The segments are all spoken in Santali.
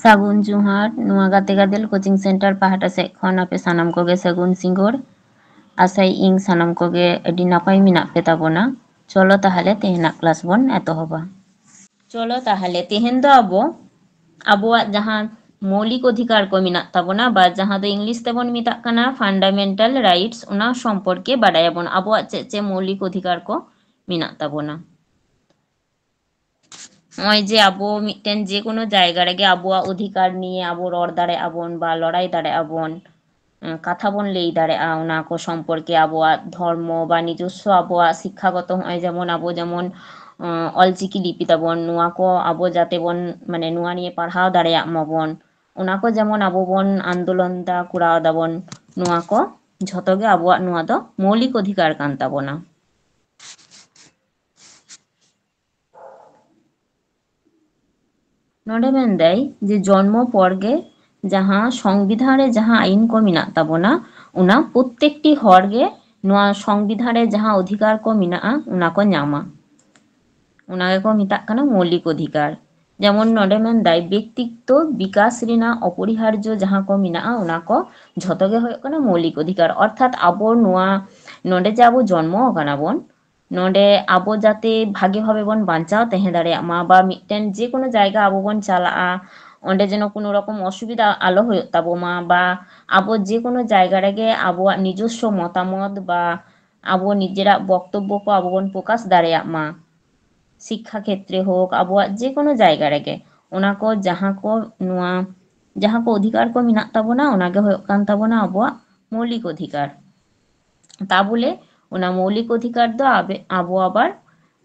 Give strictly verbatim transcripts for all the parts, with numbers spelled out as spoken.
ᱥᱟᱹᱜᱩᱱ ᱡᱚᱦᱟᱨ, ᱱᱚᱣᱟ ᱜᱟᱛᱮ ᱜᱟᱫᱮᱞ coaching center ᱯᱟᱦᱴᱟ ᱥᱮᱫ ᱠᱷᱚᱱ ᱟᱯᱮ ᱥᱟᱱᱟᱢ ᱠᱚᱜᱮ ᱥᱟᱹᱜᱩᱱ ᱥᱤᱸᱜᱟᱹᱲ᱾ ᱟᱥᱟᱭᱮᱫ ᱟᱹᱧ ᱥᱟᱱᱟᱢ ᱠᱚᱜᱮ ᱟᱹᱰᱤ ᱱᱟᱯᱟᱭ ᱢᱮᱱᱟᱜ ᱯᱮ ᱛᱟᱵᱚᱱᱟ᱾ ᱪᱚᱞᱚ ᱛᱟᱦᱚᱞᱮ ᱛᱮᱦᱮᱧᱟᱜ class ᱵᱚᱱ ᱮᱛᱚᱦᱚᱵᱟ᱾ ᱪᱚᱞᱚ ᱛᱟᱦᱚᱞᱮ ᱛᱮᱦᱮᱧ ᱫᱚ ᱟᱵᱚ ᱟᱵᱚᱣᱟᱜ ᱡᱟᱦᱟᱸ ᱢᱳᱣᱞᱤᱠ ᱚᱫᱷᱤᱠᱟᱨ ᱠᱚ ᱢᱮᱱᱟᱜ ᱛᱟᱵᱚᱱᱟ, ᱵᱟ ᱡᱟᱦᱟᱸ ᱫᱚ English ᱛᱮᱵᱚᱱ ᱢᱮᱛᱟᱜ ᱠᱟᱱᱟ fundamental rights, ᱚᱱᱟ ᱥᱚᱢᱯᱚᱨᱠᱮ ᱵᱟᱰᱟᱭᱟᱵᱚᱱ᱾ ᱟᱵᱚᱣᱟᱜ ᱪᱮᱫ ᱪᱮᱫ ᱢᱳᱣᱞᱤᱠ ᱚᱫᱷᱤᱠᱟᱨ ᱠᱚ ᱢᱮᱱᱟᱜ ᱛᱟᱵᱚᱱᱟ᱾ ᱱᱚᱜᱼᱚᱭ ᱡᱮ ᱟᱵᱚ ᱢᱤᱫᱴᱮᱱ ᱡᱮ ᱠᱳᱱᱳ ᱡᱟᱭᱜᱟ ᱨᱮᱜᱮ ᱟᱵᱚᱣᱟᱜ ᱚᱫᱷᱤᱠᱟᱨ ᱱᱤᱭᱮ ᱟᱵᱚ ᱨᱚᱲ ᱫᱟᱲᱮᱭᱟᱜᱼᱟ ᱵᱚᱱ ᱵᱟ ᱞᱟᱹᱲᱦᱟᱹᱭ ᱫᱟᱲᱮᱭᱟᱜᱼᱟ ᱵᱚᱱ, ᱠᱟᱛᱷᱟ ᱵᱚᱱ ᱞᱟᱹᱭ ᱫᱟᱲᱮᱭᱟᱜᱼᱟ ᱚᱱᱟ ᱠᱚ ᱥᱚᱢᱯᱚᱨᱠᱮ᱾ ᱟᱵᱚᱣᱟᱜ ᱫᱷᱚᱨᱢᱚ ᱵᱟ ᱱᱤᱡᱚᱥᱥᱚ ᱟᱵᱚᱣᱟᱜ ᱥᱤᱠᱠᱷᱟᱜᱚᱛᱚ, ᱱᱚᱜᱼᱚᱭ ᱡᱮᱢᱚᱱ ᱟᱵᱚ ᱡᱮᱢᱚᱱ ᱚᱞᱪᱤᱠᱤ ᱞᱤᱯᱤ ᱛᱟᱵᱚᱱ, ᱱᱚᱣᱟ ᱠᱚ ᱟᱵᱚ ᱡᱟᱛᱮ ᱵᱚᱱ, ᱢᱟᱱᱮ, ᱱᱚᱣᱟ ᱱᱤᱭᱮ ᱯᱟᱲᱦᱟᱣ ᱫᱟᱲᱮᱭᱟᱜ ᱢᱟᱵᱚᱱ, ᱚᱱᱟ ᱠᱚ ᱡᱮᱢᱚᱱ ᱟᱵᱚ ᱵᱚᱱ ᱟᱱᱫᱳᱞᱚᱱ ᱫᱟ, ᱠᱚᱨᱟᱣ ᱫᱟᱵᱚᱱ, ᱱᱚᱣᱟ ᱠᱚ ᱡᱷᱚᱛᱚ ᱜᱮ ᱟᱵᱚᱣᱟᱜ ᱱᱚᱣᱟ ᱫᱚ ᱢᱳᱣᱞᱤᱠ ᱚᱫᱷᱤᱠᱟᱨ ᱠᱟᱱ ᱛᱟᱵᱚᱱᱟ᱾ ᱱᱚᱰᱮ ᱢᱮᱱᱫᱟᱭ ᱡᱮ ᱡᱚᱱᱢᱚ ᱯᱚᱨ ᱜᱮ ᱡᱟᱦᱟᱸ ᱥᱚᱝᱵᱤᱫᱷᱟᱱ ᱨᱮ ᱡᱟᱦᱟᱸ ᱟᱹᱭᱤᱱ ᱠᱚ ᱢᱮᱱᱟᱜ ᱛᱟᱵᱚᱱᱟ, ᱚᱱᱟ ᱯᱨᱚᱛᱛᱮᱠᱴᱤ ᱦᱚᱲ ᱜᱮ ᱱᱚᱣᱟ ᱥᱚᱝᱵᱤᱫᱷᱟᱱ ᱨᱮ ᱡᱟᱦᱟᱸ ᱚᱫᱷᱤᱠᱟᱨ ᱠᱚ ᱢᱮᱱᱟᱜᱼᱟ, ᱚᱱᱟ ᱠᱚ ᱧᱟᱢᱟ᱾ ᱚᱱᱟ ᱜᱮᱠᱚ ᱢᱮᱛᱟᱜ ᱠᱟᱱᱟ ᱢᱳᱣᱞᱤᱠ ᱚᱫᱷᱤᱠᱟᱨ᱾ ᱡᱮᱢᱚᱱ ᱱᱚᱰᱮ ᱢᱮᱱᱫᱟᱭ ᱵᱮᱠᱛᱤᱛᱛᱚ ᱵᱤᱠᱟᱥ ᱨᱮᱱᱟᱜ ᱚᱯᱚᱨᱤᱦᱟᱨᱡᱚ ᱡᱟᱦᱟᱸ ᱠᱚ ᱢᱮᱱᱟᱜᱼᱟ, ᱚᱱᱟ ᱠᱚ ᱡᱷᱚᱛᱚ ᱜᱮ ᱦᱩᱭᱩᱜ ᱠᱟᱱᱟ ᱢᱳᱣᱞᱤᱠ ᱚᱫᱷᱤᱠᱟᱨ᱾ ᱚᱨᱛᱷᱟᱛ ᱟᱵᱚ ᱱᱚᱣᱟ, ᱱᱚᱰᱮ ᱡᱮ ᱟᱵᱚ ᱡᱚᱱᱢᱚ ᱟᱠᱟᱱᱟ ᱵᱚᱱ, ᱱᱚᱰᱮ ᱟᱵᱚ ᱡᱟᱛᱮ ᱵᱷᱟᱜᱮ ᱵᱷᱟᱵᱮ ᱵᱚᱱ ᱵᱟᱧᱪᱟᱣ ᱛᱟᱦᱮᱸ ᱫᱟᱲᱮᱭᱟᱜ ᱢᱟ, ᱵᱟ ᱢᱤᱫᱴᱮᱱ ᱡᱮ ᱠᱳᱱᱳ ᱡᱟᱭᱜᱟ ᱟᱵᱚ ᱵᱚᱱ ᱪᱟᱞᱟᱜᱼᱟ, ᱚᱸᱰᱮ ᱡᱮᱱᱚ ᱠᱳᱱᱳ ᱨᱚᱠᱚᱢ ᱚᱥᱩᱵᱤᱫᱷᱟ ᱟᱞᱚ ᱦᱩᱭᱩᱜ ᱛᱟᱵᱚ ᱢᱟ, ᱵᱟ ᱟᱵᱚ ᱡᱮ ᱠᱳᱱᱳ ᱡᱟᱭᱜᱟ ᱨᱮᱜᱮ ᱟᱵᱚᱣᱟᱜ ᱱᱤᱡᱚᱥᱥᱚ ᱢᱚᱛᱟᱢᱚᱛ ᱵᱟ ᱟᱵᱚ ᱱᱤᱡᱮᱨᱟᱜ ᱵᱚᱠᱛᱚᱵᱵᱚ ᱠᱚ ᱟᱵᱚ ᱵᱚᱱ ᱯᱨᱚᱠᱟᱥ ᱫᱟᱲᱮᱭᱟᱜ ᱢᱟ᱾ ᱥᱤᱠᱠᱷᱟ ᱠᱷᱮᱛᱨᱮ ᱦᱳᱠ, ᱟᱵᱚᱣᱟᱜ ᱡᱮ ᱠᱳᱱᱳ ᱡᱟᱭᱜᱟ ᱨᱮᱜᱮ, ᱚᱱᱟ ᱠᱚ ᱡᱟᱦᱟᱸ ᱠᱚ ᱱᱚᱣᱟ, ᱡᱟᱦᱟᱸ ᱠᱚ ᱚᱫᱷᱤᱠᱟᱨ ᱠᱚ ᱢᱮᱱᱟᱜ ᱛᱟᱵᱚᱱᱟ, ᱚᱱᱟ ᱜᱮ ᱦᱩᱭᱩᱜ ᱠᱟᱱ ᱛᱟᱵᱚᱱᱟ ᱟᱵᱚᱣᱟᱜ ᱢᱳᱣᱞᱤᱠ ᱚᱫᱷᱤᱠᱟᱨ᱾ ᱛᱟ ᱵᱚᱞᱮ ᱚᱱᱟ ᱢᱳᱣᱞᱤᱠ ᱚᱫᱷᱤᱠᱟᱨ ᱫᱚ ᱟᱵᱮ-, ᱟᱵᱚ ᱟᱵᱟᱨ,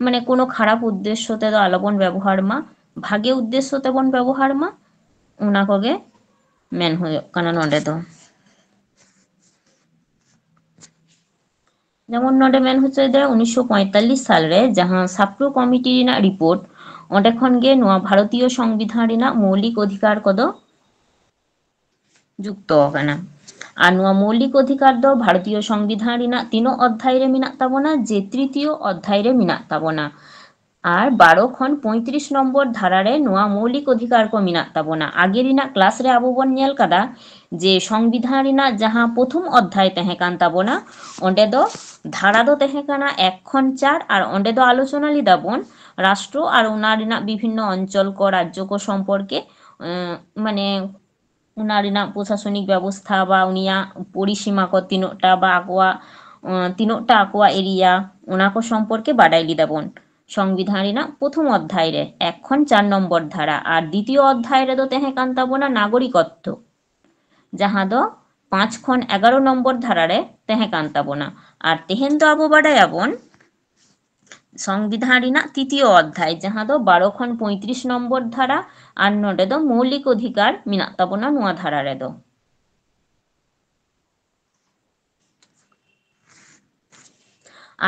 ᱢᱟᱱᱮ, ᱠᱳᱱᱳ ᱠᱷᱟᱨᱟᱯ ᱩᱫᱽᱫᱮᱥᱥᱚ ᱛᱮᱫᱚ ᱟᱞᱚᱵᱚᱱ ᱵᱮᱵᱚᱦᱟᱨ ᱢᱟ, ᱵᱷᱟᱜᱮ ᱩᱫᱽᱫᱮᱥᱥᱚ ᱛᱮᱵᱚᱱ ᱵᱮᱵᱚᱦᱟᱨ ᱢᱟ, ᱚᱱᱟ ᱠᱚᱜᱮ ᱢᱮᱱ ᱦᱩᱭᱩᱜ ᱠᱟᱱᱟ ᱱᱚᱰᱮ ᱫᱚ᱾ ᱡᱮᱢᱚᱱ ᱱᱚᱰᱮ ᱢᱮᱱ ᱦᱚᱪᱚᱭᱮᱫᱟᱭ ᱩᱱᱤᱥᱥᱚ ᱯᱚᱸᱭᱛᱟᱞᱞᱤᱥ ᱥᱟᱞᱨᱮ ᱡᱟᱦᱟᱸ ᱥᱟᱯᱨᱩ ᱠᱚᱢᱤᱴᱤ ᱨᱮᱱᱟᱜ ᱨᱤᱯᱳᱨᱴ, ᱚᱸᱰᱮ ᱠᱷᱚᱱ ᱜᱮ ᱱᱚᱣᱟ ᱵᱷᱟᱨᱚᱛᱤᱭᱚ ᱥᱚᱝᱵᱤᱫᱷᱟᱱ ᱨᱮᱱᱟᱜ ᱢᱳᱣᱞᱤᱠ ᱚᱫᱷᱤᱠᱟᱨ ᱠᱚᱫᱚ ᱡᱩᱠᱛᱚ ᱟᱠᱟᱱᱟ᱾ ᱟᱨ ᱱᱚᱣᱟ ᱢᱳᱣᱞᱤᱠ ᱚᱫᱷᱤᱠᱟᱨ ᱫᱚ ᱵᱷᱟᱨᱚᱛᱤᱭᱚ ᱥᱚᱝᱵᱤᱫᱷᱟᱱ ᱨᱮᱱᱟᱜ ᱛᱤᱱᱟᱹᱜ ᱚᱫᱷᱭᱟᱭ ᱨᱮ ᱢᱮᱱᱟᱜ ᱛᱟᱵᱚᱱᱟ? ᱡᱮ ᱛᱨᱤᱛᱤᱭᱚ ᱚᱫᱷᱭᱟᱭ ᱨᱮ ᱢᱮᱱᱟᱜ ᱛᱟᱵᱚᱱᱟ᱾ ᱟᱨ ᱵᱟᱨᱚ ᱠᱷᱚᱱ ᱯᱚᱸᱭᱛᱨᱤᱥ ᱱᱚᱢᱵᱚᱨ ᱫᱷᱟᱨᱟ ᱨᱮ ᱱᱚᱣᱟ ᱢᱳᱣᱞᱤᱠ ᱚᱫᱷᱤᱠᱟᱨ ᱠᱚ ᱢᱮᱱᱟᱜ ᱛᱟᱵᱚᱱᱟ᱾ ᱟᱜᱮ ᱨᱮᱱᱟᱜ ᱠᱞᱟᱥ ᱨᱮ ᱟᱵᱚ ᱵᱚᱱ ᱧᱮᱞ ᱠᱟᱫᱟ ᱡᱮ ᱥᱚᱝᱵᱤᱫᱷᱟᱱ ᱨᱮᱱᱟᱜ ᱡᱟᱦᱟᱸ ᱯᱨᱚᱛᱷᱚᱢ ᱚᱫᱷᱭᱟᱭ ᱛᱟᱦᱮᱸ ᱠᱟᱱ ᱛᱟᱵᱚᱱᱟ, ᱚᱸᱰᱮ ᱫᱚ ᱫᱷᱟᱨᱟ ᱫᱚ ᱛᱟᱦᱮᱸ ᱠᱟᱱᱟ ᱮᱠ ᱠᱷᱚᱱ ᱪᱟᱨ, ᱟᱨ ᱚᱸᱰᱮ ᱫᱚ ᱟᱞᱳᱪᱚᱱᱟ ᱞᱮᱫᱟ ᱵᱚᱱ ᱨᱟᱥᱴᱨᱚ ᱟᱨ ᱚᱱᱟ ᱨᱮᱱᱟᱜ ᱵᱤᱵᱷᱤᱱᱱᱚ ᱚᱧᱪᱚᱞ ᱠᱚ, ᱨᱟᱡᱽᱡᱚ ᱠᱚ ᱥᱚᱢᱯᱚᱨᱠᱮ, ᱮᱸ, ᱢᱟᱱᱮ ᱚᱱᱟ ᱨᱮᱱᱟᱜ ᱯᱨᱚᱥᱟᱥᱚᱱᱤᱠ ᱵᱮᱵᱚᱥᱛᱷᱟ ᱵᱟ ᱩᱱᱤᱭᱟᱜ ᱯᱚᱨᱤᱥᱤᱢᱟ ᱠᱚ ᱛᱤᱱᱟᱹᱜ ᱴᱟ ᱵᱟ ᱟᱠᱚᱣᱟᱜ, ᱮᱸ, ᱛᱤᱱᱟᱹᱜ ᱴᱟ ᱟᱠᱚᱣᱟᱜ ᱮᱨᱤᱭᱟ, ᱚᱱᱟ ᱠᱚ ᱥᱚᱢᱯᱚᱨᱠᱮ ᱵᱟᱰᱟᱭ ᱞᱮᱫᱟ ᱵᱚᱱ᱾ ᱥᱚᱝᱵᱤᱫᱷᱟᱱ ᱨᱮᱱᱟᱜ ᱯᱨᱚᱛᱷᱚᱢ ᱚᱫᱷᱭᱟᱭ ᱨᱮ ᱮᱠ ᱠᱷᱚᱱ ᱪᱟᱨ ᱱᱚᱢᱵᱚᱨ ᱫᱷᱟᱨᱟ, ᱟᱨ ᱫᱤᱛᱤᱭᱚ ᱚᱫᱷᱭᱟᱭ ᱨᱮᱫᱚ ᱛᱟᱦᱮᱸ ᱠᱟᱱ ᱛᱟᱵᱚᱱᱟ ᱱᱟᱜᱚᱨᱤᱠᱚᱛᱛᱚ, ᱡᱟᱦᱟᱸ ᱫᱚ ᱯᱟᱸᱪ ᱠᱷᱚᱱ ᱮᱜᱟᱨᱚ ᱱᱚᱢᱵᱚᱨ ᱫᱷᱟᱨᱟ ᱨᱮ ᱛᱟᱦᱮᱸ ᱠᱟᱱ ᱛᱟᱵᱚᱱᱟ᱾ ᱟᱨ ᱛᱮᱦᱮᱧ ᱫᱚ ᱟᱵᱚ ᱵᱟᱰᱟᱭᱟᱵᱚᱱ ᱥᱚᱝᱵᱤᱫᱷᱟᱱ ᱨᱮᱱᱟᱜ ᱛᱤᱛᱤᱭᱚ ᱚᱫᱷᱭᱟᱭ, ᱡᱟᱦᱟᱸ ᱫᱚ ᱵᱟᱨᱚ ᱠᱷᱚᱱ ᱯᱚᱸᱭᱛᱨᱤᱥ ᱱᱚᱢᱵᱚᱨ ᱫᱷᱟᱨᱟ, ᱟᱨ ᱱᱚᱰᱮ ᱫᱚ ᱢᱳᱣᱞᱤᱠ ᱚᱫᱷᱤᱠᱟᱨ ᱢᱮᱱᱟᱜ ᱛᱟᱵᱚᱱᱟ ᱱᱚᱣᱟ ᱫᱷᱟᱨᱟ ᱨᱮᱫᱚ᱾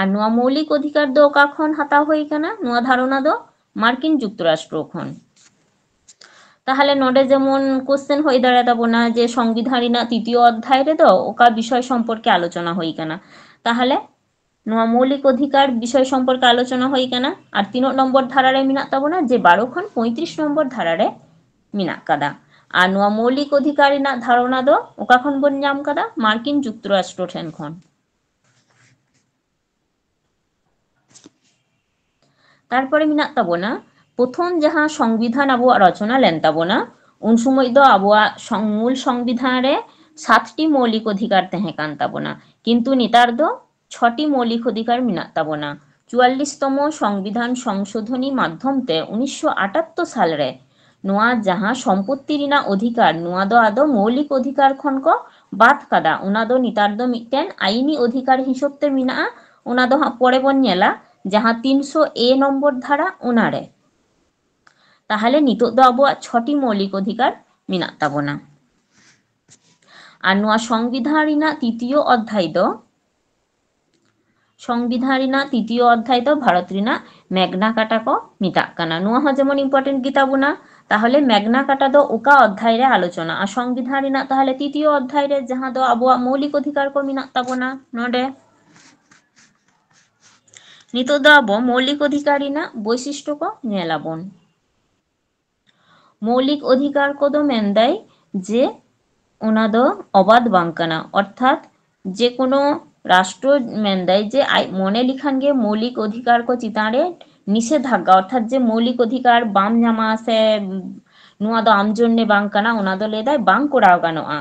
ᱟᱨ ᱱᱚᱣᱟ ᱢᱳᱣᱞᱤᱠ ᱚᱫᱷᱤᱠᱟᱨ ᱫᱚ ᱚᱠᱟ ᱠᱷᱚᱱ ᱦᱟᱛᱟᱣ ᱦᱩᱭ ᱠᱟᱱᱟ? ᱱᱚᱣᱟ ᱫᱷᱟᱨᱚᱱᱟ ᱫᱚ ᱢᱟᱨᱠᱤᱱ ᱡᱩᱠᱛᱚᱨᱟᱥᱴᱨᱚ ᱠᱷᱚᱱ᱾ ᱛᱟᱦᱚᱞᱮ ᱱᱚᱰᱮ ᱡᱮᱢᱚᱱ ᱠᱳᱥᱪᱮᱱ ᱦᱩᱭ ᱫᱟᱲᱮᱭᱟᱛᱟᱵᱚᱱᱟ ᱡᱮ ᱥᱚᱝᱵᱤᱫᱷᱟᱱ ᱨᱮᱱᱟᱜ ᱛᱤᱛᱤᱭᱚ ᱚᱫᱷᱭᱟᱭ ᱨᱮᱫᱚ ᱚᱠᱟ ᱵᱤᱥᱚᱭ ᱥᱚᱢᱯᱚᱨᱠᱮ ᱟᱞᱳᱪᱚᱱᱟ ᱦᱩᱭ ᱠᱟᱱᱟ? ᱛᱟᱦᱚᱞᱮ ᱱᱚᱣᱟ ᱢᱳᱣᱞᱤᱠ ᱚᱫᱷᱤᱠᱟᱨ ᱵᱤᱥᱚᱭ ᱥᱚᱢᱯᱚᱨᱠᱮ ᱟᱞᱳᱪᱚᱱᱟ ᱦᱩᱭ ᱠᱟᱱᱟ᱾ ᱟᱨ ᱛᱤᱱᱟᱹᱜ ᱱᱚᱢᱵᱚᱨ ᱫᱷᱟᱨᱟ ᱨᱮ ᱢᱮᱱᱟᱜ ᱛᱟᱵᱚᱱᱟ? ᱡᱮ ᱵᱟᱨᱚ ᱠᱷᱚᱱ ᱯᱚᱸᱭᱛᱨᱤᱥ ᱱᱚᱢᱵᱚᱨ ᱫᱷᱟᱨᱟ ᱨᱮ ᱢᱮᱱᱟᱜ ᱠᱟᱫᱟ᱾ ᱟᱨ ᱱᱚᱣᱟ ᱢᱳᱣᱞᱤᱠ ᱚᱫᱷᱤᱠᱟᱨ ᱨᱮᱱᱟᱜ ᱫᱷᱟᱨᱚᱱᱟ ᱫᱚ ᱚᱠᱟ ᱠᱷᱚᱱ ᱵᱚᱱ ᱧᱟᱢ ᱠᱟᱫᱟ? ᱢᱟᱨᱠᱤᱱ ᱡᱩᱠᱛᱚᱨᱟᱥᱴᱨᱚ ᱴᱷᱮᱱ ᱠᱷᱚᱱ᱾ ᱛᱟᱨᱯᱚᱨᱮ ᱢᱮᱱᱟᱜ ᱛᱟᱵᱚᱱᱟ, ᱯᱨᱚᱛᱷᱚᱢ ᱡᱟᱦᱟᱸ ᱥᱚᱝᱵᱤᱫᱷᱟᱱ ᱟᱵᱚᱣᱟᱜ ᱨᱚᱪᱚᱱᱟ ᱞᱮᱱ ᱛᱟᱵᱚᱱᱟ, ᱩᱱ ᱥᱚᱢᱚᱭ ᱫᱚ ᱟᱵᱚᱣᱟᱜ ᱥᱚᱝ-, ᱢᱩᱞ ᱥᱚᱝᱵᱤᱫᱷᱟᱱ ᱨᱮ ᱥᱟᱛᱴᱤ ᱢᱳᱣᱞᱤᱠ ᱚᱫᱷᱤᱠᱟᱨ ᱛᱟᱦᱮᱸ ᱠᱟᱱ ᱛᱟᱵᱚᱱᱟ, ᱠᱤᱱᱛᱩ ᱱᱮᱛᱟᱨ ᱫᱚ ᱪᱷᱚᱴᱤ ᱢᱳᱣᱞᱤᱠ ᱚᱫᱷᱤᱠᱟᱨ ᱢᱮᱱᱟᱜ ᱛᱟᱵᱚᱱᱟ᱾ ᱪᱩᱣᱟᱞᱞᱤᱥ ᱛᱚᱢᱚ ᱥᱚᱝᱵᱤᱫᱷᱟᱱ ᱥᱚᱝᱥᱳᱫᱷᱚᱱᱤ ᱢᱟᱫᱽᱫᱷᱚᱢ ᱛᱮ ᱩᱱᱤᱥᱥᱚ ᱟᱴᱟᱛᱛᱳᱨ ᱥᱟᱞ ᱨᱮ ᱱᱚᱣᱟ ᱡᱟᱦᱟᱸ ᱥᱚᱢᱯᱚᱛᱛᱤ ᱨᱮᱱᱟᱜ ᱚᱫᱷᱤᱠᱟᱨ, ᱱᱚᱣᱟ ᱫᱚ ᱟᱫᱚ ᱢᱳᱣᱞᱤᱠ ᱚᱫᱷᱤᱠᱟᱨ ᱠᱷᱚᱱ ᱠᱚ ᱵᱟᱫ ᱠᱟᱫᱟ᱾ ᱚᱱᱟ ᱫᱚ ᱱᱮᱛᱟᱨ ᱫᱚ ᱢᱤᱫᱴᱮᱱ ᱟᱭᱤᱱᱤ ᱚᱫᱷᱤᱠᱟᱨ ᱦᱤᱥᱟᱹᱵ ᱛᱮ ᱢᱮᱱᱟᱜᱼᱟ᱾ ᱚᱱᱟ ᱫᱚ ᱦᱟᱸᱜ ᱯᱚᱨᱮ ᱵᱚᱱ ᱧᱮᱞᱟ, ᱡᱟᱦᱟᱸ ᱛᱤᱱᱥᱚ ᱮ ᱱᱚᱢᱵᱚᱨ ᱫᱷᱟᱨᱟ, ᱚᱱᱟᱨᱮ᱾ ᱛᱟᱦᱚᱞᱮ ᱱᱤᱛᱚᱜ ᱫᱚ ᱟᱵᱚᱣᱟᱜ ᱪᱷᱚᱴᱤ ᱢᱳᱣᱞᱤᱠ ᱚᱫᱷᱤᱠᱟᱨ ᱢᱮᱱᱟᱜ ᱛᱟᱵᱚᱱᱟ᱾ ᱟᱨ ᱱᱚᱣᱟ ᱥᱚᱝᱵᱤᱫᱷᱟᱱ ᱨᱮᱱᱟᱜ ᱛᱤᱛᱤᱭᱚ ᱚᱫᱷᱭᱟᱭ ᱫᱚ, ᱥᱚᱝᱵᱤᱫᱷᱟᱱ ᱨᱮᱱᱟᱜ ᱛᱤᱛᱤᱭᱚ ᱚᱫᱷᱭᱟᱭ ᱫᱚ ᱵᱷᱟᱨᱚᱛ ᱨᱮᱱᱟᱜ ᱢᱮᱜᱽᱱᱟ ᱠᱟᱨᱴᱟ ᱠᱚ ᱢᱮᱛᱟᱜ ᱠᱟᱱᱟ᱾ ᱱᱚᱣᱟ ᱦᱚᱸ ᱡᱮᱢᱚᱱ important ᱜᱮᱛᱟ ᱵᱚᱱᱟ᱾ ᱛᱟᱦᱚᱞᱮ ᱢᱮᱜᱽᱱᱟ ᱠᱟᱨᱴᱟ ᱫᱚ ᱚᱠᱟ ᱚᱫᱷᱭᱟᱭ ᱨᱮ ᱟᱞᱳᱪᱚᱱᱟᱜᱼᱟ? ᱥᱚᱝᱵᱤᱫᱷᱟᱱ ᱨᱮᱱᱟᱜ ᱛᱟᱦᱚᱞᱮ ᱛᱤᱛᱤᱭᱚ ᱚᱫᱷᱭᱟᱭ ᱨᱮ, ᱡᱟᱦᱟᱸ ᱫᱚ ᱟᱵᱚᱣᱟᱜ ᱢᱳᱣᱞᱤᱠ ᱚᱫᱷᱤᱠᱟᱨ ᱠᱚ ᱢᱮᱱᱟᱜ ᱛᱟᱵᱚᱱᱟ ᱱᱚᱰᱮ᱾ ᱱᱤᱛᱚᱜ ᱫᱚ ᱟᱵᱚ ᱢᱳᱣᱞᱤᱠ ᱚᱫᱷᱤᱠᱟᱨ ᱨᱮᱱᱟᱜ ᱵᱳᱭᱥᱤᱥᱴᱚ ᱠᱚ ᱧᱮᱞ ᱟᱵᱚᱱ᱾ ᱢᱳᱣᱞᱤᱠ ᱚᱫᱷᱤᱠᱟᱨ ᱠᱚᱫᱚ ᱢᱮᱱᱫᱟᱭ ᱡᱮ ᱚᱱᱟ ᱫᱚ ᱚᱵᱟᱫ ᱵᱟᱝ ᱠᱟᱱᱟ, ᱚᱨᱛᱷᱟᱛ ᱡᱮ ᱠᱳᱱᱳ ᱨᱟᱥᱴᱨᱚ ᱢᱮᱱᱫᱟᱭ ᱡᱮ ᱟᱡ ᱢᱚᱱᱮ ᱞᱮᱠᱷᱟᱱ ᱜᱮ ᱢᱳᱣᱞᱤᱠ ᱚᱫᱷᱤᱠᱟᱨ ᱠᱚ ᱪᱮᱛᱟᱱ ᱨᱮ ᱱᱤᱥᱮᱫᱷᱟᱜᱽᱜᱟ, ᱚᱨᱛᱷᱟᱛ ᱡᱮ ᱢᱳᱣᱞᱤᱠ ᱚᱫᱷᱤᱠᱟᱨ ᱵᱟᱢ ᱧᱟᱢᱟ ᱥᱮ ᱱᱚᱣᱟ ᱫᱚ ᱟᱢ ᱡᱚᱱᱱᱮ ᱵᱟᱝ ᱠᱟᱱᱟ, ᱚᱱᱟ ᱫᱚ ᱞᱟᱹᱭᱫᱟᱭ ᱵᱟᱝ ᱠᱚᱨᱟᱣ ᱜᱟᱱᱚᱜᱼᱟ᱾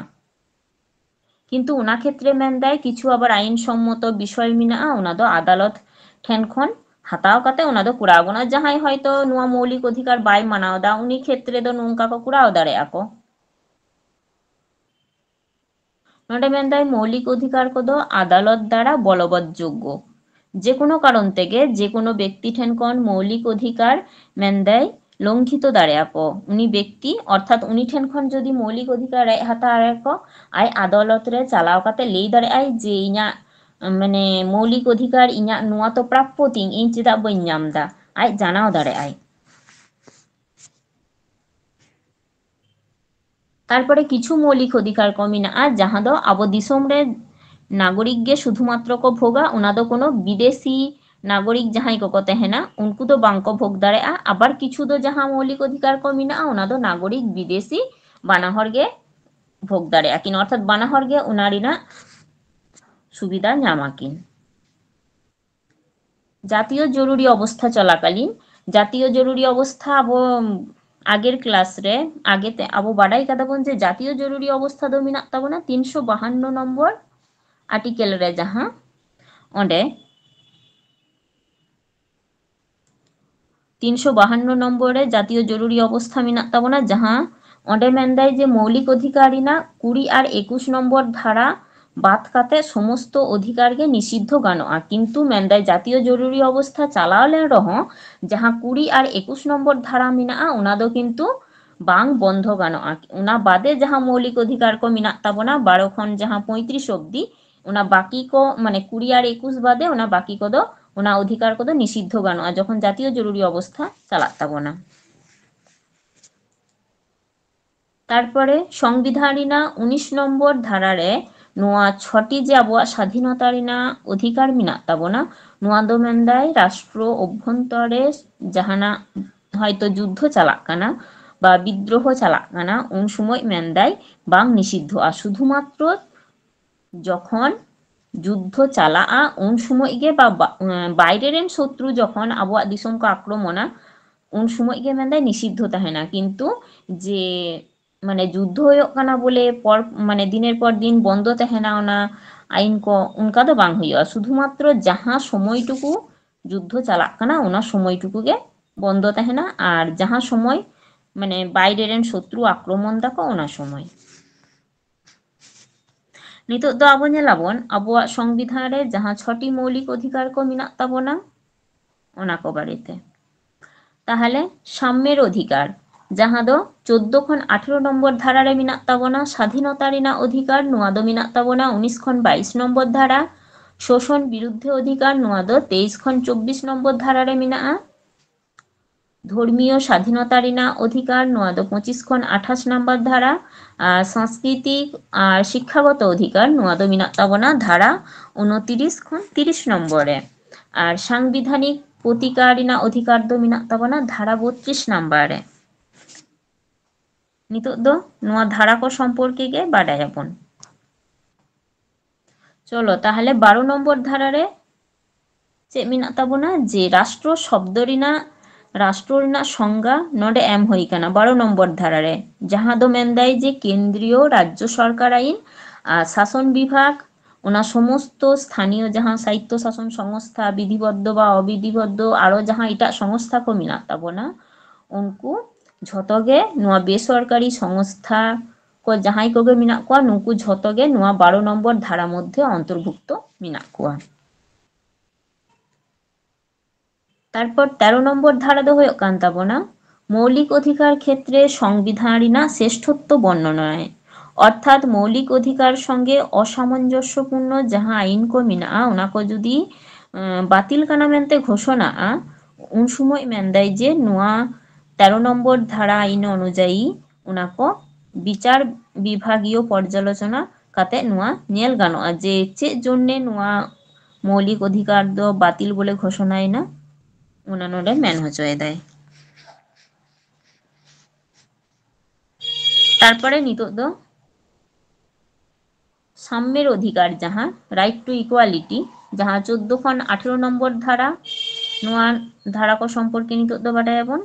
ᱠᱤᱱᱛᱩ ᱚᱱᱟ ᱠᱷᱮᱛᱨᱮ ᱢᱮᱱᱫᱟᱭ ᱠᱤᱪᱷᱩ ᱟᱵᱟᱨ ᱟᱭᱤᱱ ᱥᱚᱢᱢᱚᱛᱚ ᱵᱤᱥᱚᱭ ᱢᱮᱱᱟᱜᱼᱟ, ᱚᱱᱟ ᱫᱚ ᱟᱫᱟᱞᱚᱛ ᱴᱷᱮᱱ ᱠᱷᱚᱱ ᱦᱟᱛᱟᱣ ᱠᱟᱛᱮ ᱚᱱᱟ ᱫᱚ ᱠᱚᱨᱟᱣ ᱜᱟᱱᱚᱜᱼᱟ᱾ ᱡᱟᱦᱟᱸᱭ ᱦᱚᱭᱛᱚ ᱱᱚᱣᱟ ᱢᱳᱣᱞᱤᱠ ᱚᱫᱷᱤᱠᱟᱨ ᱵᱟᱭ ᱢᱟᱱᱟᱣ ᱮᱫᱟ, ᱩᱱᱤ ᱠᱷᱮᱛᱨᱮ ᱫᱚ ᱱᱚᱝᱠᱟ ᱠᱚ ᱠᱚᱨᱟᱣ ᱫᱟᱲᱮᱭᱟᱜᱼᱟ ᱠᱚ᱾ ᱱᱚᱰᱮ ᱢᱮᱱᱫᱟᱭ ᱢᱳᱣᱞᱤᱠ ᱚᱫᱷᱤᱠᱟᱨ ᱠᱚᱫᱚ ᱟᱫᱟᱞᱚᱛ ᱫᱟᱨᱟ ᱵᱚᱞᱚᱵᱚᱛ ᱡᱳᱜᱽᱜᱚ᱾ ᱡᱮ ᱠᱳᱱᱳ ᱠᱟᱨᱚᱱ ᱛᱮᱜᱮ ᱡᱮ ᱠᱳᱱᱳ ᱵᱮᱠᱛᱤ ᱴᱷᱮᱱ ᱠᱷᱚᱱ ᱢᱳᱣᱞᱤᱠ ᱚᱫᱷᱤᱠᱟᱨ ᱢᱮᱱᱫᱟᱭ ᱞᱚᱝᱜᱷᱤᱛᱚ ᱫᱟᱲᱮᱭᱟᱜᱼᱟ ᱠᱚ᱾ ᱩᱱᱤ ᱵᱮᱠᱛᱤ ᱚᱨᱛᱷᱟᱛ ᱩᱱᱤ ᱴᱷᱮᱱ ᱠᱷᱚᱱ ᱡᱩᱫᱤ ᱢᱳᱣᱞᱤᱠ ᱚᱫᱷᱤᱠᱟᱨ ᱨᱮᱡ ᱦᱟᱛᱟᱣ ᱟᱠᱚ, ᱟᱡ ᱟᱫᱟᱞᱚᱛ ᱨᱮ ᱪᱟᱞᱟᱣ ᱠᱟᱛᱮ ᱞᱟᱹᱭ ᱫᱟᱲᱮᱭᱟᱜᱼᱟᱭ ᱡᱮ ᱤᱧᱟᱹᱜ ᱢᱟᱱᱮ ᱢᱳᱣᱞᱤᱠ ᱚᱫᱷᱤᱠᱟᱨ, ᱤᱧᱟᱹᱜ ᱱᱚᱣᱟ ᱛᱚ ᱯᱨᱟᱯᱯᱚ ᱛᱤᱧ, ᱤᱧ ᱪᱮᱫᱟᱜ ᱵᱟᱹᱧ ᱧᱟᱢ ᱮᱫᱟ, ᱟᱡ ᱡᱟᱱᱟᱣ ᱫᱟᱲᱮᱭᱟᱜᱼᱟᱭ᱾ ᱛᱟᱨᱯᱚᱨᱮ ᱠᱤᱪᱷᱩ ᱢᱳᱣᱞᱤᱠ ᱚᱫᱷᱤᱠᱟᱨ ᱠᱚ ᱢᱮᱱᱟᱜᱼᱟ ᱡᱟᱦᱟᱸ ᱫᱚ ᱟᱵᱚ ᱫᱤᱥᱚᱢ ᱨᱮ ᱱᱟᱜᱚᱨᱤᱠ ᱜᱮ ᱥᱩᱫᱷᱩᱢᱟᱛᱨᱚ ᱠᱚ ᱵᱷᱳᱜᱟ, ᱚᱱᱟ ᱫᱚ ᱠᱳᱱᱳ ᱵᱤᱫᱮᱥᱤ ᱱᱟᱜᱚᱨᱤᱠ ᱡᱟᱦᱟᱸᱭ ᱠᱚᱠᱚ ᱛᱟᱦᱮᱱᱟ ᱩᱱᱠᱩ ᱫᱚ ᱵᱟᱝ ᱠᱚ ᱵᱷᱳᱜ ᱫᱟᱲᱮᱭᱟᱜᱼᱟ᱾ ᱟᱵᱟᱨ ᱠᱤᱪᱷᱩ ᱫᱚ ᱡᱟᱦᱟᱸ ᱢᱳᱣᱞᱤᱠ ᱚᱫᱷᱤᱠᱟᱨ ᱠᱚ ᱢᱮᱱᱟᱜᱼᱟ ᱚᱱᱟ ᱫᱚ ᱱᱟᱜᱚᱨᱤᱠ ᱵᱤᱫᱮᱥᱤ ᱵᱟᱱᱟ ᱦᱚᱲ ᱜᱮ ᱵᱷᱳᱜ ᱫᱟᱲᱮᱭᱟᱜᱼᱟ ᱠᱤᱱ, ᱚᱨᱛᱷᱟᱛ ᱵᱟᱱᱟ ᱦᱚᱲ ᱜᱮ ᱚᱱᱟ ᱨᱮᱱᱟᱜ ᱥᱩᱵᱤᱫᱷᱟ ᱧᱟᱢᱟ ᱠᱤᱱ᱾ ᱡᱟᱛᱤᱭᱚ ᱡᱚᱨᱩᱨᱤ ᱚᱵᱚᱥᱛᱷᱟ ᱪᱚᱞᱟᱠᱟᱞᱤᱱ, ᱡᱟᱛᱤᱭᱚ ᱡᱚᱨᱩᱨᱤ ᱚᱵᱚᱥᱛᱷᱟ ᱟᱵᱚ ᱟᱜᱮᱨ ᱠᱞᱟᱥ ᱨᱮ ᱟᱜᱮ ᱛᱮ ᱟᱵᱚ ᱵᱟᱰᱟᱭ ᱠᱟᱫᱟ ᱵᱚᱱ ᱡᱮ ᱡᱟᱛᱤᱭᱚ ᱡᱚᱨᱩᱨᱤ ᱚᱵᱚᱥᱛᱷᱟ ᱫᱚ ᱢᱮᱱᱟᱜ ᱛᱟᱵᱚᱱᱟ ᱛᱤᱱᱥᱚ ᱵᱟᱦᱟᱱᱱᱚ ᱱᱚᱢᱵᱚᱨ ᱟᱨᱴᱤᱠᱮᱞ ᱨᱮ, ᱡᱟᱦᱟᱸ ᱚᱸᱰᱮ ᱛᱤᱱᱥᱚ ᱵᱟᱦᱟᱱᱱᱚ ᱱᱚᱢᱵᱚᱨ ᱨᱮ ᱡᱟᱛᱤᱭᱚ ᱡᱚᱨᱩᱨᱤ ᱚᱵᱚᱥᱛᱷᱟ ᱢᱮᱱᱟᱜ ᱛᱟᱵᱚᱱᱟ, ᱡᱟᱦᱟᱸ ᱚᱸᱰᱮ ᱢᱮᱱᱫᱟᱭ ᱡᱮ ᱢᱳᱣᱞᱤᱠ ᱚᱫᱷᱤᱠᱟᱨ ᱨᱮᱱᱟᱜ ᱠᱩᱲᱤ ᱟᱨ ᱮᱠᱩᱥ ᱱᱚᱢᱵᱚᱨ ᱫᱷᱟᱨᱟ ᱵᱟᱫ ᱠᱟᱛᱮ ᱥᱚᱢᱚᱥᱛᱚ ᱚᱫᱷᱤᱠᱟᱨ ᱜᱮ ᱱᱤᱥᱤᱫᱷᱚ ᱜᱟᱱᱚᱜᱼᱟ᱾ ᱠᱤᱱᱛᱩ ᱢᱮᱱᱫᱟᱭ ᱡᱟᱛᱤᱭᱚ ᱡᱚᱨᱩᱨᱤ ᱚᱵᱚᱥᱛᱷᱟ ᱪᱟᱞᱟᱣ ᱞᱮᱱ ᱨᱮᱦᱚᱸ ᱡᱟᱦᱟᱸ ᱠᱩᱲᱤ ᱟᱨ ᱮᱠᱩᱥ ᱱᱚᱢᱵᱚᱨ ᱫᱷᱟᱨᱟ ᱢᱮᱱᱟᱜᱼᱟ ᱚᱱᱟ ᱫᱚ ᱠᱤᱱᱛᱩ ᱵᱟᱝ ᱵᱚᱱᱫᱷᱚ ᱜᱟᱱᱚᱜᱼᱟ᱾ ᱚᱱᱟ ᱵᱟᱫᱮ ᱡᱟᱦᱟᱸ ᱢᱳᱣᱞᱤᱠ ᱚᱫᱷᱤᱠᱟᱨ ᱠᱚ ᱢᱮᱱᱟᱜ ᱛᱟᱵᱚᱱᱟ ᱵᱟᱨᱚ ᱠᱷᱚᱱ ᱡᱟᱦᱟᱸ ᱯᱚᱸᱭᱛᱨᱤᱥ ᱚᱵᱫᱤ, ᱚᱱᱟ ᱵᱟᱹᱠᱤ ᱠᱚ ᱢᱟᱱᱮ ᱠᱩᱲᱤ ᱟᱨ ᱮᱠᱩᱥ ᱵᱟᱫᱮ ᱚᱱᱟ ᱵᱟᱹᱠᱤ ᱠᱚᱫᱚ ᱚᱱᱟ ᱚᱫᱷᱤᱠᱟᱨ ᱠᱚᱫᱚ ᱱᱤᱥᱤᱫᱷᱚ ᱜᱟᱱᱚᱜᱼᱟ ᱡᱚᱠᱷᱚᱱ ᱡᱟᱛᱤᱭᱚ ᱡᱚᱨᱩᱨᱤ ᱚᱵᱚᱥᱛᱷᱟ ᱪᱟᱞᱟᱜ ᱛᱟᱵᱚᱱᱟ᱾ ᱛᱟᱨᱯᱚᱨᱮ ᱥᱚᱝᱵᱤᱫᱷᱟᱱ ᱨᱮᱱᱟᱜ ᱩᱱᱤᱥ ᱱᱚᱢᱵᱚᱨ ᱫᱷᱟᱨᱟ ᱨᱮ ᱱᱚᱣᱟ ᱪᱷᱚᱴᱤ ᱡᱮ ᱟᱵᱚᱣᱟᱜ ᱥᱟᱫᱷᱤᱱᱚᱛᱟ ᱨᱮᱱᱟᱜ ᱚᱫᱷᱤᱠᱟᱨ ᱢᱮᱱᱟᱜ ᱛᱟᱵᱚᱱᱟ, ᱱᱚᱣᱟ ᱫᱚ ᱢᱮᱱᱫᱟᱭ ᱨᱟᱥᱴᱨᱚ ᱚᱵᱷᱚᱱᱛᱚᱨ ᱨᱮ ᱡᱟᱦᱟᱱᱟᱜ ᱦᱚᱭᱛᱚ ᱡᱩᱫᱽᱫᱷᱚ ᱪᱟᱞᱟᱜ ᱠᱟᱱᱟ ᱵᱟ ᱵᱤᱫᱽᱨᱳᱦᱚ ᱪᱟᱞᱟᱜ ᱠᱟᱱᱟ, ᱩᱱ ᱥᱚᱢᱚᱭ ᱢᱮᱱᱫᱟᱭ ᱵᱟᱝ ᱱᱤᱥᱤᱫᱽᱫᱷᱚᱜᱼᱟ᱾ ᱥᱩᱫᱷᱩᱢᱟᱛᱨᱚ ᱡᱚᱠᱷᱚᱱ ᱡᱩᱫᱽᱫᱷᱚ ᱪᱟᱞᱟᱜᱼᱟ, ᱩᱱ ᱥᱚᱢᱚᱭ ᱜᱮ ᱵᱟ, ᱵᱟ, ᱵᱟᱭᱨᱮ ᱨᱮᱱ ᱥᱚᱛᱨᱩ ᱡᱚᱠᱷᱚᱱ ᱟᱵᱚᱣᱟᱜ ᱫᱤᱥᱚᱢ ᱠᱚ ᱟᱠᱨᱚᱢᱚᱱᱟ, ᱩᱱ ᱥᱚᱢᱚᱭ ᱜᱮ ᱢᱮᱱᱫᱟᱭ ᱱᱤᱥᱤᱫᱽᱫᱷᱚ ᱛᱟᱦᱮᱱᱟ᱾ ᱠᱤᱱᱛᱩ ᱡᱮ ᱢᱟᱱᱮ ᱡᱩᱫᱽᱫᱷᱚ ᱦᱩᱭᱩᱜ ᱠᱟᱱᱟ ᱵᱚᱞᱮ ᱯᱚᱨ, ᱢᱟᱱᱮ ᱫᱤᱱᱮᱨ ᱯᱚᱨ ᱫᱤᱱ ᱵᱚᱱᱫᱚ ᱛᱟᱦᱮᱱᱟ ᱚᱱᱟ ᱟᱭᱤᱱ ᱠᱚ, ᱚᱱᱠᱟ ᱫᱚ ᱵᱟᱝ ᱦᱩᱭᱩᱜᱼᱟ᱾ ᱥᱩᱫᱷᱩᱢᱟᱛᱨᱚ ᱡᱟᱦᱟᱸ ᱥᱚᱢᱚᱭ ᱴᱩᱠᱩ ᱡᱩᱫᱽᱫᱷᱚ ᱪᱟᱞᱟᱜ ᱠᱟᱱᱟ, ᱚᱱᱟ ᱥᱚᱢᱚᱭ ᱴᱩᱠᱩ ᱜᱮ ᱵᱚᱱᱫᱚ ᱛᱟᱦᱮᱱᱟ᱾ ᱟᱨ ᱡᱟᱦᱟᱸ ᱥᱚᱢᱚᱭ ᱢᱟᱱᱮ ᱵᱟᱭᱨᱮ ᱨᱮᱱ ᱥᱚᱛᱨᱩ ᱟᱠᱨᱚᱢᱚᱱ ᱫᱟᱠᱚ, ᱚᱱᱟ ᱥᱚᱢᱚᱭ᱾ ᱱᱤᱛᱚᱜ ᱫᱚ ᱟᱵᱚ ᱧᱮᱞᱟᱵᱚᱱ ᱟᱵᱚᱣᱟᱜ ᱥᱚᱝᱵᱤᱫᱷᱟᱱ ᱨᱮ ᱡᱟᱦᱟᱸ ᱪᱷᱚᱴᱤ ᱢᱳᱣᱞᱤᱠ ᱚᱫᱷᱤᱠᱟᱨ ᱠᱚ ᱢᱮᱱᱟᱜ ᱛᱟᱵᱚᱱᱟ, ᱚᱱᱟ ᱠᱚ ᱵᱟᱨᱮᱛᱮ᱾ ᱛᱟᱦᱚᱞᱮ ᱥᱟᱢᱢᱮᱨ ᱚᱫᱷᱤᱠᱟᱨ, ᱡᱟᱦᱟᱸ ᱫᱚ ᱪᱳᱫᱽᱫᱳ ᱠᱷᱚᱱ ᱟᱴᱷᱮᱨᱳ ᱱᱚᱢᱵᱚᱨ ᱫᱷᱟᱨᱟ ᱨᱮ ᱢᱮᱱᱟᱜ ᱛᱟᱵᱚᱱᱟ, ᱥᱟᱫᱷᱤᱱᱚᱛᱟ ᱨᱮᱱᱟᱜ ᱚᱫᱷᱤᱠᱟᱨ, ᱱᱚᱣᱟ ᱫᱚ ᱢᱮᱱᱟᱜ ᱛᱟᱵᱚᱱᱟ ᱩᱱᱤᱥ ᱠᱷᱚᱱ ᱵᱟᱭᱤᱥ ᱱᱚᱢᱵᱚᱨ ᱫᱷᱟᱨᱟ᱾ ᱥᱳᱥᱚᱱ ᱵᱤᱨᱩᱫᱽᱫᱷᱮ ᱚᱫᱷᱤᱠᱟᱨ, ᱱᱚᱣᱟ ᱫᱚ ᱛᱮᱭᱤᱥ ᱠᱷᱚᱱ ᱪᱚᱵᱵᱤᱥ ᱱᱚᱢᱵᱚᱨ ᱫᱷᱟᱨᱟ ᱨᱮ ᱢᱮᱱᱟᱜᱼᱟ᱾ ᱫᱷᱚᱨᱢᱤᱭᱚ ᱥᱟᱫᱷᱤᱱᱚᱛᱟ ᱨᱮᱱᱟᱜ ᱚᱫᱷᱤᱠᱟᱨ, ᱱᱚᱣᱟ ᱫᱚ ᱯᱚᱸᱪᱤᱥ ᱠᱷᱚᱱ ᱟᱴᱷᱟᱥ ᱱᱟᱢᱵᱟᱨ ᱫᱷᱟᱨᱟ᱾ ᱟᱨ ᱥᱟᱝᱥᱠᱨᱤᱛᱤᱠ ᱟᱨ ᱥᱤᱠᱠᱷᱟᱜᱚᱛᱚ ᱚᱫᱷᱤᱠᱟᱨ, ᱱᱚᱣᱟ ᱫᱚ ᱢᱮᱱᱟᱜ ᱛᱟᱵᱚᱱᱟ ᱫᱷᱟᱨᱟ ᱩᱱᱛᱤᱨᱤᱥ ᱠᱷᱚᱱ ᱛᱤᱨᱤᱥ ᱱᱚᱢᱵᱚᱨ ᱨᱮ᱾ ᱟᱨ ᱥᱟᱝᱵᱤᱫᱷᱟᱱᱤᱠ ᱯᱨᱚᱛᱤᱠᱟᱨ ᱨᱮᱱᱟᱜ ᱚᱫᱷᱤᱠᱟᱨ ᱫᱚ ᱢᱮᱱᱟᱜ ᱛᱟᱵᱚᱱᱟ ᱫᱷᱟᱨᱟ ᱵᱚᱛᱨᱤᱥ ᱱᱟᱢᱵᱟᱨ ᱨᱮ᱾ ᱱᱤᱛᱚᱜ ᱫᱚ ᱱᱚᱣᱟ ᱫᱷᱟᱨᱟ ᱠᱚ ᱥᱚᱢᱯᱚᱨᱠᱮ ᱜᱮ ᱵᱟᱰᱟᱭᱟᱵᱚᱱ᱾ ᱪᱚᱞᱚ ᱛᱟᱦᱚᱞᱮ ᱵᱟᱨᱚ ᱱᱚᱢᱵᱚᱨ ᱫᱷᱟᱨᱟ ᱨᱮ ᱪᱮᱫ ᱢᱮᱱᱟᱜ ᱛᱟᱵᱚᱱᱟ? ᱡᱮ ᱨᱟᱥᱴᱨᱚ ᱥᱚᱵᱫᱚ ᱨᱮᱱᱟᱜ, ᱨᱟᱥᱴᱨᱚ ᱨᱮᱱᱟᱜ ᱥᱚᱝᱜᱟ ᱱᱚᱰᱮ ᱮᱢ ᱦᱩᱭ ᱠᱟᱱᱟ ᱵᱟᱨᱚ ᱱᱚᱢᱵᱚᱨ ᱫᱷᱟᱨᱟ ᱨᱮ, ᱡᱟᱦᱟᱸ ᱫᱚ ᱢᱮᱱᱫᱟᱭ ᱡᱮ ᱠᱮᱱᱫᱨᱤᱭᱚ ᱨᱟᱡᱽᱡᱚ ᱥᱚᱨᱠᱟᱨ ᱟᱭᱤᱱ ᱟᱨ ᱥᱟᱥᱚᱱ ᱵᱤᱵᱷᱟᱜᱽ, ᱚᱱᱟ ᱥᱚᱢᱚᱥᱛᱚ ᱥᱛᱷᱟᱱᱤᱭᱚ ᱡᱟᱦᱟᱸ ᱥᱟᱦᱤᱛᱛᱚ ᱥᱟᱥᱚᱱ ᱥᱚᱝᱥᱛᱷᱟ ᱵᱤᱫᱷᱤᱵᱚᱫᱽᱫᱷᱚ ᱵᱟ ᱚᱵᱤᱫᱷᱤᱵᱚᱫᱽᱫᱷᱚ ᱟᱨᱚ ᱡᱟᱦᱟᱸ ᱮᱴᱟᱜ ᱥᱚᱝᱥᱛᱷᱟ ᱠᱚ ᱢᱮᱱᱟᱜ ᱛᱟᱵᱚᱱᱟ, ᱩᱱᱠᱩ ᱡᱷᱚᱛᱚ ᱜᱮ ᱱᱚᱣᱟ ᱵᱮᱥᱚᱨᱠᱟᱨᱤ ᱥᱚᱝᱥᱛᱷᱟ ᱠᱚ ᱡᱟᱦᱟᱸᱭ ᱠᱚᱜᱮ ᱢᱮᱱᱟᱜ ᱠᱚᱣᱟ, ᱱᱩᱠᱩ ᱡᱷᱚᱛᱚ ᱜᱮ ᱱᱚᱣᱟ ᱵᱟᱨᱚ ᱱᱚᱢᱵᱚᱨ ᱫᱷᱟᱨᱟ ᱢᱚᱫᱽᱫᱷᱮ ᱚᱱᱛᱚᱨᱵᱷᱩᱠᱛᱚ ᱢᱮᱱᱟᱜ ᱠᱚᱣᱟ᱾ ᱛᱟᱨᱯᱚᱨ ᱛᱮᱨᱚ ᱱᱚᱢᱵᱚᱨ ᱫᱷᱟᱨᱟ ᱫᱚ ᱦᱩᱭᱩᱜ ᱠᱟᱱ ᱛᱟᱵᱚᱱᱟ ᱢᱳᱣᱞᱤᱠ ᱚᱫᱷᱤᱠᱟᱨ ᱠᱷᱮᱛᱨᱮ ᱥᱚᱝᱵᱤᱫᱷᱟᱱ ᱨᱮᱱᱟᱜ ᱥᱨᱮᱥᱴᱷᱚᱛᱛᱚ ᱵᱚᱨᱱᱚᱱᱟᱭ᱾ ᱚᱨᱛᱷᱟᱛ ᱢᱳᱣᱞᱤᱠ ᱚᱫᱷᱤᱠᱟᱨ ᱥᱚᱸᱜᱮ ᱚᱥᱟᱢᱚᱧᱡᱚᱥᱥᱚᱯᱩᱨᱱᱚ ᱡᱟᱦᱟᱸ ᱟᱭᱤᱱ ᱠᱚ ᱢᱮᱱᱟᱜᱼᱟ, ᱚᱱᱟ ᱠᱚ ᱡᱩᱫᱤ, ᱮᱸ, ᱵᱟᱹᱛᱤᱞ ᱠᱟᱱᱟ ᱢᱮᱱᱛᱮ ᱜᱷᱳᱥᱚᱱᱟᱜᱼᱟ, ᱩᱱ ᱥᱚᱢᱚᱭ ᱢᱮᱱᱫᱟᱭ ᱡᱮ ᱱᱚᱣᱟ ᱛᱮᱨᱚ ᱱᱚᱢᱵᱚᱨ ᱫᱷᱟᱨᱟ ᱟᱭᱤᱱ ᱚᱱᱩᱡᱟᱭᱤ ᱚᱱᱟ ᱠᱚ ᱵᱤᱪᱟᱨ ᱵᱤᱵᱷᱟᱜᱤᱭᱚ ᱯᱚᱨᱡᱟᱞᱳᱪᱚᱱᱟ ᱠᱟᱛᱮ ᱱᱚᱣᱟ ᱧᱮᱞ ᱜᱟᱱᱚᱜᱼᱟ ᱡᱮ ᱪᱮᱫ ᱡᱚᱱᱱᱮ ᱱᱚᱣᱟ ᱢᱳᱣᱞᱤᱠ ᱚᱫᱷᱤᱠᱟᱨ ᱫᱚ ᱵᱟᱹᱛᱤᱞ ᱵᱚᱞᱮ ᱜᱷᱳᱥᱚᱱᱟᱭᱮᱱᱟ, ᱚᱱᱟ ᱱᱚᱰᱮ ᱢᱮᱱ ᱦᱚᱪᱚᱭᱮᱫᱟᱭ᱾ ᱛᱟᱨᱯᱚᱨᱮ ᱱᱤᱛᱚᱜ ᱫᱚ ᱥᱟᱢᱢᱮᱨ ᱚᱫᱷᱤᱠᱟᱨ, ᱡᱟᱦᱟᱸ right to equality, ᱡᱟᱦᱟᱸ ᱪᱳᱫᱽᱫᱳ ᱠᱷᱚᱱ ᱟᱴᱷᱮᱨᱳ ᱱᱚᱢᱵᱚᱨ ᱫᱷᱟᱨᱟ, ᱱᱚᱣᱟ ᱫᱷᱟᱨᱟ ᱠᱚ ᱥᱚᱢᱯᱚᱨᱠᱮ ᱱᱤᱛᱚᱜ ᱫᱚ ᱵᱟᱰᱟᱭᱟᱵᱚᱱ᱾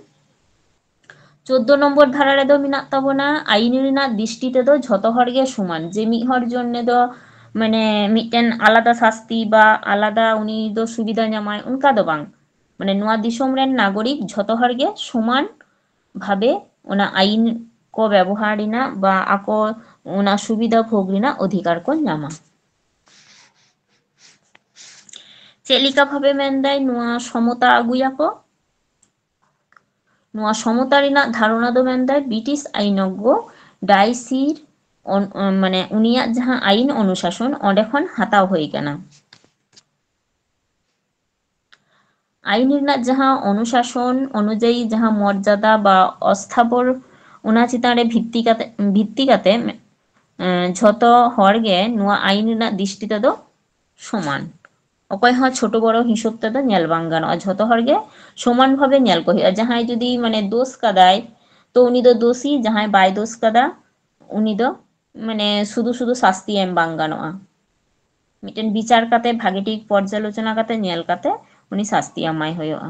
ᱪᱳᱫᱽᱫᱳ ᱱᱚᱢᱵᱚᱨ ᱫᱷᱟᱨᱟ ᱨᱮᱫᱚ ᱢᱮᱱᱟᱜ ᱛᱟᱵᱚᱱᱟ, ᱟᱭᱤᱱ ᱨᱮᱱᱟᱜ ᱫᱨᱤᱥᱴᱤ ᱛᱮᱫᱚ ᱡᱷᱚᱛᱚ ᱦᱚᱲ ᱜᱮ ᱥᱚᱢᱟᱱ, ᱡᱮ ᱢᱤᱫ ᱦᱚᱲ ᱡᱚᱱᱱᱮ ᱫᱚ ᱢᱟᱱᱮ ᱢᱤᱫᱴᱮᱱ ᱟᱞᱟᱫᱟ ᱥᱟᱥᱛᱤ ᱵᱟ ᱟᱞᱟᱫᱟ ᱩᱱᱤ ᱫᱚ ᱥᱩᱵᱤᱫᱷᱟ ᱧᱟᱢᱟᱭ, ᱚᱱᱠᱟ ᱫᱚ ᱵᱟᱝ᱾ ᱢᱟᱱᱮ ᱱᱚᱣᱟ ᱫᱤᱥᱚᱢ ᱨᱮᱱ ᱱᱟᱜᱚᱨᱤᱠ ᱡᱷᱚᱛᱚ ᱦᱚᱲ ᱜᱮ ᱥᱚᱢᱟᱱ ᱵᱷᱟᱵᱮ ᱚᱱᱟ ᱟᱭᱤᱱ ᱠᱚ ᱵᱮᱵᱚᱦᱟᱨ ᱨᱮᱱᱟᱜ ᱵᱟ ᱟᱠᱚ ᱚᱱᱟ ᱥᱩᱵᱤᱫᱷᱟ ᱵᱷᱳᱜᱽ ᱨᱮᱱᱟᱜ ᱚᱫᱷᱤᱠᱟᱨ ᱠᱚ ᱧᱟᱢᱟ᱾ ᱪᱮᱫ ᱞᱮᱠᱟ ᱵᱷᱟᱵᱮ ᱢᱮᱱᱫᱟᱭ ᱱᱚᱣᱟ ᱥᱚᱢᱚᱛᱟ ᱟᱹᱜᱩᱭᱟᱠᱚ? ᱱᱚᱣᱟ ᱥᱚᱢᱚᱛᱟ ᱨᱮᱱᱟᱜ ᱫᱷᱟᱨᱚᱱᱟ ᱫᱚ ᱢᱮᱱᱫᱟᱭ ᱵᱨᱤᱴᱤᱥ ᱟᱭᱤᱱᱚᱜᱽᱜᱚ ᱰᱟᱭᱥᱤᱨ ᱚᱱ-, ᱢᱟᱱᱮ ᱩᱱᱤᱭᱟᱜ ᱡᱟᱦᱟᱸ ᱟᱭᱤᱱ ᱚᱱᱩᱥᱟᱥᱚᱱ ᱚᱸᱰᱮ ᱠᱷᱚᱱ ᱦᱟᱛᱟᱣ ᱦᱩᱭ ᱟᱠᱟᱱᱟ᱾ ᱟᱭᱤᱱ ᱨᱮᱱᱟᱜ ᱡᱟᱦᱟᱸ ᱚᱱᱩᱥᱟᱥᱚᱱ ᱚᱱᱩᱡᱟᱭᱤ ᱡᱟᱦᱟᱸ ᱢᱚᱨᱡᱟᱫᱟ ᱵᱟ ᱚᱥᱛᱷᱟᱯᱚᱨ, ᱚᱱᱟ ᱪᱮᱛᱟᱱ ᱨᱮ ᱵᱷᱤᱛᱛᱤ ᱠᱟᱛᱮ, ᱵᱷᱤᱛᱛᱤ ᱠᱟᱛᱮ, ᱮᱸ, ᱡᱷᱚᱛᱚ ᱦᱚᱲ ᱜᱮ ᱱᱚᱣᱟ ᱟᱭᱤᱱ ᱨᱮᱱᱟᱜ ᱫᱨᱤᱥᱴᱤ ᱛᱮᱫᱚ ᱥᱚᱢᱟᱱ᱾ ᱚᱠᱚᱭ ᱦᱚᱸ ᱪᱷᱳᱴᱳ ᱵᱚᱲᱚ ᱦᱤᱥᱟᱹᱵ ᱛᱮᱫᱚ ᱧᱮᱞ ᱵᱟᱝ ᱜᱟᱱᱚᱜᱼᱟ, ᱡᱷᱚᱛᱚ ᱦᱚᱲ ᱜᱮ ᱥᱚᱢᱟᱱ ᱵᱷᱟᱵᱮ ᱧᱮᱞ ᱠᱚ ᱦᱩᱭᱩᱜᱼᱟ᱾ ᱡᱟᱦᱟᱸᱭ ᱡᱩᱫᱤ ᱢᱟᱱᱮ ᱫᱳᱥ ᱠᱟᱫᱟᱭ, ᱛᱚ ᱩᱱᱤ ᱫᱚ ᱫᱳᱥᱤ, ᱡᱟᱦᱟᱸᱭ ᱵᱟᱭ ᱫᱳᱥ ᱠᱟᱫᱟ, ᱩᱱᱤ ᱫᱚ ᱢᱟᱱᱮ ᱥᱩᱫᱷᱩ ᱥᱩᱫᱷᱩ ᱥᱟᱥᱛᱤ ᱮᱢ ᱵᱟᱝ ᱜᱟᱱᱚᱜᱼᱟ᱾ ᱢᱤᱫᱴᱮᱱ ᱵᱤᱪᱟᱨ ᱠᱟᱛᱮ, ᱵᱷᱟᱜᱮ ᱴᱷᱤᱠ ᱯᱚᱨᱡᱟᱞᱳᱪᱚᱱᱟ ᱠᱟᱛᱮ, ᱧᱮᱞ ᱠᱟᱛᱮ ᱩᱱᱤ ᱥᱟᱥᱛᱤ ᱮᱢᱟᱭ ᱦᱩᱭᱩᱜᱼᱟ᱾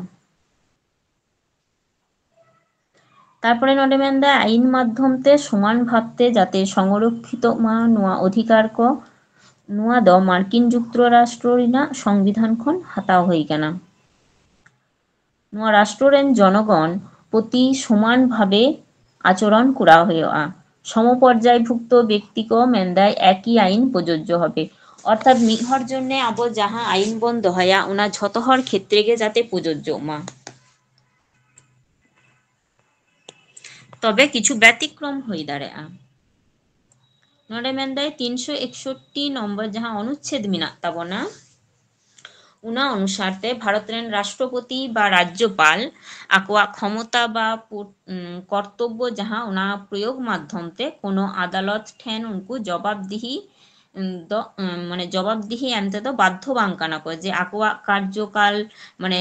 ᱛᱟᱨᱯᱚᱨᱮ ᱱᱚᱰᱮ ᱢᱮᱱᱫᱟ ᱟᱭᱤᱱ ᱢᱟᱫᱽᱫᱷᱚᱢ ᱛᱮ ᱥᱚᱢᱟᱱ ᱵᱷᱟᱵᱽ ᱛᱮ ᱡᱟᱛᱮ ᱥᱚᱝᱨᱚᱠᱷᱤᱛᱚᱜ ᱢᱟ ᱱᱚᱣᱟ ᱚᱫᱷᱤᱠᱟᱨ ᱠᱚ, ᱱᱚᱣᱟ ᱫᱚ ᱢᱟᱨᱠᱤᱱ ᱡᱩᱠᱛᱚᱨᱟᱥᱴᱨᱚ ᱨᱮᱱᱟᱜ ᱥᱚᱝᱵᱤᱫᱷᱟᱱ ᱠᱷᱚᱱ ᱦᱟᱛᱟᱣ ᱦᱩᱭ ᱠᱟᱱᱟ᱾ ᱱᱚᱣᱟ ᱨᱟᱥᱴᱨᱚ ᱨᱮᱱ ᱡᱚᱱᱚᱜᱚᱱ ᱯᱨᱚᱛᱤ ᱥᱚᱢᱟᱱ ᱵᱷᱟᱵᱮ ᱟᱪᱚᱨᱚᱱ ᱠᱚᱨᱟᱣ ᱦᱩᱭᱩᱜᱼᱟ᱾ ᱥᱚᱢᱚᱯᱚᱨᱡᱟᱭᱵᱷᱩᱠᱛᱚ ᱵᱮᱠᱛᱤ ᱠᱚ ᱢᱮᱱᱫᱟᱭ ᱮᱠᱤ ᱟᱭᱤᱱ ᱯᱨᱚᱡᱳᱡᱡᱚ ᱦᱚᱵᱮ, ᱚᱨᱛᱷᱟᱛ ᱢᱤᱫ ᱦᱚᱲ ᱡᱚᱱᱱᱮ ᱟᱵᱚ ᱡᱟᱦᱟᱸ ᱟᱭᱤᱱ ᱵᱚᱱ ᱫᱚᱦᱚᱭᱟ ᱚᱱᱟ ᱡᱷᱚᱛᱚ ᱦᱚᱲ ᱠᱷᱮᱛᱨᱮ ᱜᱮ ᱡᱟᱛᱮ ᱯᱨᱚᱡᱳᱡᱡᱚᱜ ᱢᱟ᱾ ᱛᱚᱵᱮ ᱠᱤᱪᱷᱩ ᱵᱮᱛᱤᱠᱨᱚᱢ ᱦᱩᱭ ᱫᱟᱲᱮᱭᱟᱜᱼᱟ᱾ ᱱᱚᱰᱮ ᱢᱮᱱᱫᱟᱭ ᱛᱤᱱᱥᱚ ᱮᱠᱥᱚᱴᱴᱤ ᱱᱚᱢᱵᱚᱨ ᱡᱟᱦᱟᱸ ᱚᱱᱩᱪᱪᱷᱮᱫ ᱢᱮᱱᱟᱜ ᱛᱟᱵᱚᱱᱟ, ᱚᱱᱟ ᱚᱱᱩᱥᱟᱨ ᱛᱮ ᱵᱷᱟᱨᱚᱛ ᱨᱮᱱ ᱨᱟᱥᱴᱨᱚᱯᱚᱛᱤ ᱵᱟ ᱨᱟᱡᱽᱡᱚᱯᱟᱞ ᱟᱠᱚᱣᱟᱜ ᱠᱷᱚᱢᱚᱛᱟ ᱵᱟ ᱯᱩ-, ᱩᱢ, ᱠᱚᱨᱛᱚᱵᱵᱚ ᱡᱟᱦᱟᱸ, ᱚᱱᱟ ᱯᱨᱚᱭᱳᱜᱽ ᱢᱟᱫᱽᱫᱷᱚᱢ ᱛᱮ ᱠᱳᱱᱳ ᱟᱫᱟᱞᱚᱛ ᱴᱷᱮᱱ ᱩᱱᱠᱩ ᱡᱚᱵᱟᱵᱫᱤᱦᱤ, ᱩᱢ, ᱫᱚ, ᱩᱢ, ᱢᱟᱱᱮ ᱡᱚᱵᱟᱵᱫᱤᱦᱤ ᱮᱢ ᱛᱮᱫᱚ ᱵᱟᱫᱽᱫᱷᱚ ᱵᱟᱝ ᱠᱟᱱᱟ ᱠᱚ, ᱡᱮ ᱟᱠᱚᱣᱟᱜ ᱠᱟᱨᱡᱚᱠᱟᱞ, ᱢᱟᱱᱮ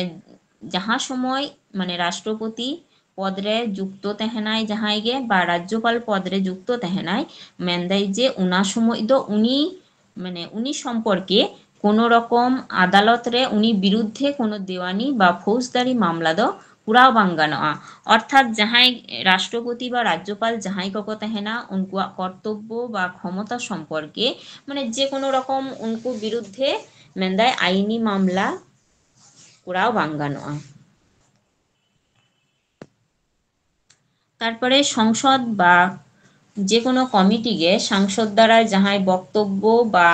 ᱡᱟᱦᱟᱸ ᱥᱚᱢᱚᱭ, ᱢᱟᱱᱮ ᱨᱟᱥᱴᱨᱚᱯᱚᱛᱤ ᱯᱚᱫᱽ ᱨᱮ ᱡᱩᱠᱛᱚ ᱛᱟᱦᱮᱱᱟᱭ ᱡᱟᱦᱟᱸᱭ ᱜᱮ, ᱵᱟ ᱨᱟᱡᱽᱡᱚᱯᱟᱞ ᱯᱚᱫᱽ ᱨᱮ ᱡᱩᱠᱛᱚ ᱛᱟᱦᱮᱱᱟᱭ, ᱢᱮᱱᱫᱟᱭ ᱡᱮ ᱚᱱᱟ ᱥᱚᱢᱚᱭ ᱫᱚ ᱩᱱᱤ, ᱢᱟᱱᱮ ᱩᱱᱤ ᱥᱚᱢᱯᱚᱨᱠᱮ ᱠᱳᱱᱳ ᱨᱚᱠᱚᱢ ᱟᱫᱟᱞᱚᱛ ᱨᱮ ᱩᱱᱤ ᱵᱤᱨᱩᱫᱽᱫᱷᱮ ᱠᱳᱱᱳ ᱫᱮᱣᱟᱱᱤ ᱵᱟ ᱯᱷᱳᱡᱽᱫᱟᱨᱤ ᱢᱟᱢᱞᱟ ᱫᱚ ᱠᱚᱨᱟᱣ ᱵᱟᱝ ᱜᱟᱱᱚᱜᱼᱟ᱾ ᱚᱨᱛᱷᱟᱛ ᱡᱟᱦᱟᱸᱭ ᱨᱟᱥᱴᱨᱚᱯᱚᱛᱤ ᱵᱟ ᱨᱟᱡᱽᱡᱚᱯᱟᱞ ᱡᱟᱦᱟᱸᱭ ᱠᱚᱠᱚ ᱛᱟᱦᱮᱱᱟ, ᱩᱱᱠᱩᱣᱟᱜ ᱠᱚᱨᱛᱚᱵᱵᱚ ᱵᱟ ᱠᱷᱚᱢᱚᱛᱟ ᱥᱚᱢᱯᱚᱨᱠᱮ, ᱢᱟᱱᱮ ᱡᱮ ᱠᱳᱱᱳ ᱨᱚᱠᱚᱢ ᱩᱱᱠᱩ ᱵᱤᱨᱩᱫᱽᱫᱷᱮ, ᱢᱮᱱᱫᱟᱭ, ᱟᱭᱤᱱᱤ ᱢᱟᱢᱞᱟ ᱠᱚᱨᱟᱣ ᱵᱟᱝ ᱜᱟᱱᱚᱜᱼᱟ᱾ ᱛᱟᱨᱯᱚᱨᱮ ᱥᱚᱝᱥᱚᱫ ᱵᱟ ᱡᱮ ᱠᱳᱱᱳ ᱠᱚᱢᱤᱴᱤ ᱜᱮ ᱥᱟᱝᱥᱚᱫ ᱫᱟᱨᱟᱭ ᱡᱟᱦᱟᱸᱭ ᱵᱚᱠᱛᱚᱵᱵᱚ ᱵᱟ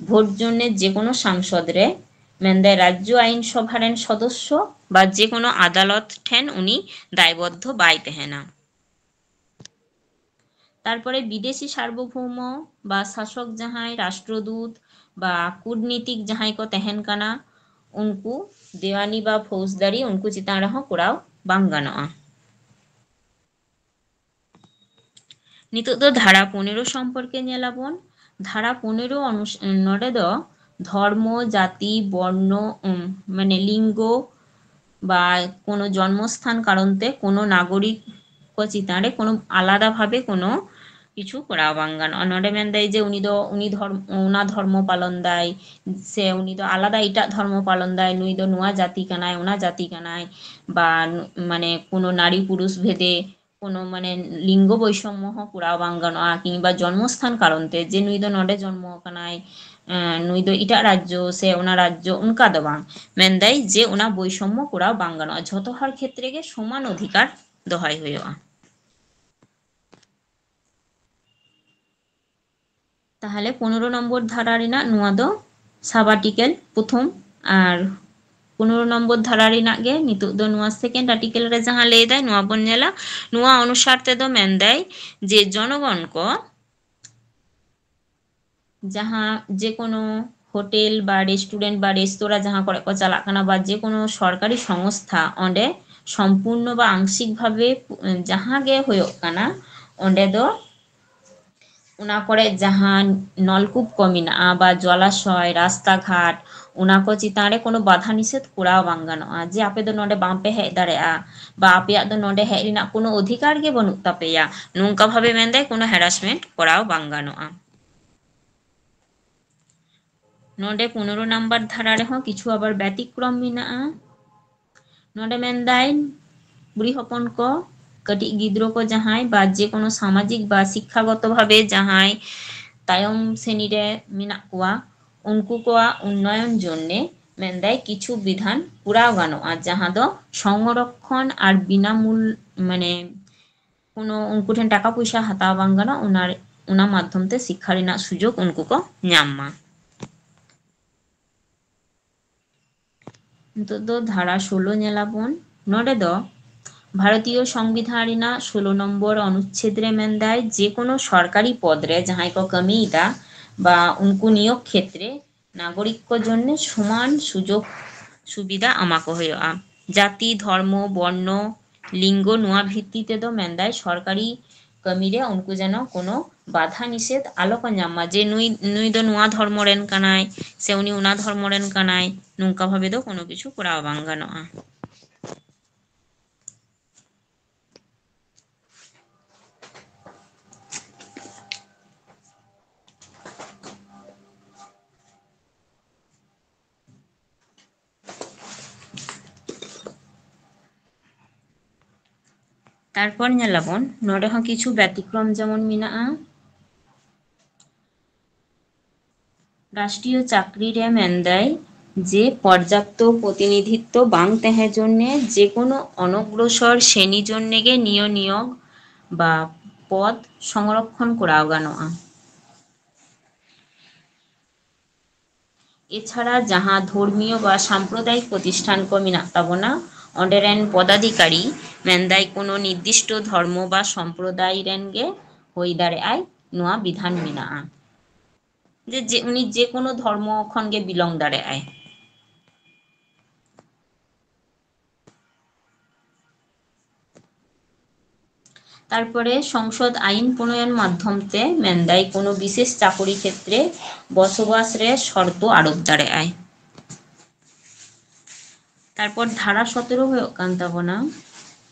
ᱵᱷᱳᱴ ᱡᱚᱱᱱᱮ ᱡᱮ ᱠᱳᱱᱳ ᱥᱟᱝᱥᱚᱫ ᱨᱮ, ᱢᱮᱱᱫᱟᱭ, ᱨᱟᱡᱽᱡᱚ ᱟᱭᱤᱱ ᱥᱚᱵᱷᱟ ᱨᱮᱱ ᱥᱚᱫᱚᱥᱥᱚ ᱵᱟ ᱡᱮ ᱠᱳᱱᱳ ᱟᱫᱟᱞᱚᱛ ᱴᱷᱮᱱ ᱩᱱᱤ ᱫᱟᱭᱵᱚᱫᱽᱫᱷᱚ ᱵᱟᱭ ᱛᱟᱦᱮᱱᱟ᱾ ᱛᱟᱨᱯᱚᱨᱮ ᱵᱤᱫᱮᱥᱤ ᱥᱟᱨᱵᱚᱵᱷᱳᱣᱢᱚ ᱵᱟ ᱥᱟᱥᱚᱠ ᱡᱟᱦᱟᱸᱭ ᱨᱟᱥᱴᱨᱚᱫᱩᱛ ᱵᱟ ᱠᱩᱴᱱᱤᱛᱤᱠ ᱡᱟᱦᱟᱸᱭ ᱠᱚ ᱛᱟᱦᱮᱱ ᱠᱟᱱᱟ, ᱩᱱᱠᱩ ᱫᱮᱣᱟᱱᱤ ᱵᱟ ᱯᱷᱳᱡᱽᱫᱟᱨᱤ ᱩᱱᱠᱩ ᱪᱮᱛᱟᱱ ᱨᱮᱦᱚᱸ ᱠᱚᱨᱟᱣ ᱵᱟᱝ ᱜᱟᱱᱚᱜᱼᱟ᱾ ᱱᱤᱛᱚᱜ ᱫᱚ ᱫᱷᱟᱨᱟ ᱯᱚᱱᱮᱨᱚ ᱥᱚᱢᱯᱚᱨᱠᱮ ᱧᱮᱞᱟᱵᱚᱱ᱾ ᱫᱷᱟᱨᱟ ᱯᱚᱱᱮᱨᱚ ᱚᱱᱩᱥ-, ᱱᱚᱰᱮ ᱫᱚ ᱫᱷᱚᱨᱢᱚ, ᱡᱟᱛᱤ, ᱵᱚᱨᱱᱚ, ᱩᱢ, ᱢᱟᱱᱮ ᱞᱤᱝᱜᱚ ᱵᱟ ᱠᱳᱱᱳ ᱡᱚᱱᱢᱚᱥᱛᱷᱟᱱ ᱠᱟᱨᱚᱱ ᱛᱮ ᱠᱳᱱᱳ ᱱᱟᱜᱚᱨᱤᱠ ᱠᱚ ᱪᱮᱛᱟᱱ ᱨᱮ ᱠᱳᱱᱳ ᱟᱞᱟᱫᱟ ᱵᱷᱟᱵᱮ ᱠᱳᱱᱳ ᱠᱤᱪᱷᱩ ᱠᱚᱨᱟᱣ ᱵᱟᱝ ᱜᱟᱱᱚᱜᱼᱟ᱾ ᱱᱚᱰᱮ ᱢᱮᱱᱫᱟᱭ ᱡᱮ ᱩᱱᱤ ᱫᱚ ᱩᱱᱤ ᱫᱷᱚᱨᱢ-, ᱚᱱᱟ ᱫᱷᱚᱨᱢᱚ ᱯᱟᱞᱚᱱ ᱫᱟᱭ, ᱥᱮ ᱩᱱᱤ ᱫᱚ ᱟᱞᱟᱫᱟ ᱮᱴᱟᱜ ᱫᱷᱚᱨᱢᱚ ᱯᱟᱞᱚᱱ ᱫᱟᱭ, ᱱᱩᱭ ᱫᱚ ᱱᱚᱣᱟ ᱡᱟᱹᱛᱤ ᱠᱟᱱᱟᱭ, ᱚᱱᱟ ᱡᱟᱹᱛᱤ ᱠᱟᱱᱟᱭ, ᱵᱟ ᱱᱩ-, ᱢᱟᱱᱮ ᱠᱳᱱᱳ ᱱᱟᱨᱤ ᱯᱩᱨᱩᱥ ᱵᱷᱮᱫᱮ ᱠᱳᱱᱳ ᱢᱟᱱᱮ ᱞᱤᱝᱜᱚ ᱵᱳᱭᱥᱚᱢᱢᱚ ᱦᱚᱸ ᱠᱚᱨᱟᱣ ᱵᱟᱝ ᱜᱟᱱᱚᱜᱼᱟ, ᱠᱤᱝᱵᱟ ᱡᱚᱱᱢᱚᱥᱛᱷᱟᱱ ᱠᱟᱨᱚᱱ ᱛᱮ ᱡᱮ ᱱᱩᱭ ᱫᱚ ᱱᱚᱰᱮ ᱡᱚᱱᱢᱚ ᱟᱠᱟᱱᱟᱭ, ᱮᱸ, ᱱᱩᱭ ᱫᱚ ᱮᱴᱟᱜ ᱨᱟᱡᱽᱡᱚ ᱥᱮ ᱚᱱᱟ ᱨᱟᱡᱽᱡᱚ, ᱚᱱᱠᱟ ᱫᱚ ᱵᱟᱝ᱾ ᱢᱮᱱᱫᱟᱭ ᱡᱮ ᱚᱱᱟ ᱵᱳᱭᱥᱚᱢᱢᱚ ᱠᱚᱨᱟᱣ ᱵᱟᱝ ᱜᱟᱱᱚᱜᱼᱟ, ᱡᱷᱚᱛᱚ ᱦᱚᱲ ᱠᱷᱮᱛᱨᱮ ᱜᱮ ᱥᱚᱢᱟᱱ ᱚᱫᱷᱤᱠᱟᱨ ᱫᱚᱦᱚᱭ ᱦᱩᱭᱩᱜᱼᱟ᱾ ᱛᱟᱦᱚᱞᱮ ᱯᱚᱱᱮᱨᱚ ᱱᱚᱢᱵᱚᱨ ᱫᱷᱟᱨᱟ ᱨᱮᱱᱟᱜ ᱱᱚᱣᱟ ᱫᱚ sub article ᱯᱨᱚᱛᱷᱚᱢ, ᱟᱨ ᱯᱚᱱᱮᱨᱚ ᱱᱚᱢᱵᱚᱨ ᱫᱷᱟᱨᱟ ᱨᱮᱱᱟᱜ ᱜᱮ ᱱᱤᱛᱚᱜ ᱫᱚ ᱱᱚᱣᱟ second article ᱨᱮ ᱡᱟᱦᱟᱸ ᱞᱟᱹᱭ ᱫᱟᱭ, ᱱᱚᱣᱟ ᱵᱚᱱ ᱧᱮᱞᱟ᱾ ᱱᱚᱣᱟ ᱚᱱᱩᱥᱟᱨ ᱛᱮᱫᱚ ᱢᱮᱱᱫᱟᱭ ᱡᱮ ᱡᱚᱱᱚᱜᱚᱱ ᱠᱚ ᱡᱟᱦᱟᱸ ᱡᱮᱠᱳᱱᱳ ᱦᱳᱴᱮᱞ ᱵᱟ ᱨᱮᱥᱴᱩᱨᱮᱱᱴ ᱵᱟ ᱨᱮᱥᱛᱳᱨᱟ ᱡᱟᱦᱟᱸ ᱠᱚᱨᱮ ᱠᱚ ᱪᱟᱞᱟᱜ ᱠᱟᱱᱟ, ᱵᱟ ᱡᱮᱠᱳᱱᱳ ᱥᱚᱨᱠᱟᱨᱤ ᱥᱚᱝᱥᱛᱷᱟ, ᱚᱸᱰᱮ ᱥᱚᱢᱯᱩᱨᱱᱚ ᱵᱟ ᱟᱝᱥᱤᱠ ᱵᱷᱟᱵᱮ ᱡᱟᱦᱟᱸ ᱜᱮ ᱦᱩᱭᱩᱜ ᱠᱟᱱᱟ, ᱚᱸᱰᱮ ᱫᱚ ᱚᱱᱟ ᱠᱚᱨᱮ ᱡᱟᱦᱟᱸ ᱱᱚᱞᱠᱩᱯ ᱠᱚ ᱢᱮᱱᱟᱜᱼᱟ ᱵᱟ ᱡᱚᱞᱟᱥᱚᱭ, ᱨᱟᱥᱛᱟ ᱜᱷᱟᱴ, ᱚᱱᱟ ᱠᱚ ᱪᱮᱛᱟᱱ ᱨᱮ ᱠᱳᱱᱳ ᱵᱟᱫᱷᱟ ᱱᱤᱥᱮᱫᱷ ᱠᱚᱨᱟᱣ ᱵᱟᱝ ᱜᱟᱱᱚᱜᱼᱟ, ᱡᱮ ᱟᱯᱮ ᱫᱚ ᱱᱚᱰᱮ ᱵᱟᱝ ᱯᱮ ᱦᱮᱡ ᱫᱟᱲᱮᱭᱟᱜᱼᱟ ᱵᱟ ᱟᱯᱮᱭᱟᱜ ᱫᱚ ᱱᱚᱰᱮ ᱦᱮᱡ ᱨᱮᱱᱟᱜ ᱠᱳᱱᱳ ᱚᱫᱷᱤᱠᱟᱨ ᱜᱮ ᱵᱟᱹᱱᱩᱜ ᱛᱟᱯᱮᱭᱟ, ᱱᱚᱝᱠᱟ ᱵᱷᱟᱵᱮ ᱢᱮᱱᱫᱟᱭ ᱠᱳᱱᱳ ᱦᱮᱨᱟᱥᱢᱮᱱᱴ ᱠᱚᱨᱟᱣ ᱵᱟᱝ ᱜᱟᱱᱚᱜᱼᱟ᱾ ᱱᱚᱰᱮ ᱯᱚᱱᱮᱨᱚ ᱱᱟᱢᱵᱟᱨ ᱫᱷᱟᱨᱟ ᱨᱮᱦᱚᱸ ᱠᱤᱪᱷᱩ ᱟᱵᱟᱨ ᱵᱮᱛᱤᱠᱨᱚᱢ ᱢᱮᱱᱟᱜᱼᱟ᱾ ᱱᱚᱰᱮ ᱢᱮᱱᱫᱟᱭ ᱠᱩᱲᱤ ᱦᱚᱯᱚᱱ ᱠᱚ, ᱠᱟᱹᱴᱤᱡ ᱜᱤᱫᱽᱨᱟᱹ ᱠᱚ ᱡᱟᱦᱟᱸᱭ ᱵᱟ ᱡᱮᱠᱳᱱᱳ ᱥᱟᱢᱟᱡᱤᱠ ᱵᱟ ᱥᱤᱠᱠᱷᱟᱜᱚᱛᱚ ᱵᱷᱟᱵᱮ ᱡᱟᱦᱟᱸᱭ ᱛᱟᱭᱚᱢ ᱥᱨᱮᱱᱤ ᱨᱮ ᱢᱮᱱᱟᱜ ᱠᱚᱣᱟ, ᱩᱱᱠᱩ ᱠᱚᱣᱟᱜ ᱩᱱᱱᱚᱭᱚᱱ ᱡᱚᱱᱱᱮ ᱢᱮᱱᱫᱟᱭ ᱠᱤᱪᱷᱩ ᱵᱤᱫᱷᱟᱱ ᱠᱚᱨᱟᱣ ᱜᱟᱱᱚᱜᱼᱟ, ᱡᱟᱦᱟᱸ ᱫᱚ ᱥᱚᱝᱨᱚᱠᱠᱷᱚᱱ ᱟᱨ ᱵᱤᱱᱟᱢᱩᱞ, ᱢᱟᱱᱮ ᱠᱳᱱᱳ ᱩᱱᱠᱩ ᱴᱷᱮᱱ ᱴᱟᱠᱟ ᱯᱚᱭᱥᱟ ᱦᱟᱛᱟᱣ ᱵᱟᱝ ᱜᱟᱱᱚᱜ, ᱚᱱᱟ, ᱚᱱᱟ ᱢᱟᱫᱽᱫᱷᱚᱢ ᱛᱮ ᱥᱤᱠᱠᱷᱟ ᱨᱮᱱᱟᱜ ᱥᱩᱡᱳᱜᱽ ᱩᱱᱠᱩ ᱠᱚ ᱧᱟᱢ ᱢᱟ᱾ ᱱᱤᱛᱚᱜ ᱫᱚ ᱫᱷᱟᱨᱟ ᱥᱳᱞᱳ ᱧᱮᱞᱟᱵᱚᱱ᱾ ᱱᱚᱰᱮ ᱫᱚ ᱵᱷᱟᱨᱚᱛᱤᱭᱚ ᱥᱚᱝᱵᱤᱫᱷᱟᱱ ᱨᱮᱱᱟᱜ ᱥᱳᱞᱳ ᱱᱚᱢᱵᱚᱨ ᱚᱱᱩᱪᱪᱷᱮᱫ ᱨᱮ ᱢᱮᱱᱫᱟᱭ, ᱡᱮᱠᱳᱱᱳ ᱥᱚᱨᱠᱟᱨᱤ ᱯᱚᱫᱽ ᱨᱮ ᱡᱟᱦᱟᱸᱭ ᱠᱚ ᱠᱟᱹᱢᱤᱭᱮᱫᱟ ᱵᱟ ᱩᱱᱠᱩ ᱱᱤᱭᱳᱜᱽ ᱠᱷᱮᱛᱨᱮ ᱱᱟᱜᱚᱨᱤᱠ ᱠᱚ ᱡᱚᱱᱱᱮ ᱥᱚᱢᱟᱱ ᱥᱩᱡᱳᱜᱽ ᱥᱩᱵᱤᱫᱷᱟ ᱮᱢᱟ ᱠᱚ ᱦᱩᱭᱩᱜᱼᱟ᱾ ᱡᱟᱹᱛᱤ, ᱫᱷᱚᱨᱢᱚ, ᱵᱚᱨᱱᱚ, ᱞᱤᱝᱜᱚ, ᱱᱚᱣᱟ ᱵᱷᱤᱛᱛᱤ ᱛᱮᱫᱚ ᱢᱮᱱᱫᱟᱭ ᱥᱚᱨᱠᱟᱨᱤ ᱠᱟᱹᱢᱤᱨᱮ ᱩᱱᱠᱩ ᱡᱮᱱᱚ ᱠᱳᱱᱳ ᱵᱟᱫᱷᱟ ᱱᱤᱥᱮᱫᱷ ᱟᱞᱚ ᱠᱚ ᱧᱟᱢ ᱢᱟ, ᱡᱮ ᱱᱩᱭ, ᱱᱩᱭ ᱫᱚ ᱱᱚᱣᱟ ᱫᱷᱚᱨᱢᱚ ᱨᱮᱱ ᱠᱟᱱᱟᱭ ᱥᱮ ᱩᱱᱤ ᱚᱱᱟ ᱫᱷᱚᱨᱢᱚ ᱨᱮᱱ ᱠᱟᱱᱟᱭ, ᱱᱚᱝᱠᱟ ᱵᱷᱟᱵᱮ ᱫᱚ ᱠᱳᱱᱳ ᱠᱤᱪᱷᱩ ᱠᱚᱨᱟᱣ ᱵᱟᱝ ᱜᱟᱱᱚᱜᱼᱟ᱾ ᱛᱟᱨᱯᱚᱨ ᱧᱮᱞᱟᱵᱚᱱ, ᱱᱚᱰᱮ ᱦᱚᱸ ᱠᱤᱪᱷᱩ ᱵᱮᱛᱤᱠᱨᱚᱢ ᱡᱮᱢᱚᱱ ᱢᱮᱱᱟᱜᱼᱟ᱾ ᱨᱟᱥᱴᱨᱤᱭᱚ ᱪᱟᱠᱨᱤ ᱨᱮ ᱢᱮᱱᱫᱟᱭ ᱡᱮ ᱯᱚᱨᱡᱟᱯᱛᱚ ᱯᱨᱚᱛᱤᱱᱤᱫᱷᱤᱛᱛᱚ ᱵᱟᱝ ᱛᱟᱦᱮᱸ ᱡᱚᱱᱱᱮ ᱡᱮᱠᱳᱱᱳ ᱚᱱᱚᱜᱨᱚᱥᱚᱨ ᱥᱨᱮᱱᱤ ᱡᱚᱱᱱᱮ ᱜᱮ ᱱᱤᱭᱚ ᱱᱤᱭᱚᱜ ᱵᱟ ᱯᱚᱫ ᱥᱚᱝᱨᱚᱠᱠᱷᱚᱱ ᱠᱚᱨᱟᱣ ᱜᱟᱱᱚᱜᱼᱟ᱾ ᱮᱪᱷᱟᱲᱟ ᱡᱟᱦᱟᱸ ᱫᱷᱚᱨᱢᱤᱭᱚ ᱵᱟ ᱥᱟᱢᱯᱨᱚᱫᱟᱭᱤᱠ ᱯᱨᱚᱛᱤᱥᱴᱷᱟᱱ ᱠᱚ ᱢᱮᱱᱟᱜ ᱛᱟᱵᱚᱱᱟ, ᱚᱸᱰᱮ ᱨᱮᱱ ᱯᱚᱫᱟᱫᱷᱤᱠᱟᱨᱤ ᱢᱮᱱᱫᱟᱭ ᱠᱳᱱᱳ ᱱᱤᱨᱫᱤᱥᱴᱚ ᱫᱷᱚᱨᱢᱚ ᱵᱟ ᱥᱚᱢᱯᱨᱚᱫᱟᱭ ᱨᱮᱱ ᱜᱮ ᱦᱩᱭ ᱫᱟᱲᱮᱭᱟᱜᱼᱟᱭ, ᱱᱚᱣᱟ ᱵᱤᱫᱷᱟᱱ ᱢᱮᱱᱟᱜᱼᱟ᱾ ᱡᱮ, ᱡᱮ ᱩᱱᱤ ᱡᱮ ᱠᱳᱱᱳ ᱫᱷᱚᱨᱢᱚ ᱠᱷᱚᱱ ᱜᱮ belong ᱫᱟᱲᱮᱭᱟᱜᱼᱟᱭ᱾ ᱛᱟᱨᱯᱚᱨᱮ ᱥᱚᱝᱥᱚᱫ ᱟᱭᱤᱱ ᱯᱨᱚᱱᱚᱭᱚᱱ ᱢᱟᱫᱽᱫᱷᱚᱢ ᱛᱮ ᱢᱮᱱᱫᱟᱭ ᱠᱳᱱᱳ ᱵᱤᱥᱮᱥ ᱪᱟᱠᱚᱨᱤ ᱠᱷᱮᱛᱨᱮ ᱵᱚᱥᱚᱵᱟᱥ ᱨᱮ ᱥᱚᱨᱛᱚ ᱟᱨᱳᱯ ᱫᱟᱲᱮᱭᱟᱜᱼᱟᱭ᱾ ᱛᱟᱨᱯᱚᱨ ᱫᱷᱟᱨᱟ ᱥᱚᱛᱮᱨᱚ ᱦᱩᱭᱩᱜ ᱠᱟᱱ ᱛᱟᱵᱚᱱᱟ,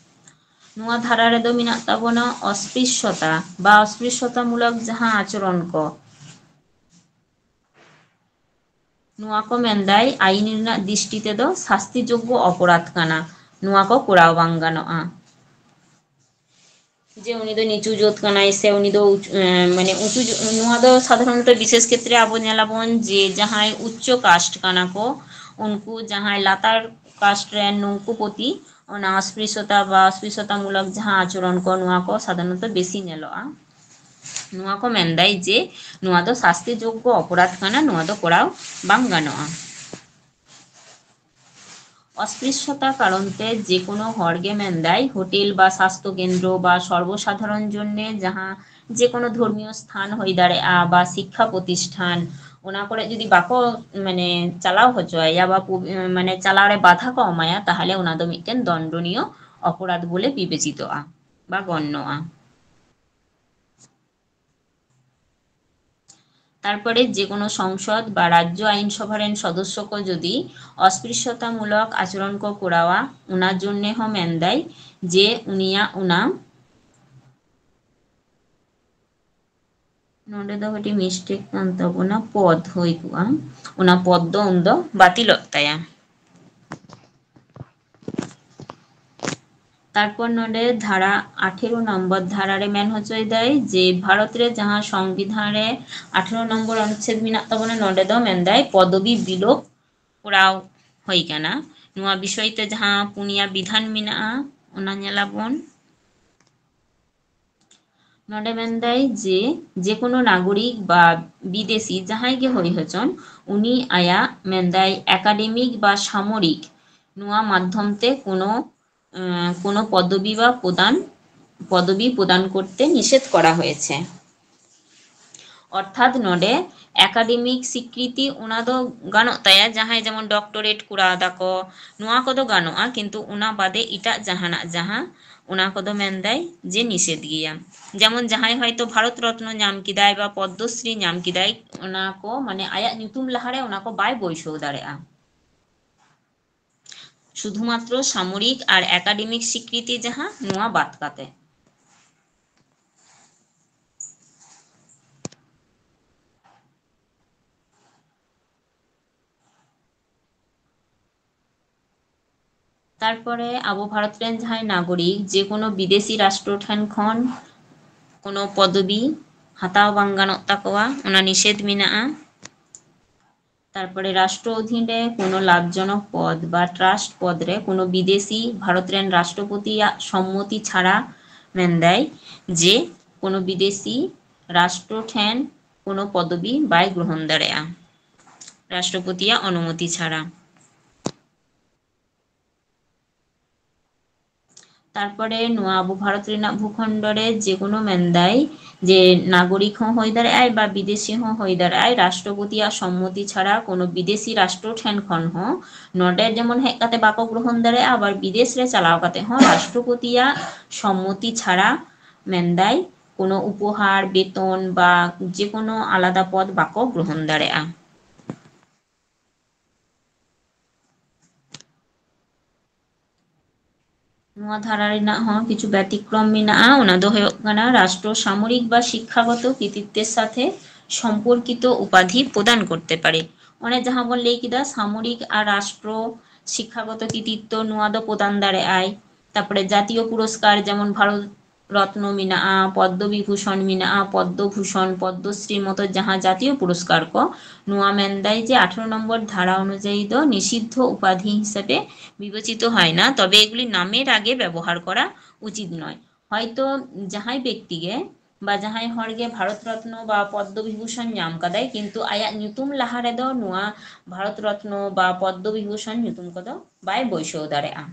ᱱᱚᱣᱟ ᱫᱷᱟᱨᱟ ᱨᱮᱫᱚ ᱢᱮᱱᱟᱜ ᱛᱟᱵᱚᱱᱟ ᱚᱥᱯᱨᱤᱥᱥᱚᱛᱟ ᱵᱟ ᱚᱥᱯᱨᱤᱥᱥᱚᱛᱟ ᱢᱩᱞᱚᱠ ᱡᱟᱦᱟᱸ ᱟᱪᱚᱨᱚᱱ ᱠᱚ, ᱱᱚᱣᱟ ᱠᱚ ᱢᱮᱱᱫᱟᱭ ᱟᱭᱤᱱ ᱨᱮᱱᱟᱜ ᱫᱨᱤᱥᱴᱤ ᱛᱮᱫᱚ ᱥᱟᱥᱛᱤ ᱡᱳᱜᱽᱜᱚ ᱚᱯᱚᱨᱟᱫᱷ ᱠᱟᱱᱟ, ᱱᱚᱣᱟ ᱠᱚ ᱠᱚᱨᱟᱣ ᱵᱟᱝ ᱜᱟᱱᱚᱜᱼᱟ᱾ ᱡᱮ ᱩᱱᱤ ᱫᱚ ᱱᱤᱪᱩ ᱡᱟᱹᱛ ᱠᱟᱱᱟᱭ ᱥᱮ ᱩᱱᱤ ᱫᱚ ᱩᱪ-, ᱮᱸ, ᱢᱟᱱᱮ ᱩᱸᱪᱩ ᱡᱟᱹ-, ᱱᱚᱣᱟ ᱫᱚ ᱥᱟᱫᱷᱟᱨᱚᱱᱚᱛᱚ ᱵᱤᱥᱮᱥ ᱠᱷᱮᱛᱨᱮ ᱟᱵᱚ ᱧᱮᱞᱟᱵᱚᱱ ᱡᱮ ᱡᱟᱦᱟᱸᱭ ᱩᱪᱪᱚ caste ᱠᱟᱱᱟ ᱠᱚ, ᱩᱱᱠᱩ ᱡᱟᱦᱟᱸᱭ ᱞᱟᱛᱟᱨ caste ᱨᱮᱱ, ᱱᱩᱝᱠᱩ ᱯᱨᱚᱛᱤ ᱚᱱᱟ ᱚᱥᱯᱨᱤᱥᱥᱚᱛᱟ ᱵᱟ ᱚᱥᱯᱨᱤᱥᱥᱚᱛᱟ ᱢᱩᱞᱚᱠ ᱡᱟᱦᱟᱸ ᱟᱪᱚᱨᱚᱱ ᱠᱚ, ᱱᱚᱣᱟ ᱠᱚ ᱥᱟᱫᱷᱟᱨᱚᱱᱚᱛᱚ ᱵᱮᱥᱤ ᱧᱮᱞᱚᱜᱼᱟ᱾ ᱱᱚᱣᱟ ᱠᱚ ᱢᱮᱱᱫᱟᱭ ᱡᱮ ᱱᱚᱣᱟ ᱫᱚ ᱥᱟᱥᱛᱤ ᱡᱳᱜᱽᱜᱚ ᱚᱯᱚᱨᱟᱫᱷ ᱠᱟᱱᱟ, ᱱᱚᱣᱟ ᱫᱚ ᱠᱚᱨᱟᱣ ᱵᱟᱝ ᱜᱟᱱᱚᱜᱼᱟ᱾ ᱚᱥᱯᱨᱤᱥᱥᱚᱛᱟ ᱠᱟᱨᱚᱱ ᱛᱮ ᱡᱮ ᱠᱳᱱᱳ ᱦᱚᱲ ᱜᱮ ᱢᱮᱱᱫᱟᱭ ᱦᱳᱴᱮᱞ ᱵᱟ ᱥᱟᱥᱛᱷᱚ ᱠᱮᱱᱫᱨᱚ ᱵᱟ ᱥᱚᱨᱵᱚ ᱥᱟᱫᱷᱟᱨᱚᱱ ᱡᱚᱱᱱᱮ ᱡᱟᱦᱟᱸ ᱡᱮ ᱠᱳᱱᱳ ᱫᱷᱚᱨᱢᱤᱭᱚ ᱥᱛᱷᱟᱱ ᱦᱩᱭ ᱫᱟᱲᱮᱭᱟᱜᱼᱟ ᱵᱟ ᱥᱤᱠᱠᱷᱟ ᱯᱨᱚᱛᱤᱥᱴᱷᱟᱱ, ᱚᱱᱟ ᱠᱚᱨᱮ ᱡᱩᱫᱤ ᱵᱟᱠᱚ, ᱢᱟᱱᱮ, ᱪᱟᱞᱟᱣ ᱦᱚᱪᱚᱣᱟᱭᱟ ᱵᱟ ᱯᱩ-, ᱢᱟᱱᱮ, ᱪᱟᱞᱟᱣ ᱨᱮ ᱵᱟᱫᱷᱟ ᱠᱚ ᱮᱢᱟᱭᱟ, ᱛᱟᱦᱚᱞᱮ ᱚᱱᱟ ᱫᱚ ᱢᱤᱫᱴᱮᱱ ᱫᱚᱱᱰᱚᱱᱤᱭᱚ ᱚᱯᱚᱨᱟᱫᱷ ᱵᱚᱞᱮ ᱵᱤᱵᱮᱪᱤᱛᱚᱜᱼᱟ ᱵᱟ ᱜᱚᱱᱱᱚᱜᱼᱟ᱾ ᱛᱟᱨᱯᱚᱨᱮ ᱡᱮ ᱠᱳᱱᱳ ᱥᱚᱝᱥᱚᱫ ᱵᱟ ᱨᱟᱡᱽᱡᱚ ᱟᱭᱤᱱ ᱥᱚᱵᱷᱟ ᱨᱮᱱ ᱥᱚᱫᱚᱥᱥᱚ ᱠᱚ ᱡᱩᱫᱤ ᱚᱥᱯᱨᱤᱥᱥᱚᱛᱟᱢᱩᱞᱚᱠ ᱟᱪᱚᱨᱚᱱ ᱠᱚ ᱠᱚᱨᱟᱣᱟ, ᱚᱱᱟ ᱡᱚᱱᱱᱮ ᱦᱚᱸ ᱢᱮᱱᱫᱟᱭ ᱡᱮ ᱩᱱᱤᱭᱟᱜ ᱚᱱᱟ, ᱱᱚᱰᱮ ᱫᱚ ᱠᱟᱹᱴᱤᱡ mistake ᱠᱟᱱ ᱛᱟᱵᱚᱱᱟ, ᱯᱚᱫ ᱦᱩᱭ ᱠᱚᱜᱼᱟ, ᱚᱱᱟ ᱯᱚᱫ ᱫᱚ ᱩᱱᱫᱚ ᱵᱟᱹᱛᱤᱞᱚᱜ ᱛᱟᱭᱟ᱾ ᱛᱟᱨᱯᱚᱨ ᱱᱚᱰᱮ ᱫᱷᱟᱨᱟ ᱟᱴᱷᱮᱨᱚ ᱱᱚᱢᱵᱚᱨ ᱫᱷᱟᱨᱟ ᱨᱮ ᱢᱮᱱ ᱦᱚᱪᱚᱭᱮᱫᱟᱭ ᱡᱮ ᱵᱷᱟᱨᱚᱛ ᱨᱮ ᱡᱟᱦᱟᱸ ᱥᱚᱝᱵᱤᱫᱷᱟᱱ ᱨᱮ ᱟᱴᱷᱮᱨᱚ ᱱᱚᱢᱵᱚᱨ ᱚᱱᱩᱪᱪᱷᱮᱫ ᱢᱮᱱᱟᱜ ᱛᱟᱵᱚᱱᱟ, ᱱᱚᱰᱮ ᱫᱚ ᱢᱮᱱᱫᱟᱭ ᱯᱚᱫᱚᱵᱤ ᱵᱤᱞᱳᱯ ᱠᱚᱨᱟᱣ ᱦᱩᱭ ᱠᱟᱱᱟ᱾ ᱱᱚᱣᱟ ᱵᱤᱥᱚᱭ ᱛᱮ ᱡᱟᱦᱟᱸ ᱯᱩᱱᱭᱟ ᱵᱤᱫᱷᱟᱱ ᱢᱮᱱᱟᱜᱼᱟ, ᱚᱱᱟ ᱧᱮᱞᱟᱵᱚᱱ᱾ ᱱᱚᱰᱮ ᱢᱮᱱᱫᱟᱭ ᱡᱮ ᱡᱮᱠᱳᱱᱳ ᱱᱟᱜᱚᱨᱤᱠ ᱵᱟ ᱵᱤᱫᱮᱥᱤ ᱡᱟᱦᱟᱸᱭ ᱜᱮ ᱦᱩᱭ ᱦᱚᱪᱚᱱ, ᱩᱱᱤ ᱟᱭᱟᱜ ᱢᱮᱱᱫᱟᱭ academic ᱵᱟ ᱥᱟᱢᱚᱨᱤᱠ ᱱᱚᱣᱟ ᱢᱟᱫᱽᱫᱷᱚᱢ ᱛᱮ ᱠᱳᱱᱳ, ᱮᱸ, ᱠᱳᱱᱳ ᱯᱚᱫᱚᱵᱤ ᱵᱟ ᱯᱨᱚᱫᱟᱱ, ᱯᱚᱫᱚᱵᱤ ᱯᱨᱚᱫᱟᱱ ᱠᱚᱨᱛᱮ ᱱᱤষেধ করা হয়েছে। ᱚᱨᱛᱷᱟᱛ ᱱᱚᱰᱮ academic ᱥᱤᱠᱨᱤᱛᱤ ᱚᱱᱟ ᱫᱚ ᱜᱟᱱᱚᱜ ᱛᱟᱭᱟ, ᱡᱟᱦᱟᱸᱭ ᱡᱮᱢᱚᱱ doctorate ᱠᱚᱨᱟᱣ ᱫᱟᱠᱚ, ᱱᱚᱣᱟ ᱠᱚᱫᱚ ᱜᱟᱱᱚᱜᱼᱟ, ᱠᱤᱱᱛᱩ ᱚᱱᱟ ᱵᱟᱫᱮ ᱮᱴᱟᱜ ᱡᱟᱦᱟᱱᱟᱜ ᱡᱟᱦᱟᱸ, ᱚᱱᱟ ᱠᱚᱫᱚ ᱢᱮᱱᱫᱟᱭ ᱡᱮ ᱱᱤᱥᱮᱫ ᱜᱮᱭᱟ᱾ ᱡᱮᱢᱚᱱ ᱡᱟᱦᱟᱸᱭ ᱦᱚᱭᱛᱳ ᱵᱷᱟᱨᱚᱛ ᱨᱚᱛᱱᱚ ᱧᱟᱢ ᱠᱮᱫᱟᱭ ᱵᱟ ᱯᱚᱫᱽᱢᱚᱥᱨᱤ ᱧᱟᱢ ᱠᱮᱫᱟᱭ, ᱚᱱᱟ ᱠᱚ ᱢᱟᱱᱮ ᱟᱭᱟᱜ ᱧᱩᱛᱩᱢ ᱞᱟᱦᱟᱨᱮ ᱚᱱᱟ ᱠᱚ ᱵᱟᱭ ᱵᱟᱹᱭᱥᱟᱹᱣ ᱫᱟᱲᱮᱭᱟᱜᱼᱟ᱾ ᱥᱩᱫᱷᱩᱢᱟᱛᱨᱚ ᱥᱟᱢᱚᱨᱤᱠ ᱟᱨ academic ᱥᱤᱠᱨᱤᱛᱤ ᱡᱟᱦᱟᱸ, ᱱᱚᱣᱟ ᱵᱟᱫ ᱠᱟᱛᱮ᱾ ᱛᱟᱨᱯᱚᱨᱮ ᱟᱵᱚ ᱵᱷᱟᱨᱚᱛ ᱨᱮᱱ ᱡᱟᱦᱟᱸᱭ ᱱᱟᱜᱚᱨᱤᱠ ᱡᱮᱠᱳᱱᱳ ᱵᱤᱫᱮᱥᱤ ᱨᱟᱥᱴᱨᱚ ᱴᱷᱮᱱ ᱠᱷᱚᱱ ᱠᱳᱱᱳ ᱯᱚᱫᱚᱵᱤ ᱦᱟᱛᱟᱣ ᱵᱟᱝ ᱜᱟᱱᱚᱜ ᱛᱟᱠᱚᱣᱟ, ᱚᱱᱟ ᱱᱤᱥᱮᱫ ᱢᱮᱱᱟᱜᱼᱟ᱾ ᱛᱟᱨᱯᱚᱨᱮ ᱨᱟᱥᱴᱨᱚ ᱚᱫᱷᱤᱱ ᱨᱮ ᱠᱳᱱᱳ ᱞᱟᱵᱷᱡᱚᱱᱚᱠ ᱯᱚᱫ ᱵᱟ ᱴᱨᱟᱥᱴ ᱯᱚᱫ ᱨᱮ ᱠᱳᱱᱳ ᱵᱤᱫᱮᱥᱤ ᱵᱷᱟᱨᱚᱛ ᱨᱮᱱ ᱨᱟᱥᱴᱨᱚᱯᱚᱛᱤᱭᱟᱜ ᱥᱚᱢᱢᱚᱛᱤ ᱪᱷᱟᱲᱟ, ᱢᱮᱱᱫᱟᱭ ᱡᱮ ᱠᱳᱱᱳ ᱵᱤᱫᱮᱥᱤ ᱨᱟᱥᱴᱨᱚ ᱴᱷᱮᱱ ᱠᱳᱱᱳ ᱯᱚᱫᱚᱵᱤ ᱵᱟᱭ ᱜᱨᱚᱦᱚᱱ ᱫᱟᱲᱮᱭᱟᱜᱼᱟ ᱨᱟᱥᱴᱨᱚᱯᱚᱛᱤᱭᱟᱜ ᱚᱱᱩᱢᱚᱛᱤ ᱪᱷᱟᱲᱟ᱾ ᱛᱟᱨᱯᱚᱨᱮ ᱱᱚᱣᱟ ᱟᱵᱚ ᱵᱷᱟᱨᱚᱛ ᱨᱮᱱᱟᱜ ᱵᱷᱩᱠᱷᱚᱸᱰ ᱨᱮ ᱡᱮᱠᱳᱱᱳ ᱢᱮᱱᱫᱟᱭ ᱡᱮ ᱱᱟᱜᱚᱨᱤᱠ ᱦᱚᱸ ᱦᱩᱭ ᱫᱟᱲᱮᱭᱟᱜᱼᱟᱭ ᱵᱟ ᱵᱤᱫᱮᱥᱤ ᱦᱚᱸ ᱦᱩᱭ ᱫᱟᱲᱮᱭᱟᱜᱼᱟᱭ, ᱨᱟᱥᱴᱨᱚᱯᱚᱛᱤᱭᱟᱜ ᱥᱚᱢᱢᱚᱛᱤ ᱪᱷᱟᱲᱟ ᱠᱳᱱᱳ ᱵᱤᱫᱮᱥᱤ ᱨᱟᱥᱴᱨᱚ ᱴᱷᱮᱱ ᱠᱷᱚᱱ ᱦᱚᱸ ᱱᱚᱰᱮ ᱡᱮᱢᱚᱱ ᱦᱮᱡ ᱠᱟᱛᱮ ᱵᱟᱠᱚ ᱜᱨᱚᱦᱚᱱ ᱫᱟᱲᱮᱭᱟᱜᱼᱟ, ᱟᱵᱟᱨ ᱵᱤᱫᱮᱥ ᱨᱮ ᱪᱟᱞᱟᱣ ᱠᱟᱛᱮ ᱦᱚᱸ ᱨᱟᱥᱴᱨᱚᱯᱚᱛᱤᱭᱟᱜ ᱥᱚᱢᱢᱚᱛᱤ ᱪᱷᱟᱲᱟ ᱢᱮᱱᱫᱟᱭ ᱠᱳᱱᱳ ᱩᱯᱚᱦᱟᱨ, ᱵᱮᱛᱚᱱ ᱵᱟ ᱡᱮᱠᱳᱱᱳ ᱟᱞᱟᱫᱟ ᱯᱚᱫ ᱵᱟᱠᱚ ᱜᱨᱚᱦᱚᱱ ᱫᱟᱲᱮᱭᱟᱜᱼᱟ᱾ ᱱᱚᱣᱟ ᱫᱷᱟᱨᱟ ᱨᱮᱱᱟᱜ ᱦᱚᱸ ᱠᱤᱪᱷᱩ ᱵᱮᱛᱤᱠᱨᱚᱢ ᱢᱮᱱᱟᱜᱼᱟ, ᱚᱱᱟ ᱫᱚ ᱦᱩᱭᱩᱜ ᱠᱟᱱᱟ ᱨᱟᱥᱴᱨᱚ ᱥᱟᱢᱚᱨᱤᱠ ᱵᱟ ᱥᱤᱠᱠᱷᱟᱜᱚᱛᱚ ᱠᱤᱛᱤᱛᱛᱮᱨ ᱥᱟᱛᱷᱮ ᱥᱚᱢᱯᱚᱨᱠᱤᱛᱚ ᱩᱯᱟᱫᱷᱤ ᱯᱨᱚᱫᱟᱱ ᱠᱚᱨᱛᱮ ᱯᱟᱨᱮ᱾ ᱚᱱᱮ ᱡᱟᱦᱟᱸ ᱵᱚᱱ ᱞᱟᱹᱭ ᱠᱮᱫᱟ ᱥᱟᱢᱚᱨᱤᱠ ᱟᱨ ᱨᱟᱥᱴᱨᱚ ᱥᱤᱠᱠᱷᱟᱜᱚᱛᱚ ᱠᱤᱛᱤᱛᱛᱚ, ᱱᱚᱣᱟ ᱫᱚ ᱯᱨᱚᱫᱟᱱ ᱫᱟᱲᱮᱭᱟᱜᱼᱟᱭ᱾ ᱛᱟᱨᱯᱚᱨᱮ ᱡᱟᱛᱤᱭᱚ ᱯᱩᱨᱚᱥᱠᱟᱨ ᱡᱮᱢᱚᱱ ᱵᱷᱟᱨᱚᱛ ᱨᱚᱛᱱᱚ ᱢᱮᱱᱟᱜᱼᱟ, ᱯᱚᱫᱽᱢᱚ ᱵᱤᱵᱷᱩᱥᱚᱱ ᱢᱮᱱᱟᱜᱼᱟ, ᱯᱚᱫᱽᱢᱚ ᱵᱷᱩᱥᱚᱱ, ᱯᱚᱫᱽᱢᱚᱥᱨᱤ ᱢᱚᱛᱚ ᱡᱟᱦᱟᱸ ᱡᱟᱛᱤᱭᱚ ᱯᱩᱨᱚᱥᱠᱟᱨ ᱠᱚ, ᱱᱚᱣᱟ ᱢᱮᱱᱫᱟᱭ ᱡᱮ ᱟᱴᱷᱟᱨᱚ ᱱᱚᱢᱵᱚᱨ ধারা অনুযায়ী ᱫᱚ নিষিদ্ধ উপাধি হিসেবে বিবেচিত হয় না, তবে এগুলি নামের আগে ব্যবহার করা উচিত নয়। ᱦᱚᱭᱛᱚ ᱡᱟᱦᱟᱸᱭ ᱵᱮᱠᱛᱤ ᱜᱮ ᱵᱟ ᱡᱟᱦᱟᱸᱭ ᱦᱚᱲ ᱜᱮ ᱵᱷᱟᱨᱚᱛ ᱨᱚᱛᱱᱚ ᱵᱟ ᱯᱚᱫᱽᱢᱚ ᱵᱤᱵᱷᱩᱥᱚᱱ ᱧᱟᱢ ᱠᱟᱫᱟᱭ, ᱠᱤᱱᱛᱩ ᱟᱭᱟᱜ ᱧᱩᱛᱩᱢ ᱞᱟᱦᱟ ᱨᱮᱫᱚ ᱱᱚᱣᱟ ᱵᱷᱟᱨᱚᱛ ᱨᱚᱛᱱᱚ ᱵᱟ ᱯᱚᱫᱽᱢᱚ ᱵᱤᱵᱷᱩᱥᱚᱱ ᱧᱩᱛᱩᱢ ᱠᱚᱫᱚ ᱵᱟᱭ ᱵᱟᱹᱭᱥᱟᱹᱣ ᱫᱟᱲᱮᱭᱟᱜᱼᱟ᱾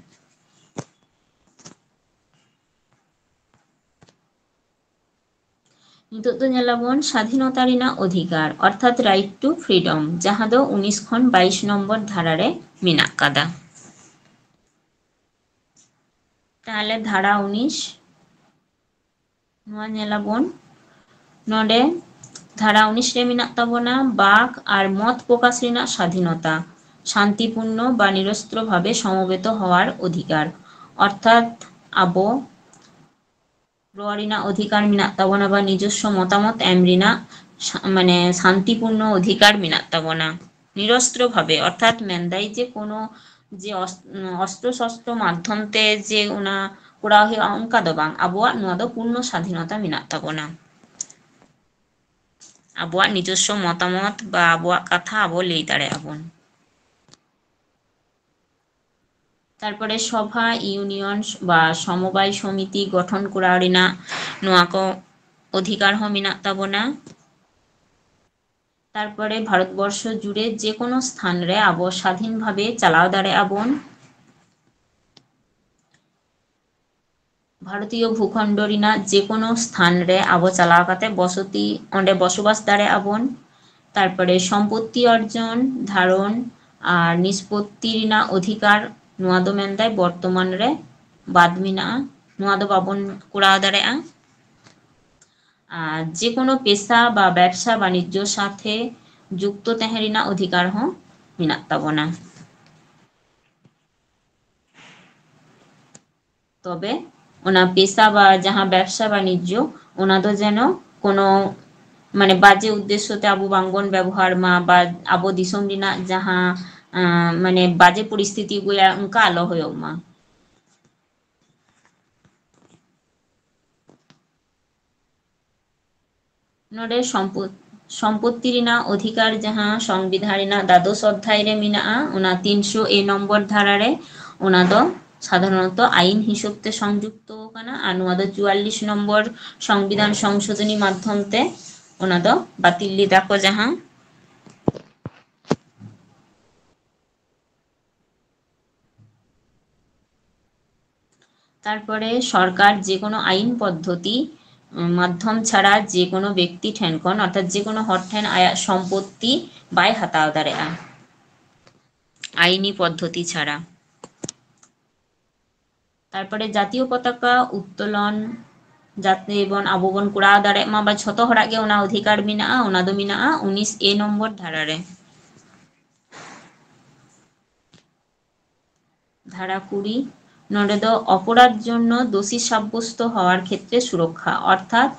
ᱱᱤᱛᱚᱜ ᱫᱚ ᱧᱮᱞᱟᱵᱚᱱ ᱥᱟᱫᱷᱤᱱᱚᱛᱟ ᱨᱮᱱᱟᱜ ᱚᱫᱷᱤᱠᱟᱨ, ᱚᱨᱛᱷᱟᱛ right to freedom, ᱡᱟᱦᱟᱸ ᱫᱚ ᱩᱱᱤᱥ ᱠᱷᱚᱱ ᱵᱟᱭᱤᱥ ᱱᱚᱢᱵᱚᱨ ᱫᱷᱟᱨᱟ ᱨᱮ ᱢᱮᱱᱟᱜ ᱠᱟᱫᱟ᱾ ᱛᱟᱦᱞᱮ ᱫᱷᱟᱨᱟ ᱩᱱᱤᱥ, ᱱᱚᱣᱟ ᱧᱮᱞᱟᱵᱚᱱ ᱱᱚᱰᱮ ᱫᱷᱟᱨᱟ ᱩᱱᱤᱥ ᱨᱮ ᱢᱮᱱᱟᱜ ᱛᱟᱵᱚᱱᱟ ᱵᱟᱠ ᱟᱨ ᱢᱚᱛ ᱯᱨᱚᱠᱟᱥ ᱨᱮᱱᱟᱜ ᱥᱟᱫᱷᱤᱱᱚᱛᱟ, ᱥᱟᱱᱛᱤᱯᱩᱨᱱᱚ ᱵᱟ ᱱᱤᱨᱚᱥᱛᱨᱚ ᱵᱷᱟᱵᱮ ᱥᱚᱢᱚᱵᱮᱛᱚ ᱦᱚᱣᱟᱨ ᱚᱫᱷᱤᱠᱟᱨ, ᱚᱨᱛᱷᱟᱛ ᱟᱵᱚ ᱨᱚᱲ ᱨᱮᱱᱟᱜ ᱚᱫᱷᱤᱠᱟᱨ ᱢᱮᱱᱟᱜ ᱛᱟᱵᱚᱱᱟ ᱵᱟ ᱱᱤᱡᱚᱥᱥᱚ ᱢᱚᱛᱟᱢᱚᱛ ᱮᱢ ᱨᱮᱱᱟᱜ ᱥᱟ-, ᱢᱟᱱᱮ ᱥᱟᱱᱛᱤᱯᱩᱨᱱᱚ ᱚᱫᱷᱤᱠᱟᱨ ᱢᱮᱱᱟᱜ ᱛᱟᱵᱚᱱᱟ᱾ ᱱᱤᱨᱚᱥᱛᱨᱚ ᱵᱷᱟᱵᱮ, ᱚᱨᱛᱷᱟᱛ ᱢᱮᱱᱫᱟᱭ ᱡᱮ ᱠᱳᱱᱳ ᱡᱮ ᱚᱥ-, ᱚᱥᱛᱨᱚ ᱥᱚᱥᱛᱨᱚ ᱢᱟᱫᱽᱫᱷᱚᱢ ᱛᱮ ᱡᱮ ᱚᱱᱟ ᱠᱚᱨᱟᱣ ᱦᱩᱭᱩᱜᱼᱟ, ᱚᱱᱠᱟ ᱫᱚ ᱵᱟᱝ᱾ ᱟᱵᱚᱣᱟᱜ ᱱᱚᱣᱟ ᱫᱚ ᱯᱩᱨᱱᱚ ᱥᱟᱫᱷᱤᱱᱚᱛᱟ ᱢᱮᱱᱟᱜ ᱛᱟᱵᱚᱱᱟ᱾ ᱟᱵᱚᱣᱟᱜ ᱱᱤᱡᱚᱥᱥᱚ ᱢᱚᱛᱟᱢᱚᱛ ᱵᱟ ᱟᱵᱚᱣᱟᱜ ᱠᱟᱛᱷᱟ ᱟᱵᱚ ᱞᱟᱹᱭ ᱫᱟᱲᱮᱭᱟᱜᱼᱟ ᱵᱚᱱ᱾ ᱛᱟᱨᱯᱚᱨᱮ ᱥᱚᱵᱷᱟ, union ᱵᱟ ᱥᱚᱢᱚᱵᱟᱭ ᱥᱚᱢᱤᱛᱤ ᱜᱚᱴᱷᱚᱱ ᱠᱚᱨᱟᱣ ᱨᱮᱱᱟᱜ ᱱᱚᱣᱟ ᱠᱚ ᱚᱫᱷᱤᱠᱟᱨ ᱦᱚᱸ ᱢᱮᱱᱟᱜ ᱛᱟᱵᱚᱱᱟ᱾ ᱛᱟᱨᱯᱚᱨᱮ ᱵᱷᱟᱨᱚᱛ ᱵᱚᱨᱥᱚ ᱡᱩᱲᱮ ᱡᱮᱠᱳᱱᱳ ᱥᱛᱷᱟᱱ ᱨᱮ ᱟᱵᱚ ᱥᱟᱫᱷᱤᱱ ᱵᱷᱟᱵᱮ ᱪᱟᱞᱟᱣ ᱫᱟᱲᱮᱭᱟᱜᱼᱟ ᱵᱚᱱ᱾ ᱵᱷᱟᱨᱚᱛᱤᱭᱚ ᱵᱷᱩᱠᱷᱚᱱᱰᱚ ᱨᱮᱱᱟᱜ ᱡᱮᱠᱳᱱᱳ ᱥᱛᱷᱟᱱ ᱨᱮ ᱟᱵᱚ ᱪᱟᱞᱟᱣ ᱠᱟᱛᱮ ᱵᱚᱥᱚᱛᱤ, ᱚᱸᱰᱮ ᱵᱚᱥᱚᱵᱟᱥ ᱫᱟᱲᱮᱭᱟᱜᱼᱟ ᱵᱚᱱ᱾ ᱛᱟᱨᱯᱚᱨᱮ ᱥᱚᱢᱯᱚᱛᱛᱤ ᱚᱨᱡᱚᱱ, ᱫᱷᱟᱨᱚᱱ ᱟᱨ ᱱᱤᱥᱯᱚᱛᱛᱤ ᱨᱮᱱᱟᱜ ᱚᱫᱷᱤᱠᱟᱨ, ᱱᱚᱣᱟ ᱫᱚ ᱢᱮᱱᱫᱟᱭ ᱵᱚᱨᱛᱚᱢᱟᱱ ᱨᱮ ᱵᱟᱫ ᱢᱮᱱᱟᱜᱼᱟ, ᱱᱚᱣᱟ ᱫᱚ ᱵᱟᱵᱚᱱ ᱠᱚᱨᱟᱣ ᱫᱟᱲᱮᱭᱟᱜᱼᱟ᱾ ᱟᱨ ᱡᱮᱠᱳᱱᱳ ᱯᱮᱥᱟ ᱵᱟ ᱵᱮᱵᱥᱟ ᱵᱟᱱᱤᱡᱽᱡᱚ ᱥᱟᱛᱷᱮ ᱡᱩᱠᱛᱚ ᱛᱟᱦᱮᱸ ᱨᱮᱱᱟᱜ ᱚᱫᱷᱤᱠᱟᱨ ᱦᱚᱸ ᱢᱮᱱᱟᱜ ᱛᱟᱵᱚᱱᱟ᱾ ᱛᱚᱵᱮ ᱚᱱᱟ ᱯᱮᱥᱟ ᱵᱟ ᱡᱟᱦᱟᱸ ᱵᱮᱵᱥᱟ ᱵᱟᱱᱤᱡᱽᱡᱚ, ᱚᱱᱟ ᱫᱚ ᱡᱮᱱᱚ ᱠᱳᱱᱳ ᱢᱟᱱᱮ ᱵᱟᱡᱮ ᱩᱫᱽᱫᱮᱥᱥᱚ ᱛᱮ ᱟᱵᱚ ᱵᱟᱝᱵᱚᱱ ᱵᱮᱵᱚᱦᱟᱨ ᱢᱟ, ᱵᱟ ᱟᱵᱚ ᱫᱤᱥᱚᱢ ᱨᱮᱱᱟᱜ ᱡᱟᱦᱟᱸ, ᱟᱸ, ᱢᱟᱱᱮ ᱵᱟᱡᱮ ᱯᱚᱨᱤᱥᱛᱷᱤᱛᱤ ᱟᱹᱜᱩᱭᱟ, ᱚᱱᱠᱟ ᱟᱞᱚ ᱦᱩᱭᱩᱜ ᱢᱟ᱾ ᱱᱚᱰᱮ ᱥᱚᱢᱯᱚᱛ-, ᱥᱚᱢᱯᱚᱛᱛᱤ ᱨᱮᱱᱟᱜ ᱚᱫᱷᱤᱠᱟᱨ ᱡᱟᱦᱟᱸ ᱥᱚᱝᱵᱤᱫᱷᱟᱱ ᱨᱮᱱᱟᱜ ᱫᱟᱫᱚᱥ ᱚᱫᱷᱭᱟᱭ ᱨᱮ ᱢᱮᱱᱟᱜᱼᱟ, ᱚᱱᱟ ᱛᱤᱱᱥᱚ ᱮ ᱱᱚᱢᱵᱚᱨ ᱫᱷᱟᱨᱟ ᱨᱮ, ᱚᱱᱟ ᱫᱚ ᱥᱟᱫᱷᱟᱨᱚᱱᱚᱛᱚ ᱟᱭᱤᱱ ᱦᱤᱥᱟᱹᱵ ᱛᱮ ᱥᱚᱝᱡᱩᱠᱛᱚ ᱠᱟᱱᱟ, ᱟᱨ ᱱᱚᱣᱟ ᱫᱚ ᱪᱩᱣᱟᱞᱞᱤᱥ ᱱᱚᱢᱵᱚᱨ ᱥᱚᱝᱵᱤᱫᱷᱟᱱ ᱥᱚᱝᱥᱳᱫᱷᱚᱱᱤ ᱢᱟᱫᱽᱫᱷᱚᱢ ᱛᱮ ᱚᱱᱟ ᱫᱚ ᱵᱟᱹᱛᱤᱞ ᱞᱮᱫᱟ ᱠᱚ ᱡᱟᱦᱟᱸ᱾ ᱛᱟᱨᱯᱚᱨᱮ ᱥᱚᱨᱠᱟᱨ ᱡᱮᱠᱳᱱᱳ ᱟᱭᱤᱱ ᱯᱚᱫᱽᱫᱷᱚᱛᱤ ᱢᱟᱫᱽᱫᱷᱚᱢ ᱪᱷᱟᱲᱟ ᱡᱮ ᱠᱳᱱᱳ ᱵᱮᱠᱛᱤ ᱴᱷᱮᱱ ᱠᱷᱚᱱ, ᱚᱨᱛᱷᱟᱛ ᱡᱮ ᱠᱳᱱᱳ ᱦᱚᱲ ᱴᱷᱮᱱ ᱟᱭᱟᱜ ᱥᱚᱢᱯᱚᱛᱛᱤ ᱵᱟᱭ ᱦᱟᱛᱟᱣ ᱫᱟᱲᱮᱭᱟᱜᱼᱟ ᱟᱭᱤᱱᱤ ᱯᱚᱫᱽᱫᱷᱚᱛᱤ ᱪᱷᱟᱲᱟ᱾ ᱛᱟᱨᱯᱚᱨᱮ ᱡᱟᱛᱤᱭᱚ ᱯᱚᱛᱟᱠᱟ ᱩᱛᱛᱳᱞᱚᱱ ᱡᱟᱛᱮ ᱵᱚᱱ, ᱟᱵᱚ ᱵᱚᱱ ᱠᱚᱨᱟᱣ ᱫᱟᱲᱮᱭᱟᱜ ᱢᱟ ᱵᱟ ᱡᱷᱚᱛᱚ ᱦᱚᱲᱟᱜ ᱜᱮ ᱚᱱᱟ ᱚᱫᱷᱤᱠᱟᱨ ᱢᱮᱱᱟᱜᱼᱟ, ᱚᱱᱟ ᱫᱚ ᱢᱮᱱᱟᱜᱼᱟ ᱩᱱᱤᱥ ᱮ ᱱᱚᱢᱵᱚᱨ ᱫᱷᱟᱨᱟ ᱨᱮ᱾ ᱫᱷᱟᱨᱟ ᱠᱩᱲᱤ, ᱱᱚᱰᱮ ᱫᱚ ᱚᱯᱚᱨᱟᱫᱷ ᱡᱚᱱᱱᱚ ᱫᱳᱥᱤ ᱥᱟᱵᱵᱚᱥᱛᱚ ᱦᱚᱣᱟᱨ ᱠᱷᱮᱛᱨᱮ ᱥᱩᱨᱚᱠᱠᱷᱟ, ᱚᱨᱛᱷᱟᱛ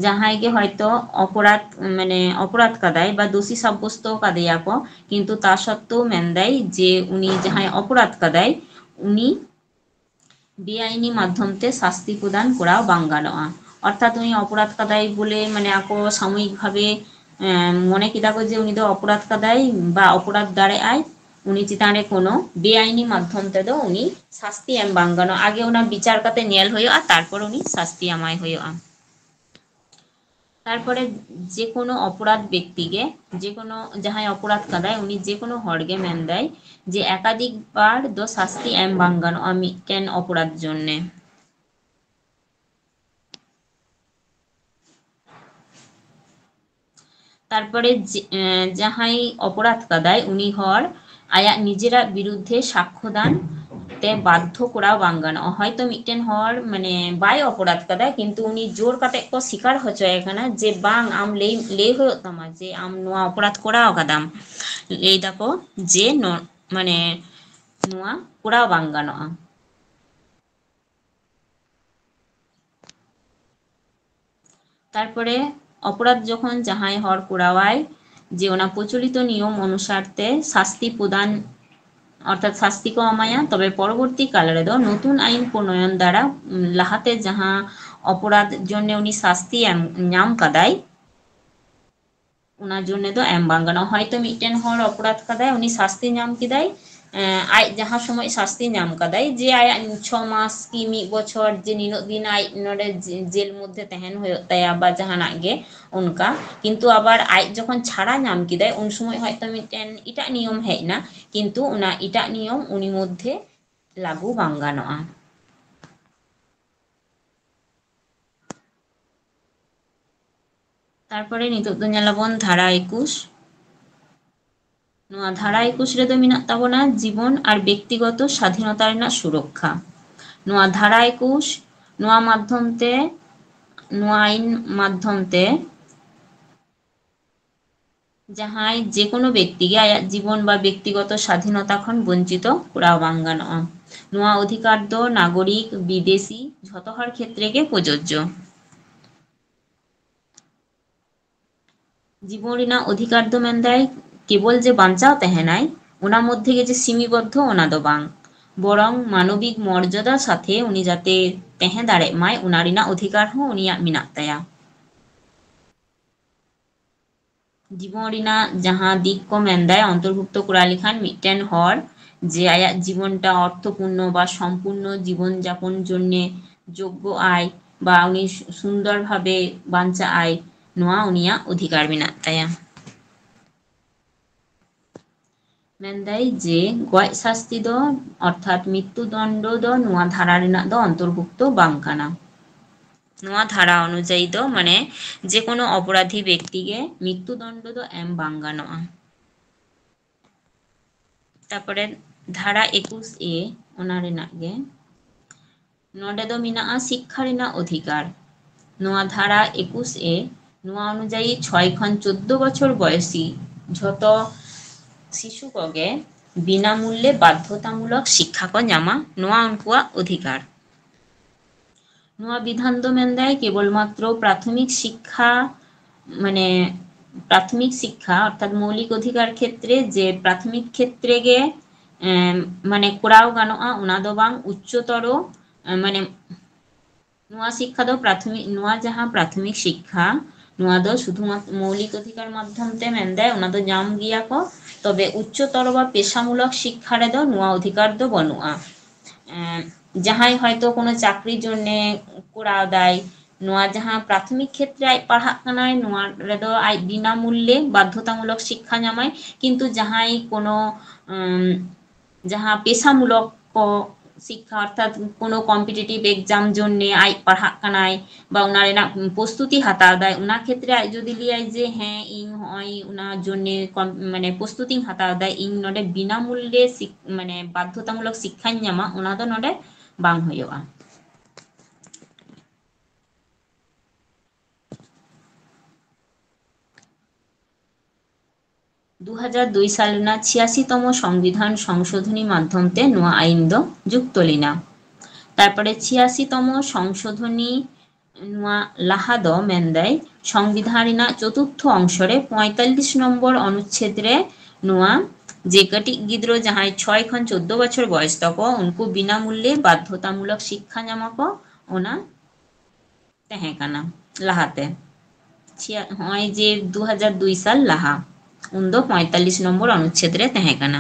ᱡᱟᱦᱟᱸᱭ ᱜᱮ ᱦᱚᱭᱛᱚ ᱚᱯᱚᱨᱟᱫᱷ, ᱢᱟᱱᱮ ᱚᱯᱚᱨᱟᱫᱷ ᱠᱟᱫᱟᱭ ᱵᱟ ᱫᱳᱥᱤ ᱥᱟᱵᱵᱚᱥᱛᱚ ᱠᱟᱫᱮᱭᱟ ᱠᱚ, ᱠᱤᱱᱛᱩ ᱛᱟ ᱥᱚᱛᱛᱮᱣ ᱢᱮᱱᱫᱟᱭ ᱡᱮ ᱩᱱᱤ ᱡᱟᱦᱟᱸᱭ ᱚᱯᱚᱨᱟᱫᱷ ᱠᱟᱫᱟᱭ ᱩᱱᱤ ᱵᱮᱟᱭᱤᱱᱤ ᱢᱟᱫᱽᱫᱷᱚᱢ ᱛᱮ ᱥᱟᱥᱛᱤ ᱯᱨᱚᱫᱟᱱ ᱠᱚᱨᱟᱣ ᱵᱟᱝ ᱜᱟᱱᱚᱜᱼᱟ᱾ ᱚᱨᱛᱷᱟᱛ ᱩᱱᱤ ᱚᱯᱚᱨᱟᱫᱷ ᱠᱟᱫᱟᱭ ᱵᱚᱞᱮ, ᱢᱟᱱᱮ ᱟᱠᱚ ᱥᱟᱢᱚᱭᱤᱠ ᱵᱷᱟᱵᱮ, ᱮᱸ, ᱢᱚᱱᱮ ᱠᱮᱫᱟ ᱠᱚ ᱡᱮ ᱩᱱᱤ ᱫᱚ ᱚᱯᱚᱨᱟᱫᱷ ᱠᱟᱫᱟᱭ ᱵᱟ ᱚᱯᱚᱨᱟᱫᱷ ᱫᱟᱲᱮᱭᱟᱜᱼᱟᱭ, ᱩᱱᱤ ᱪᱮᱛᱟᱱ ᱨᱮ ᱠᱳᱱᱳ ᱵᱮᱟᱭᱤᱱᱤ ᱢᱟᱫᱽᱫᱷᱚᱢ ᱛᱮᱫᱚ ᱩᱱᱤ ᱥᱟᱥᱛᱤ ᱮᱢ ᱵᱟᱝ ᱜᱟᱱᱚᱜᱼᱟ᱾ ᱟᱜᱮ ᱚᱱᱟ ᱵᱤᱪᱟᱨ ᱠᱟᱛᱮ ᱧᱮᱞ ᱦᱩᱭᱩᱜᱼᱟ, ᱛᱟᱨᱯᱚᱨ ᱩᱱᱤ ᱥᱟᱥᱛᱤ ᱮᱢᱟᱭ ᱦᱩᱭᱩᱜᱼᱟ᱾ ᱛᱟᱨᱯᱚᱨᱮ ᱡᱮ ᱠᱳᱱᱳ ᱚᱯᱚᱨᱟᱫᱷ ᱵᱮᱠᱛᱤ ᱜᱮ, ᱡᱮ ᱠᱳᱱᱳ ᱡᱟᱦᱟᱸᱭ ᱚᱯᱚᱨᱟᱫᱷ ᱠᱟᱫᱟᱭ, ᱩᱱᱤ ᱡᱮ ᱠᱳᱱᱳ ᱦᱚᱲ ᱜᱮ ᱢᱮᱱᱫᱟᱭ ᱡᱮ ᱮᱠᱟᱫᱷᱤᱠ ᱵᱟᱨ ᱫᱚ ᱥᱟᱥᱛᱤ ᱮᱢ ᱵᱟᱝ ᱜᱟᱱᱚᱜᱼᱟ ᱢᱤᱫᱴᱮᱱ ᱚᱯᱚᱨᱟᱫᱷ ᱡᱚᱱᱱᱮ᱾ ᱛᱟᱨᱯᱚᱨᱮ ᱡᱮ-, ᱮᱸ, ᱡᱟᱦᱟᱸᱭ ᱚᱯᱚᱨᱟᱫᱷ ᱠᱟᱫᱟᱭ, ᱩᱱᱤ ᱦᱚᱲ ᱟᱭᱟᱜ ᱱᱤᱡᱮᱨᱟᱜ ᱵᱤᱨᱩᱫᱽᱫᱷᱮ ᱥᱟᱠᱠᱷᱚ ᱫᱟᱱ ᱛᱮ ᱵᱟᱫᱽᱫᱷᱚ ᱠᱚᱨᱟᱣ ᱵᱟᱝ ᱜᱟᱱᱚᱜᱼᱟ᱾ ᱦᱚᱭᱛᱚ ᱢᱤᱫᱴᱮᱱ ᱦᱚᱲ, ᱢᱟᱱᱮ, ᱵᱟᱭ ᱚᱯᱚᱨᱟᱫᱷ ᱠᱟᱫᱟ, ᱠᱤᱱᱛᱩ ᱩᱱᱤ ᱡᱳᱨ ᱠᱟᱛᱮ ᱠᱚ ᱥᱤᱠᱟᱨ ᱦᱚᱪᱚᱭᱮ ᱠᱟᱱᱟ ᱡᱮ, "ᱵᱟᱝ, ᱟᱢ ᱞᱟᱹᱭ, ᱞᱟᱹᱭ ᱦᱩᱭᱩᱜ ᱛᱟᱢᱟ ᱡᱮ ᱟᱢ ᱱᱚᱣᱟ ᱚᱯᱚᱨᱟᱫᱷ ᱠᱚᱨᱟᱣ ᱠᱟᱫᱟᱢ", ᱞᱟᱹᱭ ᱫᱟᱠᱚ ᱡᱮ, ᱱᱚ-, ᱢᱟᱱᱮ, ᱱᱚᱣᱟ ᱠᱚᱨᱟᱣ ᱵᱟᱝ ᱜᱟᱱᱚᱜᱼᱟ᱾ ᱛᱟᱨᱯᱚᱨᱮ ᱚᱯᱚᱨᱟᱫᱷ ᱡᱚᱠᱷᱚᱱ ᱡᱟᱦᱟᱸᱭ ᱦᱚᱲ ᱠᱚᱨᱟᱣᱟᱭ, ᱡᱮ ᱚᱱᱟ ᱯᱨᱚᱪᱚᱞᱤᱛᱚ ᱱᱤᱭᱚᱢ ᱚᱱᱩᱥᱟᱨ ᱛᱮ ᱥᱟᱥᱛᱤ ᱯᱨᱚᱫᱟᱱ, ᱚᱨᱛᱷᱟᱛ ᱥᱟᱥᱛᱤ ᱠᱚ ᱮᱢᱟᱭᱟ, ᱛᱚᱵᱮ ᱯᱚᱨᱚᱵᱚᱨᱛᱤ ᱠᱟᱞ ᱨᱮᱫᱚ ᱱᱚᱛᱩᱱ ᱟᱭᱤᱱ ᱯᱨᱚᱱᱚᱭᱚᱱ ᱫᱟᱨᱟ, ᱩᱢ, ᱞᱟᱦᱟᱛᱮ ᱡᱟᱦᱟᱸ ᱚᱯᱚᱨᱟᱫᱷ ᱡᱚᱱᱱᱮ ᱩᱱᱤ ᱥᱟᱥᱛᱤ ᱮᱢ, ᱧᱟᱢ ᱠᱟᱫᱟᱭ, ᱚᱱᱟ ᱡᱚᱱᱱᱮ ᱫᱚ ᱮᱢ ᱵᱟᱝ ᱜᱟᱱᱚᱜᱼᱟ᱾ ᱦᱚᱭᱛᱚ ᱢᱤᱫᱴᱮᱱ ᱦᱚᱲ ᱚᱯᱚᱨᱟᱫᱷ ᱠᱟᱫᱟᱭ, ᱩᱱᱤ ᱥᱟᱥᱛᱤ ᱧᱟᱢ ᱠᱮᱫᱟᱭ, ᱮᱸ, ᱟᱡ ᱡᱟᱦᱟᱸ ᱥᱚᱢᱚᱭ ᱥᱟᱥᱛᱤ ᱧᱟᱢ ᱠᱟᱫᱟᱭ, ᱡᱮ ᱟᱭᱟᱜ ᱪᱷᱚ ᱢᱟᱥ ᱠᱤ ᱢᱤᱫ ᱵᱚᱪᱷᱚᱨ, ᱡᱮ ᱱᱤᱱᱟᱹᱜ ᱫᱤᱱ ᱟᱡ ᱱᱚᱰᱮ ᱡᱮ-, ᱡᱮᱞ ᱢᱚᱫᱽᱫᱷᱮ ᱛᱟᱦᱮᱱ ᱦᱩᱭᱩᱜ ᱛᱟᱭᱟ ᱵᱟ ᱡᱟᱦᱟᱱᱟᱜ ᱜᱮ ᱚᱱᱠᱟ, ᱠᱤᱱᱛᱩ ᱟᱵᱟᱨ ᱟᱡ ᱡᱚᱠᱷᱚᱱ ᱪᱷᱟᱲᱟ ᱧᱟᱢ ᱠᱮᱫᱟᱭ, ᱩᱱ ᱥᱚᱢᱚᱭ ᱦᱚᱭᱛᱚ ᱢᱤᱫᱴᱮᱱ ᱮᱴᱟᱜ ᱱᱤᱭᱚᱢ ᱦᱮᱡ ᱮᱱᱟ, ᱠᱤᱱᱛᱩ ᱚᱱᱟ ᱮᱴᱟᱜ ᱱᱤᱭᱚᱢ ᱩᱱᱤ ᱢᱚᱫᱽᱫᱷᱮ ᱞᱟᱹᱜᱩ ᱵᱟᱝ ᱜᱟᱱᱚᱜᱼᱟ᱾ ᱛᱟᱨᱯᱚᱨᱮ ᱱᱤᱛᱚᱜ ᱫᱚ ᱧᱮᱞᱟᱵᱚᱱ ᱫᱷᱟᱨᱟ ᱮᱠᱩᱥ᱾ ᱱᱚᱣᱟ ᱫᱷᱟᱨᱟ ᱮᱠᱩᱥ ᱨᱮᱫᱚ ᱢᱮᱱᱟᱜ ᱛᱟᱵᱚᱱᱟ ᱡᱤᱵᱚᱱ ᱟᱨ ᱵᱮᱠᱛᱤᱜᱚᱛᱚ ᱥᱟᱫᱷᱤᱱᱚᱛᱟ ᱨᱮᱱᱟᱜ ᱥᱩᱨᱚᱠᱠᱷᱟ᱾ ᱱᱚᱣᱟ ᱫᱷᱟᱨᱟ ᱮᱠᱩᱥ, ᱱᱚᱣᱟ ᱢᱟᱫᱽᱫᱷᱚᱢ ᱛᱮ, ᱱᱚᱣᱟ ᱟᱭᱤᱱ ᱢᱟᱫᱽᱫᱷᱚᱢ ᱛᱮ ᱡᱟᱦᱟᱸᱭ ᱡᱮᱠᱳᱱᱳ ᱵᱮᱠᱛᱤ ᱜᱮ ᱟᱭᱟᱜ ᱡᱤᱵᱚᱱ ᱵᱟ ᱵᱮᱠᱛᱤᱜᱚᱛᱚ ᱥᱟᱫᱷᱤᱱᱚᱛᱟ ᱠᱷᱚᱱ ᱵᱚᱧᱪᱤᱛᱚ ᱠᱚᱨᱟᱣ ᱵᱟᱝ ᱜᱟᱱᱚᱜᱼᱟ᱾ ᱱᱚᱣᱟ ᱚᱫᱷᱤᱠᱟᱨ ᱫᱚ ᱱᱟᱜᱚᱨᱤᱠ, ᱵᱤᱫᱮᱥᱤ, ᱡᱷᱚᱛᱚ ᱦᱚᱲ ᱠᱷᱮᱛᱨᱮ ᱜᱮ ᱯᱨᱚᱡᱳᱡᱡᱚ᱾ ᱡᱤᱵᱚᱱ ᱨᱮᱱᱟᱜ ᱚᱫᱷᱤᱠᱟᱨ ᱫᱚ ᱢᱮᱱᱫᱟᱭ ᱠᱮᱵᱚᱞ ᱡᱮ ᱵᱟᱧᱪᱟᱣ ᱛᱟᱦᱮᱱᱟᱭ, ᱚᱱᱟ ᱢᱚᱫᱽᱫᱷᱮ ᱜᱮ ᱡᱮ ᱥᱤᱢᱤᱵᱚᱫᱽᱫᱷᱚ, ᱚᱱᱟ ᱫᱚ ᱵᱟᱝ, ᱵᱚᱨᱚᱝ ᱢᱟᱱᱚᱵᱤᱠ ᱢᱚᱨᱡᱟᱫᱟ ᱥᱟᱛᱷᱮ ᱩᱱᱤ ᱡᱟᱛᱮ ᱛᱟᱦᱮᱸ ᱫᱟᱲᱮᱜ ᱢᱟᱭ, ᱚᱱᱟ ᱨᱮᱱᱟᱜ ᱚᱫᱷᱤᱠᱟᱨ ᱦᱚᱸ ᱩᱱᱤᱭᱟᱜ ᱢᱮᱱᱟᱜ ᱛᱟᱭᱟ᱾ ᱡᱤᱵᱚᱱ ᱨᱮᱱᱟᱜ ᱡᱟᱦᱟᱸ ᱫᱤᱠ ᱠᱚ ᱢᱮᱱᱫᱟᱭ ᱚᱱᱛᱚᱨᱵᱷᱩᱠᱛᱚ ᱠᱚᱨᱟᱣ ᱞᱮᱠᱷᱟᱱ ᱢᱤᱫᱴᱮᱱ ᱦᱚᱲ ᱡᱮ ᱟᱭᱟᱜ ᱡᱤᱵᱚᱱᱴᱟ ᱚᱨᱛᱷᱚᱯᱩᱨᱱᱚ ᱵᱟ ᱥᱚᱢᱯᱩᱨᱱᱚ ᱡᱤᱵᱚᱱ ᱡᱟᱯᱚᱱ ᱡᱚᱱᱱᱮ ᱡᱳᱜᱽᱜᱚ ᱟᱭ ᱵᱟ ᱩᱱᱤ ᱥᱩ-, ᱥᱩᱱᱫᱚᱨ ᱵᱷᱟᱵᱮ ᱵᱟᱧᱪᱟᱜ ᱟᱭ, ᱱᱚᱣᱟ ᱩᱱᱤᱭᱟᱜ ᱚᱫᱷᱤᱠᱟᱨ ᱢᱮᱱᱟᱜ ᱛᱟᱭᱟ᱾ ᱢᱮᱱᱫᱟᱭ ᱡᱮ ᱜᱚᱡ ᱥᱟᱥᱛᱤ ᱫᱚ ᱚᱨᱛᱷᱟᱛ ᱢᱨᱤᱛᱛᱩ ᱫᱚᱱᱰᱚ ᱫᱚ ᱱᱚᱣᱟ ᱫᱷᱟᱨᱟ ᱨᱮᱱᱟᱜ ᱫᱚ ᱚᱱᱛᱚᱨᱵᱷᱩᱠᱛᱚ ᱵᱟᱝ ᱠᱟᱱᱟ᱾ ᱱᱚᱣᱟ ᱫᱷᱟᱨᱟ ᱚᱱᱩᱡᱟᱭᱤ ᱫᱚ ᱢᱟᱱᱮ ᱡᱮᱠᱳᱱᱳ ᱚᱯᱚᱨᱟᱫᱷᱤ ᱵᱮᱠᱛᱤ ᱜᱮ ᱢᱨᱤᱛᱛᱩ ᱫᱚᱱᱰᱚ ᱫᱚ ᱮᱢ ᱵᱟᱝ ᱜᱟᱱᱚᱜᱼᱟ᱾ ᱛᱟᱨᱯᱚᱨᱮ ᱫᱷᱟᱨᱟ ᱮᱠᱩᱥ ᱮ, ᱚᱱᱟ ᱨᱮᱱᱟᱜ ᱜᱮ ᱱᱚᱰᱮ ᱫᱚ ᱢᱮᱱᱟᱜᱼᱟ ᱥᱤᱠᱠᱷᱟ ᱨᱮᱱᱟᱜ ᱚᱫᱷᱤᱠᱟᱨ᱾ ᱱᱚᱣᱟ ᱫᱷᱟᱨᱟ ᱮᱠᱩᱥ ᱮ, ᱱᱚᱣᱟ ᱚᱱᱩᱡᱟᱭᱤ ᱪᱷᱚᱭ ᱠᱷᱚᱱ ᱪᱳᱫᱽᱫᱳ ᱵᱚᱪᱷᱚᱨ ᱵᱚᱭᱚᱥᱤ ᱡᱷᱚᱛᱚ ᱥᱤᱥᱩ ᱠᱚᱜᱮ ᱵᱤᱱᱟᱢᱩᱞᱞᱮ ᱵᱟᱫᱽᱫᱷᱚᱛᱟᱢᱩᱞᱚᱠ ᱥᱤᱠᱠᱷᱟ ᱠᱚ ᱧᱟᱢᱟ, ᱱᱚᱣᱟ ᱩᱱᱠᱩᱣᱟᱜ ᱚᱫᱷᱤᱠᱟᱨ᱾ ᱱᱚᱣᱟ ᱵᱤᱫᱷᱟᱱ ᱫᱚ ᱢᱮᱱᱫᱟᱭ ᱠᱮᱵᱚᱞ ᱢᱟᱛᱨᱚ ᱯᱨᱟᱛᱷᱚᱢᱤᱠ ᱥᱤᱠᱠᱷᱟ, ᱢᱟᱱᱮ ᱯᱨᱟᱛᱷᱚᱢᱤᱠ ᱥᱤᱠᱠᱷᱟ ᱚᱨᱛᱷᱟᱛ ᱢᱳᱣᱞᱤᱠ ᱚᱫᱷᱤᱠᱟᱨ ᱠᱷᱮᱛᱨᱮ ᱡᱮ ᱯᱨᱟᱛᱷᱚᱢᱤᱠ ᱠᱷᱮᱛᱨᱮ ᱜᱮ, ᱮᱢ, ᱢᱟᱱᱮ ᱠᱚᱨᱟᱣ ᱜᱟᱱᱚᱜᱼᱟ, ᱚᱱᱟ ᱫᱚ ᱵᱟᱝ, ᱩᱪᱪᱚᱛᱚᱨᱚ, ᱮ, ᱢᱟᱱᱮ ᱱᱚᱣᱟ ᱥᱤᱠᱠᱷᱟ ᱫᱚ ᱯᱨᱟᱛᱷᱚᱢᱤᱠ, ᱱᱚᱣᱟ ᱡᱟᱦᱟᱸ ᱯᱨᱟᱛᱷᱚᱢᱤᱠ ᱥᱤᱠᱠᱷᱟ, ᱱᱚᱣᱟ ᱫᱚ ᱥᱩᱫᱷᱩ ᱢᱟᱛ-, ᱢᱳᱣᱞᱤᱠ ᱚᱫᱷᱤᱠᱟᱨ ᱢᱟᱫᱽᱫᱷᱚᱢ ᱛᱮ ᱢᱮᱱᱫᱟᱭ, ᱚᱱᱟ ᱫᱚ ᱧᱟᱢ ᱜᱮᱭᱟ ᱠᱚ, ᱛᱚᱵᱮ ᱩᱪᱪᱚᱛᱚᱨ ᱵᱟ ᱯᱮᱥᱟᱢᱩᱞᱚᱠ ᱥᱤᱠᱠᱷᱟ ᱨᱮᱫᱚ ᱱᱚᱣᱟ ᱚᱫᱷᱤᱠᱟᱨ ᱫᱚ ᱵᱟᱹᱱᱩᱜᱼᱟ᱾ ᱮᱸ, ᱡᱟᱦᱟᱸᱭ ᱦᱚᱭᱛᱳ ᱠᱳᱱᱳ ᱪᱟᱠᱨᱤ ᱡᱚᱱᱱᱮ ᱠᱚᱨᱟᱣ ᱫᱟᱭ, ᱱᱚᱣᱟ ᱡᱟᱦᱟᱸ ᱯᱨᱟᱛᱷᱚᱢᱤᱠ ᱠᱷᱮᱛᱨᱮ ᱟᱡ ᱯᱟᱲᱦᱟᱜ ᱠᱟᱱᱟᱭ, ᱱᱚᱣᱟ ᱨᱮᱫᱚ ᱟᱡ ᱵᱤᱱᱟᱢᱩᱞᱞᱮ ᱵᱟᱫᱽᱫᱷᱚᱛᱟᱢᱩᱞᱚᱠ ᱥᱤᱠᱠᱷᱟ ᱧᱟᱢᱟᱭ, ᱠᱤᱱᱛᱩ ᱡᱟᱦᱟᱸᱭ ᱠᱳᱱᱳ, ᱩᱢ, ᱡᱟᱦᱟᱸ ᱯᱮᱥᱟᱢᱩᱞᱚᱠ ᱠᱚ ᱥᱤᱠᱠᱷᱟ, ᱚᱨᱛᱷᱟᱛ ᱠᱳᱱᱳ ᱠᱚᱢᱯᱤᱴᱤᱴᱤᱵᱷ ᱮᱠᱡᱟᱢ ᱡᱚᱱᱱᱮ ᱟᱡ ᱯᱟᱲᱦᱟᱜ ᱠᱟᱱᱟᱭ ᱵᱟ ᱚᱱᱟ ᱨᱮᱱᱟᱜ ᱯᱨᱚᱥᱛᱩᱛᱤ ᱦᱟᱛᱟᱣ ᱫᱟᱭ, ᱚᱱᱟ ᱠᱷᱮᱛᱨᱮ ᱟᱡ ᱡᱩᱫᱤ ᱞᱟᱹᱭᱟᱭ ᱡᱮ ᱦᱮᱸ, ᱤᱧ ᱦᱚᱸᱜᱼᱚᱭ ᱚᱱᱟ ᱡᱚᱱᱱᱮ ᱠᱚᱢ-, ᱢᱟᱱᱮ ᱯᱨᱚᱥᱛᱩᱛᱤᱧ ᱦᱟᱛᱟᱣ ᱫᱟ, ᱤᱧ ᱱᱚᱰᱮ ᱵᱤᱱᱟᱢᱩᱞᱞᱮ ᱥᱤᱠ-, ᱢᱟᱱᱮ ᱵᱟᱫᱽᱫᱷᱚᱛᱟᱢᱩᱞᱚᱠ ᱥᱤᱠᱠᱷᱟᱧ ᱧᱟᱢᱟ, ᱚᱱᱟ ᱫᱚ ᱱᱚᱰᱮ ᱵᱟᱝ ᱦᱩᱭᱩᱜᱼᱟ᱾ ᱫᱩ ᱦᱟᱡᱟᱨ ᱫᱩᱭ ᱥᱟᱞ ᱨᱮᱱᱟᱜ ᱪᱷᱤᱭᱟᱥᱤ ᱛᱚᱢᱚ ᱥᱚᱝᱵᱤᱫᱷᱟᱱ ᱥᱚᱝᱥᱳᱫᱷᱚᱱᱤ ᱢᱟᱫᱽᱫᱷᱚᱢ ᱛᱮ ᱱᱚᱣᱟ ᱟᱭᱤᱱ ᱫᱚ ᱡᱩᱠᱛᱚ ᱞᱮᱱᱟ᱾ ᱛᱟᱨᱯᱚᱨᱮ ᱪᱷᱤᱭᱟᱥᱤ ᱛᱚᱢᱚ ᱥᱚᱝᱥᱳᱫᱷᱚᱱᱤ ᱱᱚᱣᱟ ᱞᱟᱦᱟ ᱫᱚ ᱢᱮᱱᱫᱟᱭ, ᱥᱚᱝᱵᱤᱫᱷᱟᱱ ᱨᱮᱱᱟᱜ ᱪᱚᱛᱩᱨᱛᱷᱚ ᱚᱝᱥᱚ ᱨᱮ ᱯᱚᱸᱭᱛᱟᱞᱞᱤᱥ ᱱᱚᱢᱵᱚᱨ ᱚᱱᱩᱪᱪᱷᱮᱫ ᱨᱮ ᱱᱚᱣᱟ ᱡᱮ ᱠᱟᱹᱴᱤᱡ ᱜᱤᱫᱽᱨᱟᱹ ᱡᱟᱦᱟᱸᱭ ᱪᱷᱚᱭ ᱠᱷᱚᱱ ᱪᱳᱫᱽᱫᱳ ᱵᱚᱪᱷᱚᱨ ᱵᱚᱭᱚᱥ ᱛᱟᱠᱚ, ᱩᱱᱠᱩ ᱵᱤᱱᱟᱢᱩᱞᱞᱮ ᱵᱟᱫᱽᱫᱷᱚᱛᱟᱢᱩᱞᱚᱠ ᱥᱤᱠᱠᱷᱟ ᱧᱟᱢᱟ ᱠᱚ, ᱚᱱᱟ ᱛᱟᱦᱮᱸ ᱠᱟᱱᱟ ᱞᱟᱦᱟᱛᱮ᱾ ᱪᱷᱤᱭᱟ-, ᱦᱚᱸᱜᱼᱚᱭ ᱡᱮ ᱫᱩ ᱦᱟᱡᱟᱨ ᱫᱩᱭ ᱥᱟᱞ ᱞᱟᱦᱟ, ᱩᱱᱫᱚ ᱯᱚᱸᱭᱛᱟᱞᱞᱤᱥ ᱱᱚᱢᱵᱚᱨ ᱚᱱᱩᱪᱪᱷᱮᱫ ᱨᱮ ᱛᱟᱦᱮᱸ ᱠᱟᱱᱟ᱾